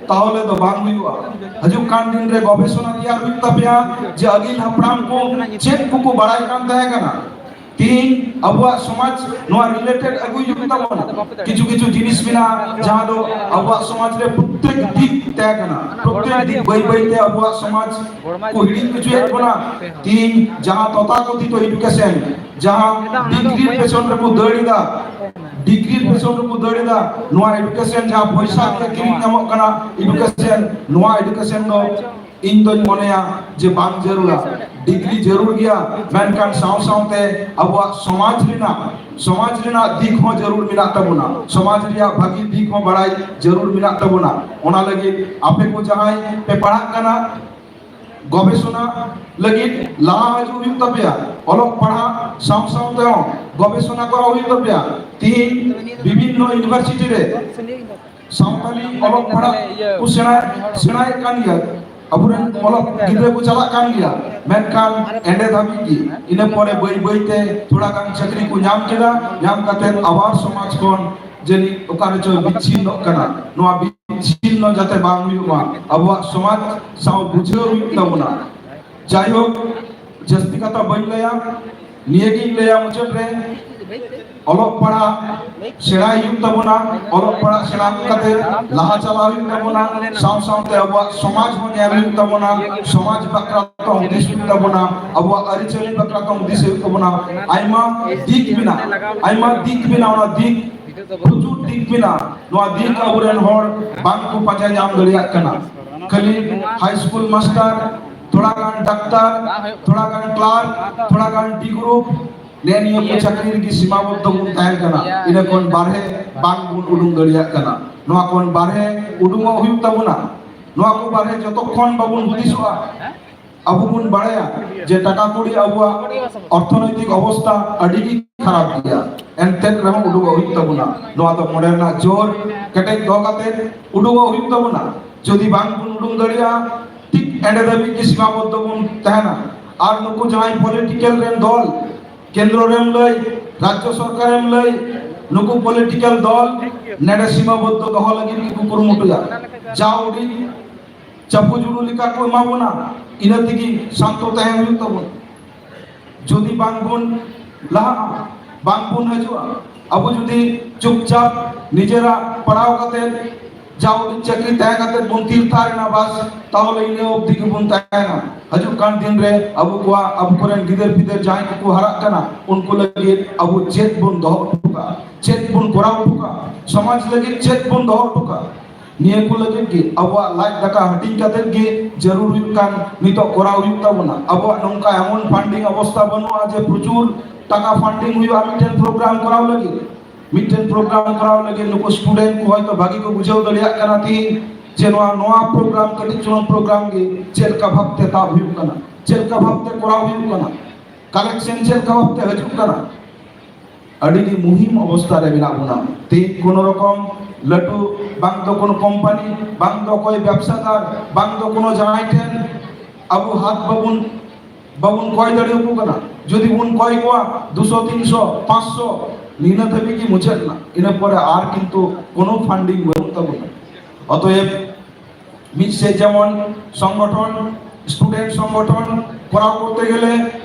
ᱛᱟᱦᱚᱞᱮ ᱫᱚ ᱵᱟᱝ ᱦᱩᱭᱩᱜᱼᱟ᱾ ᱦᱤᱡᱩᱜ ᱠᱟᱱ ᱫᱤᱱ ᱨᱮ ᱜᱚᱵᱮᱥᱚᱱᱟ ᱛᱮᱭᱟᱨ ᱦᱩᱭᱩᱜ ᱛᱟᱯᱮᱭᱟ ᱡᱮ ᱟᱹᱜᱤᱞ ᱦᱟᱯᱲᱟᱢ ᱠᱚ ᱪᱮᱫ ᱠᱚᱠᱚ ᱵᱟᱲᱟᱭ ᱠᱟᱱ ᱛᱟᱦᱮᱸ ᱠᱟᱱᱟ᱾ ᱛᱤᱦᱤᱧ ᱟᱵᱚᱣᱟᱜ ᱥᱚᱢᱟᱡᱽ ᱱᱚᱣᱟ ᱨᱤᱞᱮᱴᱮᱰ ᱟᱹᱜᱩᱭ ᱦᱩᱭᱩᱜ ᱛᱟᱵᱚᱱᱟ᱾ ᱠᱤᱪᱷᱩ ᱠᱤᱪᱷᱩ ᱡᱤᱱᱤᱥ ᱢᱮᱱᱟᱜᱼᱟ ᱡᱟᱦᱟᱸ ᱫᱚ ᱟᱵᱚᱣᱟᱜ ᱥᱚᱢᱟᱡᱽ ᱨᱮ ᱯᱨᱚᱛᱮᱠ ᱫᱤᱠ ᱛᱟᱦᱮᱸ ᱠᱟᱱᱟ, ᱯᱨᱚᱛᱮᱠ ᱫᱤᱠ ᱵᱟᱹᱭ ᱵᱟᱹᱭ ᱛᱮ ᱟᱵᱚᱣᱟᱜ ᱥᱚᱢᱟᱡᱽ ᱠᱚ ᱦᱤᱲᱤᱧ ᱦᱚᱪᱚᱭᱮᱫ ᱵᱚᱱᱟ᱾ ᱛᱤᱦᱤᱧ ᱡᱟᱦᱟᱸ ᱛᱚᱛᱷᱟᱠᱚᱛᱷᱤᱛᱚ ᱮᱰᱩᱠᱮᱥᱚᱱ, ᱡᱟᱦᱟᱸ ᱰᱤᱜᱽᱨᱤ ᱯᱮᱪᱷᱚᱱ ᱨᱮᱠᱚ ᱫᱟᱹᱲ ᱮᱫᱟ, ᱰᱤᱜᱽᱨᱤ ᱯᱮᱪᱷᱚᱱ ᱨᱮᱠᱚ ᱫᱟᱹᱲ ᱮᱫᱟ, ᱱᱚᱣᱟ ᱮᱰᱩᱠᱮᱥᱚᱱ ᱡᱟᱦᱟᱸ ᱯᱚᱭᱥᱟ ᱛᱮ ᱠᱤᱨᱤᱧ ᱧᱟᱢᱚᱜ ᱠᱟᱱᱟ ᱮᱰᱩᱠᱮᱥᱚᱱ, ᱱᱚᱣᱟ ᱮᱰᱩᱠᱮᱥᱚᱱ ᱫᱚ ᱤᱧ ᱫᱚᱧ ᱢᱚᱱᱮᱭᱟ ᱡᱮ ᱵᱟᱝ ᱡᱟᱹᱨᱩᱲᱟ᱾ ᱰᱤᱜᱽᱨᱤ ᱡᱟᱹᱨᱩᱲ ᱜᱮᱭᱟ, ᱢᱮᱱᱠᱷᱟᱱ ᱥᱟᱶ ᱥᱟᱶᱛᱮ ᱟᱵᱚᱣᱟᱜ ᱥᱚᱢᱟᱡᱽ ᱨᱮᱱᱟᱜ, ᱥᱚᱢᱟᱡᱽ ᱨᱮᱱᱟᱜ ᱫᱤᱠ ᱦᱚᱸ ᱡᱟᱹᱨᱩᱲ ᱢᱮᱱᱟᱜ ᱛᱟᱵᱚᱱᱟ, ᱥᱚᱢᱟᱡᱽ ᱨᱮᱭᱟᱜ ᱵᱷᱟᱹᱜᱤ ᱫᱤᱠ ᱦᱚᱸ ᱵᱟᱲᱟᱭ ᱡᱟᱹᱨᱩᱲ ᱢᱮᱱᱟᱜ ᱛᱟᱵᱚᱱᱟ᱾ ᱚᱱᱟ ᱞᱟᱹᱜᱤᱫ ᱟᱯᱮ ᱠᱚ ᱡᱟᱦᱟᱸᱭ ᱯᱮ ᱯᱟᱲᱦᱟᱜ ᱠᱟᱱᱟ, ᱜᱚᱵᱮᱥᱚᱱᱟ ᱞᱟᱹᱜᱤᱫ ᱞᱟᱦᱟ ᱦᱤᱡᱩᱜ ᱦᱩᱭᱩᱜ ᱛᱟᱯᱮᱭᱟ᱾ ᱚᱞᱚᱜ ᱯᱟᱲᱦᱟᱜ ᱥᱟᱶ ᱥᱟᱶ ᱛᱮᱦᱚᱸ ᱜᱚᱵᱮᱥᱚᱱᱟ ᱠᱚᱨᱟᱣ ᱦᱩᱭᱩᱜ ᱛᱟᱯᱮᱭᱟ᱾ ᱛᱤᱦᱤᱧ ᱵᱤᱵᱷᱤᱱᱱᱚ ᱤᱭᱩᱱᱤᱵᱷᱟᱨᱥᱤᱴᱤ ᱨᱮ ᱥᱟᱶᱛᱟᱞᱤ ᱚᱞᱚᱜ ᱯᱟᱲᱦᱟᱜ ᱠᱚ ᱥᱮᱬᱟ, ᱥᱮᱬᱟᱭᱮᱫ ᱠᱟᱱ ᱜᱮᱭᱟ, ᱟᱵᱚᱨᱮᱱ ᱚᱞᱚᱜ ᱜᱤᱫᱽᱨᱟᱹ ᱠᱚ ᱪᱟᱞᱟᱜ ᱠᱟᱱ ᱜᱮᱭᱟ, ᱢᱮᱱᱠᱷᱟᱱ ᱮᱸᱰᱮ ᱫᱷᱟᱹᱵᱤᱡ ᱜᱮ᱾ ᱤᱱᱟᱹ ᱯᱚᱨᱮ ᱵᱟᱹᱭ ᱵᱟᱹᱭ ᱛᱮ ᱛᱷᱚᱲᱟ ᱜᱟᱱ ᱪᱟᱹᱠᱨᱤ ᱠᱚ ᱧᱟᱢ ᱠᱮᱫᱟ, ᱧᱟᱢ ᱠᱟᱛᱮ ᱟᱵᱟᱨ ᱥᱚᱢᱟᱡᱽ ᱠᱷᱚᱱ ᱡᱟᱹᱱᱤᱡ ᱚᱠᱟ ᱨᱮᱪᱚ ᱵᱤᱪᱷᱤᱱᱱᱚᱜ ᱠᱟᱱᱟ᱾ ᱱᱚᱣᱟ ᱵᱤᱪᱷᱤᱱᱱᱚ ᱡᱟᱛᱮ ᱵᱟᱝ ᱦᱩᱭᱩᱜ ᱢᱟ, ᱟᱵᱚᱣᱟᱜ ᱥᱚᱢᱟᱡᱽ ᱥᱟᱶ ᱵᱩᱡᱷᱟᱹᱣ ᱦᱩᱭᱩᱜ ᱛᱟᱵᱚᱱᱟ᱾ ᱡᱟᱭᱦᱳᱠ, ᱡᱟᱹᱥᱛᱤ ᱠᱟᱛᱷᱟ ᱵᱟᱹᱧ ᱞᱟᱹᱭᱟ, ᱱᱤᱭᱟᱹᱜᱤᱧ ᱞᱟᱹᱭᱟ ᱢᱩᱪᱟᱹᱫ ᱨᱮ, ᱚᱞᱚᱜ ᱯᱟᱲᱦᱟᱜ ᱥᱮᱬᱟᱭ ᱦᱩᱭᱩᱜ ᱛᱟᱵᱚᱱᱟ᱾ ᱚᱞᱚᱜ ᱯᱟᱲᱦᱟᱜ ᱥᱮᱬᱟ ᱠᱟᱛᱮ ᱞᱟᱦᱟ ᱪᱟᱞᱟᱣ ᱦᱩᱭᱩᱜ ᱛᱟᱵᱚᱱᱟ, ᱥᱟᱶ ᱥᱟᱶᱛᱮ ᱟᱵᱚᱣᱟᱜ ᱥᱚᱢᱟᱡᱽ ᱦᱚᱸ ᱧᱮᱞ ᱦᱩᱭᱩᱜ ᱛᱟᱵᱚᱱᱟ, ᱥᱚᱢᱟᱡᱽ ᱵᱟᱠᱷᱨᱟ ᱛᱮ ᱦᱩᱫᱤᱥ ᱦᱩᱭᱩᱜ ᱛᱟᱵᱚᱱᱟ, ᱟᱵᱚᱣᱟᱜ ᱟᱹᱨᱤᱪᱟᱹᱞᱤ ᱵᱟᱠᱷᱨᱟ ᱛᱮ ᱦᱩᱫᱤᱥ ᱦᱩᱭᱩᱜ ᱛᱟᱵᱚᱱᱟ᱾ ᱟᱭᱢᱟ ᱫᱤᱠ ᱢᱮᱱᱟᱜᱼᱟ, ᱟᱭᱢᱟ ᱫᱤᱠ ᱢᱮᱱᱟᱜᱼᱟ, ᱚᱱᱟ ᱫᱤᱠ, ᱯᱨᱚᱪᱩᱨ ᱫᱤᱠ ᱢᱮᱱᱟᱜᱼᱟ᱾ ᱱᱚᱣᱟ ᱫᱤᱠ ᱟᱵᱚᱨᱮᱱ ᱦᱚᱲ ᱵᱟᱝ ᱠᱚ ᱯᱟᱸᱡᱟ ᱧᱟᱢ ᱫᱟᱲᱮᱭᱟᱜ ᱠᱟᱱᱟ᱾ ᱠᱷᱟᱹᱞᱤ ᱦᱟᱭ ᱥᱠᱩᱞ ᱢᱟᱥᱴᱟᱨ, ᱛᱷᱚᱲᱟ ᱜᱟᱱ ᱰᱟᱠᱛᱟᱨ, ᱛᱷᱚᱲᱟ ᱜᱟᱱ ᱠᱞᱟᱨᱠ, ᱛᱷᱚᱲᱟ ᱜᱟᱱ ᱰᱤ ᱜᱨᱩᱯ, ᱱᱮ ᱱᱤᱭᱟᱹ ᱠᱚ ᱪᱟᱹᱠᱨᱤ ᱨᱮᱜᱮ ᱥᱤᱢᱟᱵᱚᱫᱽᱫᱷᱚ ᱵᱚᱱ ᱛᱟᱦᱮᱱ ᱠᱟᱱᱟ᱾ ᱤᱱᱟᱹ ᱠᱷᱚᱱ ᱵᱟᱨᱦᱮ ᱵᱟᱝ ᱵᱚᱱ ᱩᱰᱩᱝ ᱫᱟᱲᱮᱭᱟᱜ ᱠᱟᱱᱟ᱾ ᱱᱚᱣᱟ ᱠᱷᱚᱱ ᱵᱟᱨᱦᱮ ᱩᱰᱩᱝᱚᱜ ᱦᱩᱭᱩᱜ ᱛᱟᱵᱚᱱᱟ᱾ ᱱᱚᱣᱟ ᱠᱚ ᱵᱟᱨᱦᱮ ᱡᱚᱛᱚ ᱠᱷᱚᱱ ᱵᱟᱵᱚᱱ ᱦᱩᱫᱤᱥᱚᱜᱼᱟ, ᱟᱵᱚ ᱵᱚᱱ ᱵᱟᱲᱟᱭᱟ ᱡᱮ ᱴᱟᱠᱟ ᱠᱩᱲᱤ ᱟᱵᱚᱣᱟᱜ ᱚᱨᱛᱷᱚᱱᱳᱭᱛᱤᱠ ᱚᱵᱚᱥᱛᱟ ᱟᱹᱰᱤ ᱜᱮ ᱠᱷᱟᱨᱟᱯ ᱜᱮᱭᱟ, ᱮᱱᱛᱮ ᱨᱮᱦᱚᱸ ᱩᱰᱩᱠᱚᱜ ᱦᱩᱭᱩᱜ ᱛᱟᱵᱚᱱᱟ᱾ ᱱᱚᱣᱟ ᱫᱚ ᱢᱚᱱᱮ ᱨᱮᱱᱟᱜ ᱡᱳᱨ ᱠᱮᱴᱮᱡ ᱫᱚᱦᱚ ᱠᱟᱛᱮ ᱩᱰᱩᱠᱚᱜ ᱦᱩᱭᱩᱜ ᱛᱟᱵᱚᱱᱟ᱾ ᱡᱩᱫᱤ ᱵᱟᱝ ᱵᱚᱱ ᱩᱰᱩᱝ ᱫᱟᱲᱮᱭᱟᱜᱼᱟ, ᱴᱷᱤᱠ ᱮᱸᱰᱮ ᱫᱷᱟᱹᱵᱤᱡ ᱜᱮ ᱥᱤᱢᱟᱵᱚᱫᱽᱫᱷᱚ ᱵᱚᱱ ᱛᱟᱦᱮᱱᱟ᱾ ᱟᱨ ᱱᱩᱠᱩ ᱡᱟᱦᱟᱸᱭ ᱯᱚᱞᱤᱴᱤᱠᱟᱞ ᱨᱮᱱ ᱫᱚᱞ, ᱠᱮᱱᱫᱨᱚ ᱨᱮᱢ ᱞᱟᱹᱭ, ᱨᱟᱡᱽᱡᱚ ᱥᱚᱨᱠᱟᱨᱮᱢ ᱞᱟᱹᱭ, ᱱᱩᱠᱩ ᱯᱚᱞᱤᱴᱤᱠᱟᱞ ᱫᱚᱞ ᱱᱮᱰᱮ ᱥᱤᱢᱟᱵᱚᱫᱽᱫᱷᱚ ᱫᱚᱦᱚ ᱞᱟᱹᱜᱤᱫ ᱜᱮᱠᱚ ᱠᱩᱨᱩᱢᱩᱴᱩᱭᱟ᱾ ᱡᱟ ᱩᱰᱤᱡ ᱪᱟᱯᱩ ᱡᱩᱲᱩ ᱞᱮᱠᱟ ᱠᱚ ᱮᱢᱟ ᱵᱚᱱᱟ, ᱤᱱᱟᱹ ᱛᱮᱜᱮ ᱥᱟᱱᱛᱚ ᱛᱟᱦᱮᱸ ᱦᱩᱭᱩᱜ ᱛᱟᱵᱚᱱᱟ᱾ ᱡᱩᱫᱤ ᱵᱟᱝ ᱵᱚᱱ ᱞᱟᱦᱟᱜᱼᱟ, ᱵᱟᱝ ᱵᱚᱱ ᱦᱤᱡᱩᱜᱼᱟ᱾ ᱟᱵᱚ ᱡᱩᱫᱤ ᱪᱩᱯᱪᱟᱯ ᱱᱤᱡᱮᱨᱟᱜ ᱯᱟᱲᱦᱟᱣ ᱠᱟᱛᱮ ᱡᱟ ᱩᱰᱤᱡ ᱪᱟᱹᱠᱨᱤ ᱛᱟᱦᱮᱸ ᱠᱟᱛᱮ ᱵᱚᱱ ᱛᱤᱨ ᱛᱷᱟᱨ ᱮᱱᱟ, ᱵᱟᱥ, ᱛᱟᱦᱚᱞᱮ ᱤᱱᱟᱹ ᱚᱵᱫᱤ ᱜᱮᱵᱚᱱ ᱛᱟᱦᱮᱱᱟ᱾ ᱦᱤᱡᱩᱜ ᱠᱟᱱ ᱫᱤᱱ ᱨᱮ ᱟᱵᱚ ᱠᱚᱣᱟᱜ, ᱟᱵᱚ ᱠᱚᱨᱮᱱ ᱜᱤᱫᱟᱹᱨ ᱯᱤᱫᱟᱹᱨ ᱡᱟᱦᱟᱸᱭ ᱠᱚᱠᱚ ᱦᱟᱨᱟᱜ ᱠᱟᱱᱟ, ᱩᱱᱠᱩ ᱞᱟᱹᱜᱤᱫ ᱟᱵᱚ ᱪᱮᱫ ᱵᱚᱱ ᱫᱚᱦᱚ ᱦᱚᱴᱚ ᱠᱟᱜᱼᱟ, ᱪᱮᱫ ᱵᱚᱱ ᱠᱚᱨᱟᱣ ᱦᱚᱴᱚ ᱠᱟᱜᱼᱟ, ᱥᱚᱢᱟᱡᱽ ᱞᱟᱹᱜᱤᱫ ᱪᱮᱫ ᱵᱚᱱ ᱫᱚᱦᱚ ᱦᱚᱴᱚ ᱠᱟᱜᱼᱟ, ᱱᱤᱭᱟᱹ ᱠᱚ ᱞᱟᱹᱜᱤᱫ ᱜᱮ ᱟᱵᱚᱣᱟᱜ ᱞᱟᱡ ᱫᱟᱠᱟ ᱦᱟᱹᱴᱤᱧ ᱠᱟᱛᱮ ᱜᱮ ᱡᱟᱹᱨᱩᱲ ᱦᱩᱭᱩᱜ ᱠᱟᱱ ᱱᱤᱛᱚᱜ ᱠᱚᱨᱟᱣ ᱦᱩᱭᱩᱜ ᱛᱟᱵᱚᱱᱟ᱾ ᱟᱵᱚᱣᱟᱜ ᱱᱚᱝᱠᱟ ᱮᱢᱚᱱ ᱯᱷᱟᱱᱰᱤᱝ ᱚᱵᱚᱥᱛᱷᱟ ᱵᱟᱹᱱᱩᱜᱼᱟ ᱡᱮ ᱯᱨᱚᱪᱩᱨ ᱴᱟᱠᱟ ᱯᱷᱟᱱᱰᱤᱝ ᱦᱩᱭᱩᱜᱼᱟ ᱢᱤᱫᱴᱮᱱ ᱯᱨᱳᱜᱨᱟᱢ ᱠᱚᱨᱟᱣ ᱞᱟᱹᱜᱤᱫ᱾ ᱢᱤᱫᱴᱮᱱ ᱯᱨᱳᱜᱨᱟᱢ ᱠᱚᱨᱟᱣ ᱞᱟᱹᱜᱤᱫ ᱱᱩᱠᱩ ᱥᱴᱩᱰᱮᱱᱴ ᱠᱚ ᱦᱚᱭᱛᱳ ᱵᱷᱟᱜᱤ ᱠᱚ ᱵᱩᱡᱷᱟᱹᱣ ᱫᱟᱲᱮᱭᱟᱜ ᱠᱟᱱᱟ ᱛᱤᱦᱤᱧ ᱡᱮ ᱱᱚᱣᱟ, ᱱᱚᱣᱟ ᱯᱨᱳᱜᱨᱟᱢ, ᱠᱟᱹᱴᱤᱡ ᱪᱩᱞᱩᱝ ᱯᱨᱳᱜᱨᱟᱢ ᱜᱮ ᱪᱮᱫ ᱞᱮᱠᱟ ᱵᱷᱟᱵᱛᱮ ᱛᱟᱵ ᱦᱩᱭᱩᱜ ᱠᱟᱱᱟ, ᱪᱮᱫ ᱞᱮᱠᱟ ᱵᱷᱟᱵᱛᱮ ᱠᱚᱨᱟᱣ ᱦᱩᱭᱩᱜ ᱠᱟᱱᱟ, ᱠᱟᱞᱮᱠᱥᱚᱱ ᱪᱮᱫ ᱞᱮᱠᱟ ᱵᱷᱟᱵᱛᱮ ᱦᱤᱡᱩᱜ ᱠᱟᱱᱟ᱾ ᱟᱹᱰᱤ ᱜᱮ ᱢᱩᱦᱤᱢ ᱚᱵᱚᱥᱛᱟ ᱨᱮ ᱢᱮᱱᱟᱜ ᱵᱚᱱᱟ᱾ ᱛᱮᱦᱮᱧ ᱠᱳᱱᱳ ᱨᱚᱠᱚᱢ ᱞᱟᱹᱴᱩ, ᱵᱟᱝ ᱫᱚ ᱠᱳᱱᱳ ᱠᱳᱢᱯᱟᱱᱤ, ᱵᱟᱝ ᱫᱚ ᱚᱠᱚᱭ ᱵᱮᱵᱥᱟᱫᱟᱨ, ᱵᱟᱝ ᱫᱚ ᱠᱳᱱᱳ ᱡᱟᱦᱟᱸᱭ ᱴᱷᱮᱱ ᱟᱵᱚ ᱦᱟᱛ ᱵᱟᱵᱚᱱ, ᱵᱟᱵᱚᱱ ᱠᱚᱭ ᱫᱟᱲᱮᱭᱟᱠᱚ ᱠᱟᱱᱟ᱾ ᱡᱩᱫᱤ ᱵᱚᱱ ᱠᱚᱭ ᱠᱚᱣᱟ ᱫᱩᱥᱚ, ᱛᱤᱱᱥᱚ, ᱯᱟᱸᱪᱥᱚ, ᱱᱤᱱᱟᱹ ᱫᱷᱟᱹᱵᱤᱡ ᱜᱮ ᱢᱩᱪᱟᱹᱫ ᱮᱱᱟ᱾ ᱤᱱᱟᱹ ᱯᱚᱨᱮ ᱟᱨ ᱠᱤᱱᱛᱩ ᱠᱳᱱᱳ ᱯᱷᱟᱱᱰᱤᱝ ᱵᱟᱹᱱᱩᱜ ᱛᱟᱵᱚᱱᱟ᱾ ᱚᱛᱚᱮᱵ ᱢᱤᱫ ᱥᱮᱫ ᱡᱮᱢᱚᱱ ᱥᱚᱝᱜᱚᱴᱷᱚᱱ, ᱥᱴᱩᱰᱮᱱᱴ ᱥᱚᱝᱜᱚᱴᱷᱚᱱ ᱠᱚᱨᱟᱣ ᱠᱚᱨᱛᱮ ᱜᱮᱞᱮ,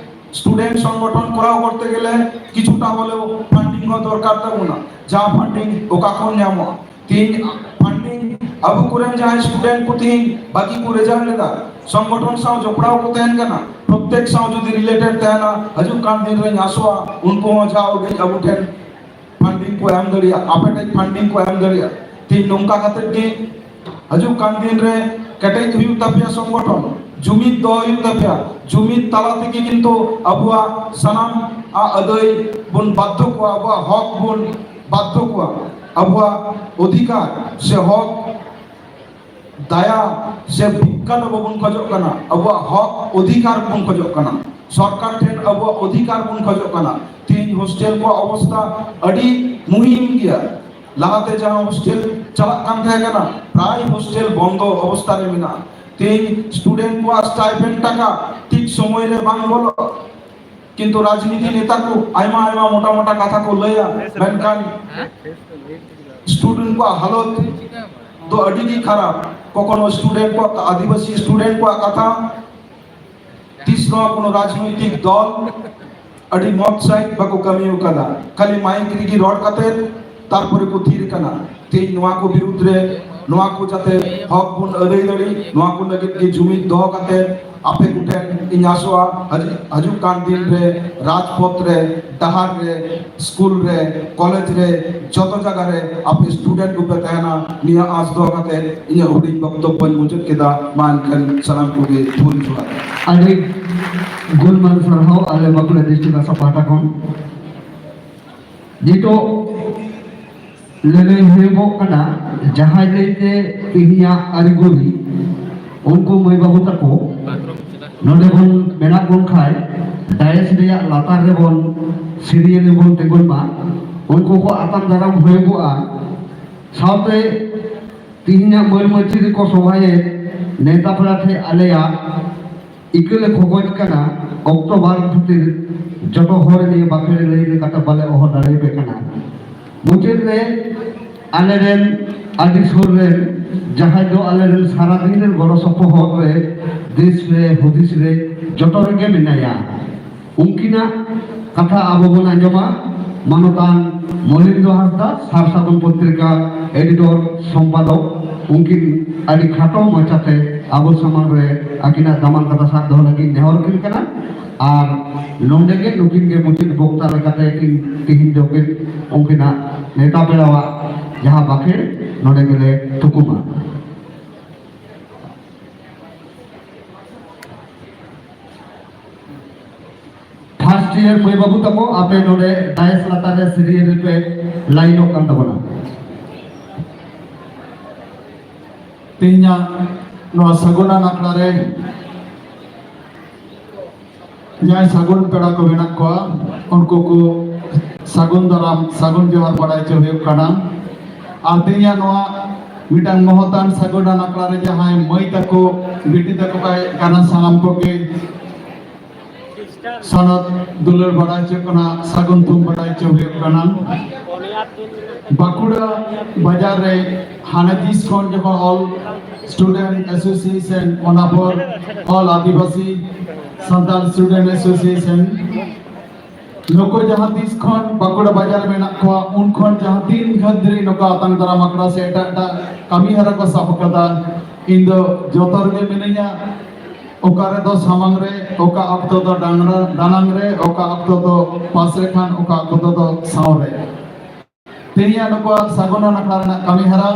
ᱥᱴᱩᱰᱮᱱᱴ ᱥᱚᱝᱜᱚᱴᱷᱚᱱ ᱠᱚᱨᱟᱣ ᱠᱚᱨᱛᱮ ᱜᱮᱞᱮ ᱠᱤᱪᱷᱩᱴᱟ ᱦᱚᱞᱮᱣ ᱯᱷᱟᱱᱰᱤᱝ ᱦᱚᱸ ᱫᱚᱨᱠᱟᱨ ᱛᱟᱵᱚᱱᱟ᱾ ᱡᱟᱦᱟᱸ ᱯᱷᱟᱱᱰᱤᱝ ᱚᱠᱟ ᱠᱷᱚᱱ ᱧᱟᱢᱚᱜᱼᱟ? ᱛᱤᱦᱤᱧ ᱯᱷᱟᱱᱰᱤᱝ ᱟᱵᱚ ᱠᱚᱨᱮᱱ ᱡᱟᱦᱟᱸᱭ ᱥᱴᱩᱰᱮᱱᱴ ᱠᱚ ᱛᱤᱦᱤᱧ ᱵᱷᱟᱹᱜᱤ ᱠᱚ ᱨᱮᱡᱟᱞᱴ ᱮᱫᱟ, ᱥᱚᱝᱜᱚᱴᱷᱚᱱ ᱥᱟᱶ ᱡᱚᱯᱲᱟᱣ ᱠᱚ ᱛᱟᱦᱮᱱ ᱠᱟᱱᱟ, ᱯᱨᱚᱛᱮᱠ ᱥᱟᱶ ᱡᱩᱫᱤ ᱨᱤᱞᱮᱴᱮᱰ ᱛᱟᱦᱮᱱᱟ, ᱦᱤᱡᱩᱜ ᱠᱟᱱ ᱫᱤᱱ ᱨᱮᱧ ᱟᱥᱚᱜᱼᱟ ᱩᱱᱠᱩ ᱦᱚᱸ ᱡᱟ ᱩᱰᱤᱡ ᱟᱵᱚ ᱴᱷᱮᱱ ᱯᱷᱟᱱᱰᱤᱝ ᱠᱚ ᱮᱢ ᱫᱟᱲᱮᱭᱟᱜᱼᱟ, ᱟᱯᱮ ᱴᱷᱮᱱ ᱯᱷᱟᱱᱰᱤᱝ ᱠᱚ ᱮᱢ ᱫᱟᱲᱮᱭᱟᱜᱼᱟ᱾ ᱛᱤᱦᱤᱧ ᱱᱚᱝᱠᱟ ᱠᱟᱛᱮ ᱜᱮ ᱦᱤᱡᱩᱜ ᱠᱟᱱ ᱫᱤᱱ ᱨᱮ ᱠᱮᱴᱮᱡ ᱦᱩᱭᱩᱜ ᱛᱟᱯᱮᱭᱟ ᱥᱚᱝᱜᱚᱴᱷᱚᱱ, ᱡᱩᱢᱤᱫ ᱫᱚᱦᱚ ᱦᱩᱭᱩᱜ ᱛᱟᱯᱮᱭᱟ᱾ ᱡᱩᱢᱤᱫ ᱛᱟᱞᱟ ᱛᱮᱜᱮ ᱠᱤᱱᱛᱩ ᱟᱵᱚᱣᱟᱜ ᱥᱟᱱᱟᱢ ᱟᱜ ᱟᱹᱫᱟᱹᱭ ᱵᱚᱱ ᱵᱟᱫᱽᱫᱷᱚ ᱠᱚᱣᱟ, ᱟᱵᱚᱣᱟᱜ ᱦᱚᱠ ᱵᱚᱱ ᱵᱟᱫᱽᱫᱷᱚ ᱠᱚᱣᱟ, ᱟᱵᱚᱣᱟᱜ ᱚᱫᱷᱤᱠᱟᱨ ᱥᱮ ᱦᱚᱠ ᱫᱟᱭᱟ ᱥᱮ ᱵᱷᱤᱠᱠᱟ ᱫᱚ ᱵᱟᱵᱚᱱ ᱠᱷᱚᱡᱚᱜ ᱠᱟᱱᱟ, ᱟᱵᱚᱣᱟᱜ ᱦᱚᱠ ᱚᱫᱷᱤᱠᱟᱨ ᱵᱚᱱ ᱠᱷᱚᱡᱚᱜ ᱠᱟᱱᱟ, ᱥᱚᱨᱠᱟᱨ ᱴᱷᱮᱱ ᱟᱵᱚᱣᱟᱜ ᱚᱫᱷᱤᱠᱟᱨ ᱵᱚᱱ ᱠᱷᱚᱡᱚᱜ ᱠᱟᱱᱟ᱾ ᱛᱮᱦᱮᱧ ᱦᱳᱥᱴᱮᱞ ᱠᱚᱣᱟᱜ ᱚᱵᱚᱥᱛᱟ ᱟᱹᱰᱤ ᱢᱩᱦᱤᱢ ᱜᱮᱭᱟ᱾ ᱞᱟᱦᱟᱛᱮ ᱡᱟᱦᱟᱸ ᱦᱳᱥᱴᱮᱞ ᱪᱟᱞᱟᱜ ᱠᱟᱱ ᱛᱟᱦᱮᱸ ᱠᱟᱱᱟ, ᱯᱨᱟᱭ ᱦᱳᱥᱴᱮᱞ ᱵᱚᱱᱫᱚ ᱚᱵᱚᱥᱛᱟ ᱨᱮ ᱢᱮᱱᱟᱜᱼᱟ᱾ ᱛᱮᱦᱮᱧ ᱥᱴᱩᱰᱮᱱᱴ ᱠᱚᱣᱟᱜ ᱥᱴᱟᱭᱯᱮᱱᱰ ᱴᱟᱠᱟ ᱴᱷᱤᱠ ᱥᱚᱢᱚᱭ ᱨᱮ ᱵᱟᱝ ᱵᱚᱞᱚᱜ, ᱠᱤᱱᱛᱩ ᱨᱟᱡᱽᱱᱤᱛᱤ ᱱᱮᱛᱟ ᱠᱚ ᱟᱭᱢᱟ ᱟᱭᱢᱟ ᱢᱚᱴᱟ ᱢᱚᱴᱟ ᱠᱟᱛᱷᱟ ᱠᱚ ᱞᱟᱹᱭᱟ, ᱢᱮᱱᱠᱷᱟᱱ ᱥᱴᱩᱰᱮᱱᱴ ᱠᱚᱣᱟᱜ ᱦᱟᱞᱚᱛ ᱫᱚ ᱟᱹᱰᱤ ᱜᱮ ᱠᱷᱟᱨᱟᱯ᱾ ᱠᱚᱠᱷᱚᱱᱳ ᱥᱴᱩᱰᱮᱱᱴ ᱠᱚᱣᱟᱜ, ᱟᱹᱫᱤᱵᱟᱹᱥᱤ ᱥᱴᱩᱰᱮᱱᱴ ᱠᱚᱣᱟᱜ ᱠᱟᱛᱷᱟ, ᱛᱤᱥ ᱨᱮᱦᱚᱸ ᱠᱳᱱᱳ ᱨᱟᱡᱽᱱᱳᱭᱛᱤᱠ ᱫᱚᱞ ᱟᱹᱰᱤ ᱢᱚᱡᱽ ᱥᱟᱺᱦᱤᱡ ᱵᱟᱠᱚ ᱠᱟᱹᱢᱤ ᱟᱠᱟᱫᱟ᱾ ᱠᱷᱟᱹᱞᱤ ᱢᱟᱭᱤᱠ ᱨᱮᱜᱮ ᱨᱚᱲ ᱠᱟᱛᱮ ᱛᱟᱨᱯᱚᱨᱮ ᱠᱚ ᱛᱷᱤᱨ ᱠᱟᱱᱟ᱾ ᱛᱮᱦᱮᱧ ᱱᱚᱣᱟ ᱠᱚ ᱵᱤᱨᱩᱫᱽ ᱨᱮ, ᱱᱚᱣᱟ ᱠᱚ ᱡᱟᱛᱮ ᱦᱚᱠ ᱵᱚᱱ ᱟᱹᱫᱟᱹᱭ ᱫᱟᱲᱮ, ᱱᱚᱣᱟ ᱠᱚ ᱞᱟᱹᱜᱤᱫ ᱜᱮ ᱡᱩᱢᱤᱫ ᱫᱚᱦᱚ ᱠᱟᱛᱮ ᱟᱯᱮ ᱠᱚᱴᱷᱮᱱ ᱤᱧ ᱟᱥᱚᱜᱼᱟ, ᱦᱟᱡᱩᱜ, ᱦᱟᱡᱩᱜ ᱠᱟᱱ ᱫᱤᱱ ᱨᱮ ᱨᱟᱡᱽᱯᱚᱛᱷ ᱨᱮ, ᱰᱟᱦᱟᱨ ᱨᱮ, ᱥᱠᱩᱞ ᱨᱮ, ᱠᱚᱞᱮᱡᱽ ᱨᱮ, ᱡᱚᱛᱚ ᱡᱟᱭᱜᱟ ᱨᱮ ᱟᱯᱮ ᱥᱴᱩᱰᱮᱱᱴ ᱠᱚᱯᱮ ᱛᱟᱦᱮᱱᱟ, ᱱᱤᱭᱟᱹ ᱟᱸᱥ ᱫᱚᱦᱚ ᱠᱟᱛᱮ ᱤᱧᱟᱹᱜ ᱦᱩᱰᱤᱧ ᱵᱚᱠᱛᱚᱵᱵᱚᱧ ᱢᱩᱪᱟᱹᱫ ᱠᱮᱫᱟ᱾ ᱢᱟ ᱮᱱᱠᱷᱟᱱ ᱥᱟᱱᱟᱢ ᱠᱚᱜᱮ ᱵᱷᱩᱞ ᱡᱚᱦᱟᱨ᱾ ᱟᱹᱰᱤ ᱜᱩᱱᱢᱟᱱ ᱥᱟᱨᱦᱟᱣ ᱟᱞᱮ ᱵᱟᱸᱠᱩᱲᱟ ᱰᱤᱥᱴᱨᱤᱠᱴ ᱟᱥᱟ ᱯᱟᱦᱴᱟ ᱠᱷᱚᱱ᱾ ᱱᱤᱛᱚᱜ ᱞᱟᱹᱞᱟᱹᱭ ᱦᱩᱭᱩᱜᱚᱜ ᱠᱟᱱᱟ, ᱡᱟᱦᱟᱸᱭ ᱞᱟᱹᱭᱛᱮ ᱛᱮᱦᱮᱧᱟᱜ ᱟᱹᱨᱤᱜᱩᱨᱤ, ᱩᱱᱠᱩ ᱢᱟᱹᱭ ᱵᱟᱹᱵᱩ ᱛᱟᱠᱚ ᱱᱚᱰᱮ ᱵᱚᱱ ᱢᱮᱱᱟᱜ ᱵᱚᱱ ᱠᱷᱟᱡ, ᱰᱟᱭᱮᱥ ᱨᱮᱭᱟᱜ ᱞᱟᱛᱟᱨ ᱨᱮᱵᱚᱱ ᱥᱤᱨᱤᱭᱟᱹᱞᱤ ᱵᱚᱱ ᱛᱤᱸᱜᱩᱱ ᱢᱟ, ᱩᱱᱠᱩ ᱠᱚ ᱟᱛᱟᱝ ᱫᱟᱨᱟᱢ ᱦᱩᱭᱩᱜᱚᱜᱼᱟ᱾ ᱥᱟᱶᱛᱮ ᱛᱮᱦᱮᱧᱟᱜ ᱢᱟᱹᱱ ᱢᱟᱹᱪᱤ ᱨᱮᱠᱚ ᱥᱚᱵᱷᱟᱭᱮᱫ ᱱᱮᱣᱛᱟ ᱯᱮᱲᱟ ᱴᱷᱮᱱ ᱟᱞᱮᱭᱟᱜ ᱤᱠᱟᱹ ᱞᱮ ᱠᱷᱚᱠᱚᱡ ᱠᱟᱱᱟ, ᱚᱠᱛᱚ ᱵᱟᱝ ᱠᱷᱟᱹᱛᱤᱨ ᱡᱚᱛᱚ ᱦᱚᱲ ᱱᱤᱭᱟᱹ ᱵᱟᱠᱷᱮᱲ ᱞᱟᱹᱭ ᱞᱮᱠᱟᱛᱮ ᱵᱟᱞᱮ ᱦᱚᱦᱚ ᱫᱟᱲᱮᱭᱟᱯᱮ ᱠᱟᱱᱟ᱾ ᱢᱩᱪᱟᱹᱫ ᱨᱮ ᱟᱞᱮᱨᱮᱱ ᱟᱹᱰᱤ ᱥᱩᱨ ᱨᱮᱱ ᱡᱟᱦᱟᱸᱭ ᱫᱚ ᱟᱞᱮᱨᱮᱱ ᱥᱟᱨᱟ ᱫᱤᱱ ᱨᱮᱱ ᱜᱚᱲᱚ ᱥᱚᱯᱚᱦᱚᱫ ᱨᱮ, ᱫᱤᱥ ᱨᱮ, ᱦᱩᱫᱤᱥ ᱨᱮ, ᱡᱚᱛᱚ ᱨᱮᱜᱮ ᱢᱮᱱᱟᱭᱟ, ᱩᱱᱠᱤᱱᱟᱜ ᱠᱟᱛᱷᱟ ᱟᱵᱚ ᱵᱚᱱ ᱟᱸᱡᱚᱢᱟ᱾ ᱢᱟᱱᱚᱛᱟᱱ ᱢᱚᱞᱤᱱᱫᱚ ᱦᱟᱸᱥᱫᱟ, ᱥᱟᱨ ᱥᱟᱹᱜᱩᱱ ᱯᱚᱛᱨᱤᱠᱟ ᱮᱰᱤᱴᱚᱨ, ᱥᱚᱢᱯᱟᱫᱚᱠ, ᱩᱱᱠᱤᱱ ᱟᱹᱰᱤ ᱠᱷᱟᱴᱚ ᱢᱟᱪᱷᱟᱛᱮ ᱟᱵᱚ ᱥᱟᱢᱟᱝ ᱨᱮ ᱟᱹᱠᱤᱱᱟᱜ ᱫᱟᱢᱟᱱ ᱠᱟᱛᱷᱟ ᱥᱟᱵ ᱫᱚᱦᱚ ᱞᱟᱹᱜᱤᱫ ᱱᱮᱦᱚᱨ ᱠᱤᱱ ᱠᱟᱱᱟ᱾ ᱟᱨ ᱱᱚᱰᱮ ᱜᱮ ᱱᱩᱠᱤᱱ ᱜᱮ ᱢᱩᱪᱟᱹᱫ ᱵᱚᱠᱛᱟ ᱞᱮᱠᱟᱛᱮ ᱠᱤᱱ ᱛᱤᱦᱤᱧ ᱫᱚ ᱠᱤᱱ ᱩᱱᱠᱤᱱᱟᱜ ᱱᱮᱣᱛᱟ ᱯᱮᱲᱟᱣᱟᱜ ᱡᱟᱦᱟᱸ ᱵᱟᱠᱷᱮᱲ ᱱᱚᱰᱮ ᱜᱮᱞᱮ ᱛᱷᱩᱠᱩᱢᱟ᱾ ᱯᱷᱟᱨᱥᱴ ᱤᱭᱟᱨ ᱢᱟᱹᱭ ᱵᱟᱹᱵᱩ ᱛᱟᱠᱚ, ᱟᱯᱮ ᱱᱚᱰᱮ ᱰᱟᱭᱮᱥ ᱞᱟᱛᱟᱨ ᱨᱮ ᱥᱤᱨᱤᱭᱟᱞ ᱨᱮᱯᱮ ᱞᱟᱭᱤᱱᱚᱜ ᱠᱟᱱ ᱛᱟᱵᱚᱱᱟ᱾ ᱛᱮᱦᱮᱧᱟᱜ ᱱᱚᱣᱟ ᱥᱟᱹᱜᱩᱱᱟᱱ ᱟᱠᱷᱲᱟ ᱨᱮ ᱡᱟᱦᱟᱸᱭ ᱥᱟᱹᱜᱩᱱ ᱯᱮᱲᱟ ᱠᱚ ᱢᱮᱱᱟᱜ ᱠᱚᱣᱟ, ᱩᱱᱠᱩ ᱠᱚ ᱥᱟᱹᱜᱩᱱ ᱫᱟᱨᱟᱢ, ᱥᱟᱹᱜᱩᱱ ᱡᱚᱦᱟᱨ ᱵᱟᱲᱟᱭ ᱦᱚᱪᱚ ᱦᱩᱭᱩᱜ ᱠᱟᱱᱟ᱾ ᱟᱨ ᱛᱮᱦᱮᱧᱟᱜ ᱱᱚᱣᱟ ᱢᱤᱫᱴᱟᱝ ᱢᱚᱦᱚᱛᱟᱱ ᱥᱟᱹᱜᱩᱱᱟᱱ ᱟᱠᱷᱲᱟ ᱨᱮ ᱡᱟᱦᱟᱸᱭ ᱢᱟᱹᱭ ᱛᱟᱠᱚ, ᱵᱤᱴᱤ ᱛᱟᱠᱚ ᱠᱚ ᱦᱮᱡ ᱟᱠᱟᱱᱟ, ᱥᱟᱱᱟᱢ ᱠᱚᱜᱮ ᱥᱟᱱᱟᱢ ᱫᱩᱞᱟᱹᱲ ᱵᱟᱲᱟᱭ ᱦᱚᱪᱚ ᱠᱟᱱᱟ, ᱥᱟᱹᱜᱩᱱ ᱛᱷᱩᱢ ᱵᱟᱲᱟᱭ ᱦᱚᱪᱚ ᱦᱩᱭᱩᱜ ᱠᱟᱱᱟ᱾ ᱵᱟᱸᱠᱩᱲᱟ ᱵᱟᱡᱟᱨ ᱨᱮ ᱦᱟᱱᱮ ᱛᱤᱥ ᱠᱷᱚᱱ ᱡᱚᱠᱷᱚᱱ All Student Association, ᱚᱱᱟ ᱯᱚᱨ All ᱟᱹᱫᱤᱵᱟᱹᱥᱤ ᱥᱟᱱᱛᱟᱲ Student Association, ᱱᱩᱠᱩ ᱡᱟᱦᱟᱸ ᱛᱤᱥ ᱠᱷᱚᱱ ᱵᱟᱸᱠᱩᱲᱟ ᱵᱟᱡᱟᱨ ᱢᱮᱱᱟᱜ ᱠᱚᱣᱟ, ᱩᱱ ᱠᱷᱚᱱ ᱡᱟᱦᱟᱸ ᱛᱤᱱ ᱜᱷᱟᱹᱲᱤᱡ ᱱᱚᱝᱠᱟ ᱟᱛᱟᱝ ᱫᱟᱨᱟᱢ ᱟᱠᱷᱲᱟ ᱥᱮ ᱮᱴᱟᱜ ᱮᱴᱟᱜ ᱠᱟᱹᱢᱤ ᱦᱚᱨᱟ ᱠᱚ ᱥᱟᱵ ᱟᱠᱟᱫᱟ, ᱤᱧ ᱫᱚ ᱡᱚᱛᱚ ᱨᱮᱜᱮ ᱢᱤᱱᱟᱹᱧᱟ᱾ ᱚᱠᱟ ᱨᱮᱫᱚ ᱥᱟᱢᱟᱝ ᱨᱮ, ᱚᱠᱟ ᱚᱠᱛᱚ ᱫᱚ ᱰᱟᱝᱨᱟ ᱫᱟᱱᱟᱝ ᱨᱮ, ᱚᱠᱟ ᱚᱠᱛᱚ ᱫᱚ ᱯᱟᱥ ᱨᱮ ᱠᱷᱟᱱ, ᱚᱠᱟ ᱚᱠᱛᱚ ᱫᱚ ᱥᱟᱶ ᱨᱮ᱾ ᱛᱮᱦᱮᱧᱟᱜ ᱱᱩᱠᱩᱣᱟᱜ ᱥᱟᱹᱜᱩᱱ ᱟᱠᱷᱲᱟ ᱨᱮᱱᱟᱜ ᱠᱟᱹᱢᱤ ᱦᱚᱨᱟ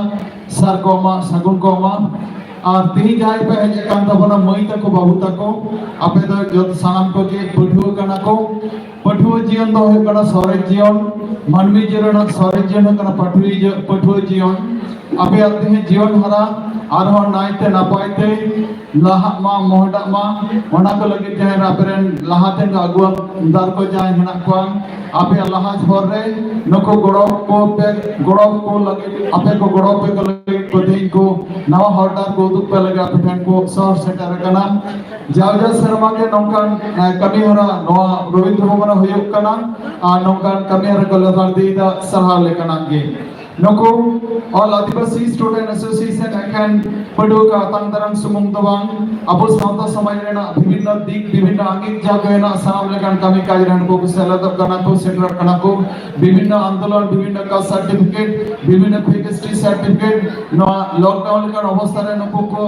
ᱥᱟᱨ ᱠᱚ ᱢᱟ, ᱥᱟᱹᱜᱩᱱ ᱠᱚ ᱢᱟ᱾ ᱟᱨ ᱛᱮᱦᱮᱧ ᱡᱟᱦᱟᱸᱭ ᱯᱮ ᱦᱮᱡ ᱟᱠᱟᱱ ᱛᱟᱵᱚᱱᱟ, ᱢᱟᱹᱭ ᱛᱟᱠᱚ, ᱵᱟᱹᱵᱩ ᱛᱟᱠᱚ, ᱟᱯᱮ ᱫᱚ ᱡᱚᱛᱚ ᱥᱟᱱᱟᱢ ᱠᱚᱜᱮ ᱯᱟᱹᱴᱷᱩᱣᱟᱹ ᱠᱟᱱᱟ ᱠᱚ᱾ ᱯᱟᱹᱴᱷᱩᱣᱟᱹ ᱡᱤᱭᱚᱱ ᱫᱚ ᱦᱩᱭᱩᱜ ᱠᱟᱱᱟ ᱥᱚᱨᱮᱥ ᱡᱤᱭᱚᱱ, ᱢᱟᱹᱱᱢᱤ ᱡᱤᱭᱚᱱ ᱨᱮᱱᱟᱜ ᱥᱚᱨᱮᱥ ᱡᱤᱭᱚᱱ ᱦᱩᱭᱩᱜ ᱠᱟᱱᱟ ᱯᱟᱹᱴᱷᱩᱣᱟᱹ ᱡᱤᱭᱚᱱ, ᱯᱟᱹᱴᱷᱩᱣᱟᱹ ᱡᱤᱭᱚᱱ᱾ ᱟᱯᱮᱭᱟᱜ ᱛᱮᱦᱮᱧ ᱡᱤᱭᱚᱱ ᱦᱟᱨᱟ ᱟᱨᱦᱚᱸ ᱱᱟᱭᱛᱮ ᱱᱟᱯᱟᱭ ᱛᱮ ᱞᱟᱦᱟᱜ ᱢᱟ, ᱢᱚᱦᱰᱟᱜ ᱢᱟ, ᱚᱱᱟ ᱠᱚ ᱞᱟᱹᱜᱤᱫ ᱡᱟᱦᱟᱸᱭ ᱟᱯᱮ ᱨᱮᱱ ᱞᱟᱦᱟ ᱛᱮᱱ ᱟᱹᱜᱩᱣᱟᱹᱱ ᱫᱟᱨ ᱠᱚ ᱡᱟᱦᱟᱸᱭ ᱦᱮᱱᱟᱜ ᱠᱚᱣᱟ, ᱟᱯᱮᱭᱟᱜ ᱞᱟᱦᱟ ᱦᱚᱨ ᱨᱮ ᱱᱩᱠᱩ ᱜᱚᱲᱚ ᱠᱚ ᱯᱮ, ᱜᱚᱲᱚ ᱠᱚ ᱞᱟᱹᱜᱤᱫ, ᱟᱯᱮ ᱠᱚ ᱜᱚᱲᱚ ᱯᱮ ᱠᱚ ᱞᱟᱹᱜᱤᱫ ᱠᱚ ᱛᱮᱦᱮᱧ ᱠᱚ ᱱᱟᱣᱟ ᱦᱚᱨ ᱰᱟᱦᱟᱨ ᱠᱚ ᱩᱫᱩᱜ ᱯᱮ ᱞᱟᱹᱜᱤᱫ ᱟᱯᱮ ᱴᱷᱮᱱ ᱠᱚ ᱥᱚᱦᱚᱨ ᱥᱮᱴᱮᱨ ᱟᱠᱟᱱᱟ᱾ ᱡᱟᱣ ᱡᱟᱣ ᱥᱮᱨᱢᱟ ᱜᱮ ᱱᱚᱝᱠᱟᱱ, ᱮ, ᱠᱟᱹᱢᱤ ᱦᱚᱨᱟ ᱱᱚᱣᱟ ᱨᱚᱵᱤᱱᱫᱨᱚ ᱵᱷᱚᱵᱚᱱ ᱨᱮ ᱦᱩᱭᱩᱜ ᱠᱟᱱᱟ᱾ ᱟᱨ ᱱᱚᱝᱠᱟᱱ ᱠᱟᱹᱢᱤ ᱦᱚᱨᱟ ᱠᱚ ᱞᱮᱛᱟᱲ ᱤᱫᱤᱭᱮᱫᱟ, ᱥᱟᱨᱦᱟᱣ ᱞᱮᱠᱟᱱᱟᱜ ᱜᱮ᱾ ᱱᱩᱠᱩ All ᱟᱹᱫᱤᱵᱟᱹᱥᱤ Student Association ᱮᱠᱷᱮᱱ ᱯᱟᱹᱴᱷᱩᱣᱟᱹ ᱠᱚ ᱟᱛᱟᱝ ᱫᱟᱨᱟᱢ ᱥᱩᱢᱩᱝ ᱫᱚ ᱵᱟᱝ, ᱟᱵᱚ ᱥᱟᱶᱛᱟ ᱥᱚᱢᱟᱡᱽ ᱨᱮᱱᱟᱜ ᱵᱤᱵᱷᱤᱱᱱᱚ ᱫᱤᱠ, ᱵᱤᱵᱷᱤᱱᱱᱚ ᱟᱝᱜᱤᱠ ᱡᱟᱦᱟᱸ ᱠᱚ ᱦᱮᱱᱟᱜ, ᱥᱟᱱᱟᱢ ᱞᱮᱠᱟᱱ ᱠᱟᱹᱢᱤ ᱠᱟᱡᱽ ᱨᱮ ᱱᱩᱠᱩ ᱠᱚ ᱥᱮᱞᱮᱫᱚᱜ ᱠᱟᱱᱟ ᱠᱚ, ᱥᱮᱴᱮᱨᱚᱜ ᱠᱟᱱᱟ ᱠᱚ᱾ ᱵᱤᱵᱷᱤᱱᱱᱚ ᱟᱱᱫᱳᱞᱚᱱ, ᱵᱤᱵᱷᱤᱱᱱᱚ caste certificate, ᱵᱤᱵᱷᱤᱱᱱᱚ P H D certificate, ᱱᱚᱣᱟ lockdown ᱞᱮᱠᱟᱱ ᱚᱵᱚᱥᱛᱷᱟ ᱨᱮ ᱱᱩᱠᱩ ᱠᱚ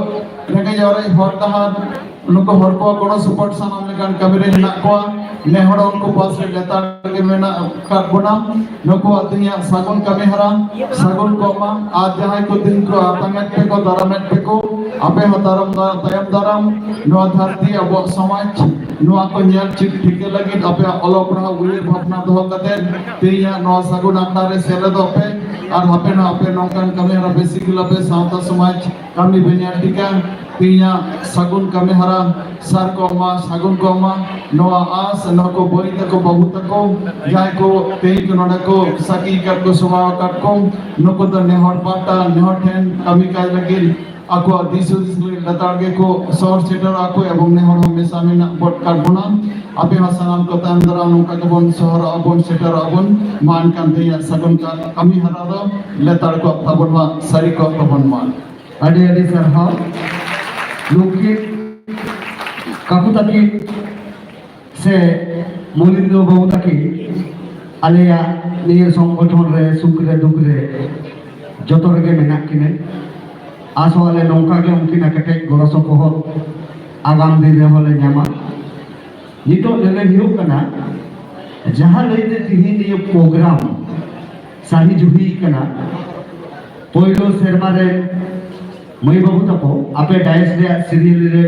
ᱨᱮᱸᱜᱮᱡ ᱚᱨᱮᱡ ᱦᱚᱨ ᱰᱟᱦᱟᱨ ᱱᱩᱠᱩ ᱦᱚᱲ ᱠᱚ ᱜᱚᱲᱚ ᱥᱚᱯᱚᱦᱚᱫ ᱥᱟᱱᱟᱢ ᱞᱮᱠᱟᱱ ᱠᱟᱹᱢᱤ ᱨᱮ ᱦᱮᱱᱟᱜ ᱠᱚᱣᱟ᱾ ᱱᱮ ᱦᱚᱲ ᱩᱱᱠᱩ ᱯᱟᱥ ᱨᱮ ᱞᱮᱛᱟᱲ ᱜᱮ ᱢᱮᱱᱟᱜ ᱟᱠᱟᱫ ᱵᱚᱱᱟ᱾ ᱱᱩᱠᱩᱣᱟᱜ ᱛᱮᱦᱮᱧᱟᱜ ᱥᱟᱹᱜᱩᱱ ᱠᱟᱹᱢᱤ ᱦᱚᱨᱟ ᱥᱟᱹᱜᱩᱱ ᱠᱚᱜ ᱢᱟ᱾ ᱟᱨ ᱡᱟᱦᱟᱸᱭ ᱠᱚ ᱛᱮᱦᱮᱧ ᱠᱚ ᱟᱛᱟᱝ ᱮᱫ ᱯᱮ ᱠᱚ, ᱫᱟᱨᱟᱢ ᱮᱫ ᱯᱮ ᱠᱚ, ᱟᱯᱮ ᱦᱚᱸ ᱫᱟᱨᱟᱢ ᱫᱟ-, ᱛᱟᱭᱚᱢ ᱫᱟᱨᱟᱢ ᱱᱚᱣᱟ ᱫᱷᱟᱹᱨᱛᱤ, ᱟᱵᱚᱣᱟᱜ ᱥᱚᱢᱟᱡᱽ, ᱱᱚᱣᱟ ᱠᱚ ᱧᱮᱞ ᱪᱮᱫ ᱴᱷᱤᱠᱟᱹ ᱞᱟᱹᱜᱤᱫ ᱟᱯᱮᱭᱟᱜ ᱚᱞᱚᱜ ᱯᱟᱲᱦᱟᱣ ᱩᱭᱦᱟᱹᱨ ᱵᱷᱟᱵᱽᱱᱟ ᱫᱚᱦᱚ ᱠᱟᱛᱮ ᱛᱮᱦᱮᱧᱟᱜ ᱱᱚᱣᱟ ᱥᱟᱹᱜᱩᱱ ᱟᱠᱷᱲᱟ ᱨᱮ ᱥᱮᱞᱮᱫᱚᱜ ᱯᱮ᱾ ᱟᱨ ᱦᱟᱯᱮ ᱱᱟ ᱟᱯᱮ ᱱᱚᱝᱠᱟᱱ ᱠᱟᱹᱢᱤ ᱦᱚᱨᱟ ᱵᱮᱥᱤ ᱜᱩᱞᱟᱹ ᱯᱮ ᱥᱟᱶᱛᱟ ᱥᱚᱢᱟᱡᱽ ᱠᱟᱹᱢᱤ ᱵᱮᱧᱟᱨ ᱴᱤᱠᱟ ᱛᱮᱦᱮᱧᱟᱜ ᱥᱟᱹᱜᱩᱱ ᱠᱟᱹᱢᱤ ᱦᱚᱨᱟ ᱥᱟᱨ ᱠᱚᱜ ᱢᱟ, ᱥᱟᱹᱜᱩᱱ ᱠᱚᱜ ᱢᱟ᱾ ᱱᱚᱣᱟ ᱟᱥ ᱱᱩᱠᱩ ᱵᱟᱹᱭ ᱛᱟᱠᱚ, ᱵᱟᱹᱵᱩ ᱛᱟᱠᱚ, ᱡᱟᱦᱟᱸᱭ ᱠᱚ ᱛᱮᱦᱮᱧ ᱠᱚ ᱱᱚᱰᱮ ᱠᱚ ᱥᱟᱹᱠᱷᱤ ᱟᱠᱟᱫ ᱠᱚ, ᱥᱚᱵᱷᱟ ᱟᱠᱟᱫ ᱠᱚ, ᱱᱩᱠᱩ ᱫᱚ ᱱᱮᱦᱚᱨ ᱯᱟᱦᱴᱟ, ᱱᱮᱦᱚᱨ ᱴᱷᱮᱱ ᱠᱟᱹᱢᱤ ᱠᱟᱡᱽ ᱞᱟᱹᱜᱤᱫ ᱟᱠᱚᱣᱟᱜ ᱫᱤᱥ ᱦᱩᱫᱤᱥ ᱞᱟᱹᱜᱤᱫ ᱞᱮᱛᱟᱲ ᱜᱮᱠᱚ ᱥᱚᱦᱚᱨ ᱥᱮᱴᱮᱨᱚᱜ ᱟᱠᱚ ᱮᱵᱚᱝ ᱱᱮᱦᱚᱨ ᱦᱚᱸ ᱢᱮᱥᱟ ᱢᱮᱱᱟᱜ ᱵᱚᱱ ᱠᱟᱱ ᱵᱚᱱᱟ᱾ ᱟᱯᱮ ᱦᱚᱸ ᱥᱟᱱᱟᱢ ᱠᱚ ᱛᱟᱭᱚᱢ ᱫᱟᱨᱟᱢ ᱱᱚᱝᱠᱟ ᱜᱮᱵᱚᱱ ᱥᱚᱦᱚᱨᱚᱜ ᱟᱵᱚᱱ, ᱥᱮᱴᱮᱨᱚᱜ ᱟᱵᱚᱱ᱾ ᱢᱟ ᱮᱱᱠᱷᱟᱱ ᱛᱮᱦᱮᱧᱟᱜ ᱥᱟᱹᱜᱩᱱ ᱠᱟ-, ᱠᱟᱹᱢᱤ ᱦᱚᱨᱟ ᱫᱚ ᱞᱮᱛᱟᱲ ᱠᱚᱜ ᱛᱟᱵᱚᱱ ᱢᱟ, ᱥᱟᱹᱨᱤ ᱠᱚᱜ ᱛᱟᱵᱚᱱ ᱢᱟ᱾ ᱟᱹᱰᱤ ᱟᱹᱰᱤ ᱥᱟᱨᱦᱟᱣ᱾ ᱱᱩᱠᱤᱱ ᱠᱟᱠᱩ ᱛᱟᱹᱠᱤᱱ ᱥᱮ ᱢᱚᱱᱤᱱᱫᱨᱚ ᱵᱟᱹᱵᱩ ᱛᱟᱹᱠᱤᱱ ᱟᱞᱮᱭᱟᱜ ᱱᱤᱭᱟᱹ ᱥᱚᱝᱜᱚᱴᱷᱚᱱ ᱨᱮ ᱥᱩᱠ ᱨᱮ ᱫᱩᱠ ᱨᱮ ᱡᱚᱛᱚ ᱨᱮᱜᱮ ᱢᱮᱱᱟᱜ ᱠᱤᱱᱟᱹ᱾ ᱟᱥᱚᱜ ᱟᱞᱮ ᱱᱚᱝᱠᱟ ᱜᱮ ᱩᱱᱠᱤᱱᱟᱜ ᱠᱮᱴᱮᱡ ᱜᱚᱲᱚ ᱥᱚᱯᱚᱦᱚᱫ ᱟᱜᱟᱢ ᱫᱤᱱ ᱨᱮᱦᱚᱸ ᱞᱮ ᱧᱟᱢᱟ᱾ ᱱᱤᱛᱚᱜ ᱞᱟᱹᱞᱟᱹᱭ ᱦᱩᱭᱩᱜ ᱠᱟᱱᱟ, ᱡᱟᱦᱟᱸ ᱞᱟᱹᱭᱛᱮ ᱛᱤᱦᱤᱧ ᱱᱤᱭᱟᱹ ᱯᱨᱳᱜᱨᱟᱢ ᱥᱟᱹᱦᱤ ᱡᱩᱦᱤ ᱠᱟᱱᱟ, ᱯᱳᱭᱞᱳ ᱥᱮᱨᱢᱟ ᱨᱮ ᱢᱟᱹᱭ ᱵᱟᱹᱵᱩ ᱛᱟᱠᱚ, ᱟᱯᱮ ᱰᱟᱭᱮᱥ ᱨᱮᱭᱟᱜ ᱥᱤᱨᱤᱭᱟᱞ ᱨᱮ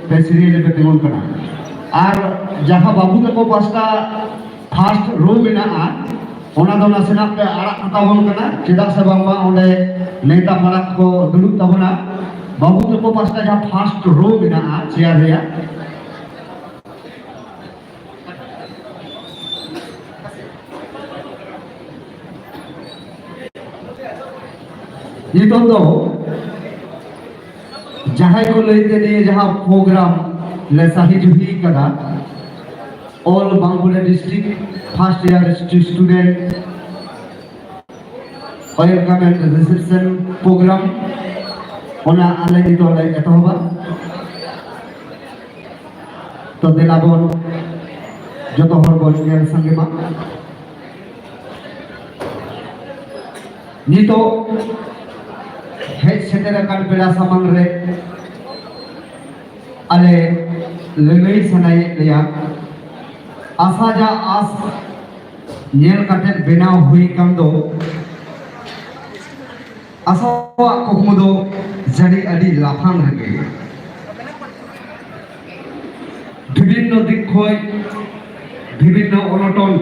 ᱯᱮ ᱥᱤᱨᱤᱭᱟᱞ ᱨᱮᱯᱮ ᱛᱤᱸᱜᱩᱱ ᱠᱟᱱᱟ᱾ ᱟᱨ ᱡᱟᱦᱟᱸ ᱵᱟᱹᱵᱩ ᱛᱟᱠᱚ ᱯᱟᱥᱴᱟ ᱯᱷᱟᱥᱴ ᱨᱳ ᱢᱮᱱᱟᱜᱼᱟ, ᱚᱱᱟ ᱫᱚ ᱱᱟᱥᱮᱱᱟᱜ ᱯᱮ ᱟᱲᱟᱜ ᱠᱟᱛᱟ ᱵᱚᱱ ᱠᱟᱱᱟ, ᱪᱮᱫᱟᱜ ᱥᱮ ᱵᱟᱝᱢᱟ ᱚᱸᱰᱮ ᱱᱮᱣᱛᱟ ᱯᱟᱲᱟ ᱠᱚ ᱫᱩᱲᱩᱵ ᱛᱟᱵᱚᱱᱟ᱾ ᱵᱟᱹᱵᱩ ᱛᱟᱠᱚ ᱯᱟᱥᱴᱟ ᱡᱟᱦᱟᱸ ᱯᱷᱟᱥᱴ ᱨᱳ ᱢᱮᱱᱟᱜᱼᱟ ᱪᱮᱭᱟᱨ ᱨᱮᱭᱟᱜ, ᱱᱤᱛᱚᱜ ᱫᱚ ᱡᱟᱦᱟᱸᱭ ᱠᱚ ᱞᱟᱹᱭᱛᱮ ᱱᱤᱭᱟᱹ ᱡᱟᱦᱟᱸ ᱯᱨᱳᱜᱨᱟᱢ ᱞᱮ ᱥᱟᱹᱦᱤ ᱡᱩᱦᱤ ᱠᱟᱫᱟ, all Bangulia district first year student welcome and reception program, ᱚᱱᱟ ᱟᱞᱮ ᱱᱤᱛᱚᱜ ᱞᱮ ᱮᱛᱚᱦᱚᱵᱟ᱾ ᱛᱚ ᱫᱮᱞᱟ ᱵᱚᱱ ᱡᱚᱛᱚ ᱦᱚᱲ ᱵᱚᱱ ᱧᱮᱞ ᱥᱟᱸᱜᱮ ᱢᱟ᱾ ᱱᱤᱛᱚᱜ ᱦᱮᱡ ᱥᱮᱴᱮᱨ ᱟᱠᱟᱱ ᱯᱮᱲᱟ ᱥᱟᱢᱟᱝ ᱨᱮ ᱟᱞᱮ ᱞᱟᱹᱞᱟᱹᱭ ᱥᱟᱱᱟᱭᱮᱫ ᱞᱮᱭᱟ, ᱟᱥᱟ ᱡᱟ ᱟᱥ ᱧᱮᱞ ᱠᱟᱛᱮ ᱵᱮᱱᱟᱣ ᱦᱩᱭ ᱠᱟᱱ ᱫᱚ, ᱟᱥᱟᱣᱟᱜ ᱠᱩᱠᱢᱩ ᱫᱚ ᱡᱟᱹᱱᱤᱡ ᱟᱹᱰᱤ ᱞᱟᱯᱷᱟᱝ ᱨᱮᱜᱮ᱾ ᱵᱤᱵᱷᱤᱱᱱᱚ ᱫᱤᱠ ᱠᱷᱚᱱ ᱵᱤᱵᱷᱤᱱᱱᱚ ᱚᱱᱚᱴᱚᱱ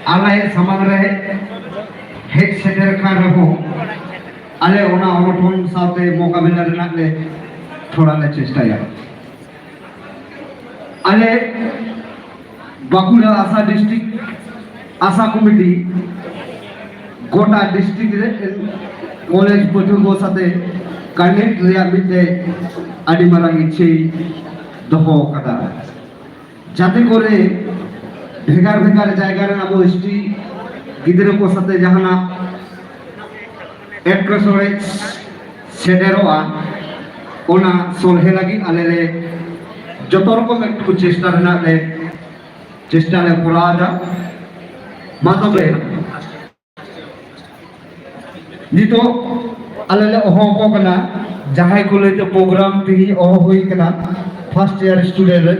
ᱟᱞᱮ ᱥᱟᱢᱟᱝ ᱨᱮ ᱦᱮᱡ ᱥᱮᱴᱮᱨ ᱟᱠᱟᱱ ᱨᱮᱦᱚᱸ, ᱟᱞᱮ ᱚᱱᱟ ᱚᱱᱚᱴᱚᱱ ᱥᱟᱶᱛᱮ ᱢᱳᱠᱟᱵᱤᱞᱟ ᱨᱮᱱᱟᱜ ᱞᱮ ᱛᱷᱚᱲᱟ ᱞᱮ ᱪᱮᱥᱴᱟᱭᱟ᱾ ᱟᱞᱮ ᱵᱟᱸᱠᱩᱲᱟ ᱟᱥᱟ ᱰᱤᱥᱴᱨᱤᱠᱴ ᱟᱥᱟ ᱠᱚᱢᱤᱴᱤ ᱜᱚᱴᱟ ᱰᱤᱥᱴᱨᱤᱠᱴ ᱨᱮ ᱠᱚᱞᱮᱡᱽ ᱯᱟᱹᱴᱷᱩᱣᱟᱹ ᱠᱚ ᱥᱟᱛᱮ ᱠᱟᱱᱮᱠᱴ ᱨᱮᱭᱟᱜ ᱢᱤᱫᱴᱮᱡ ᱟᱹᱰᱤ ᱢᱟᱨᱟᱝ ᱤᱪᱪᱷᱟᱹᱭ ᱫᱚᱦᱚ ᱟᱠᱟᱫᱟ, ᱡᱟᱛᱮ ᱠᱚᱨᱮ ᱵᱷᱮᱜᱟᱨ ᱵᱷᱮᱜᱟᱨ ᱡᱟᱭᱜᱟ ᱨᱮᱱ ᱟᱵᱚ ᱮᱥ ᱴᱤ ᱜᱤᱫᱽᱨᱟᱹ ᱠᱚ ᱥᱟᱛᱮ ᱡᱟᱦᱟᱱᱟᱜ ᱮᱴᱠᱮᱴᱚᱬᱮ ᱥᱮᱴᱮᱨᱚᱜᱼᱟ, ᱚᱱᱟ ᱥᱚᱞᱦᱮ ᱞᱟᱹᱜᱤᱫ ᱟᱞᱮ ᱞᱮ ᱡᱚᱛᱚ ᱨᱚᱠᱚᱢ ᱮᱠᱴᱩ ᱪᱮᱥᱴᱟ ᱨᱮᱱᱟᱜ ᱞᱮ ᱪᱮᱥᱴᱟ ᱞᱮ ᱠᱚᱨᱟᱣ ᱮᱫᱟ᱾ ᱢᱟ ᱛᱚᱵᱮ, ᱱᱤᱛᱚᱜ ᱟᱞᱮ ᱞᱮ ᱦᱚᱦᱚ ᱟᱠᱚ ᱠᱟᱱᱟ, ᱡᱟᱦᱟᱸᱭ ᱠᱚ ᱞᱟᱹᱭᱛᱮ ᱯᱨᱳᱜᱨᱟᱢ ᱛᱮᱦᱮᱧ ᱦᱚᱦᱚ ᱦᱩᱭ ᱠᱟᱱᱟ, ᱯᱷᱟᱨᱥᱴ ᱤᱭᱟᱨ ᱥᱴᱩᱰᱮᱱᱴ ᱨᱮ,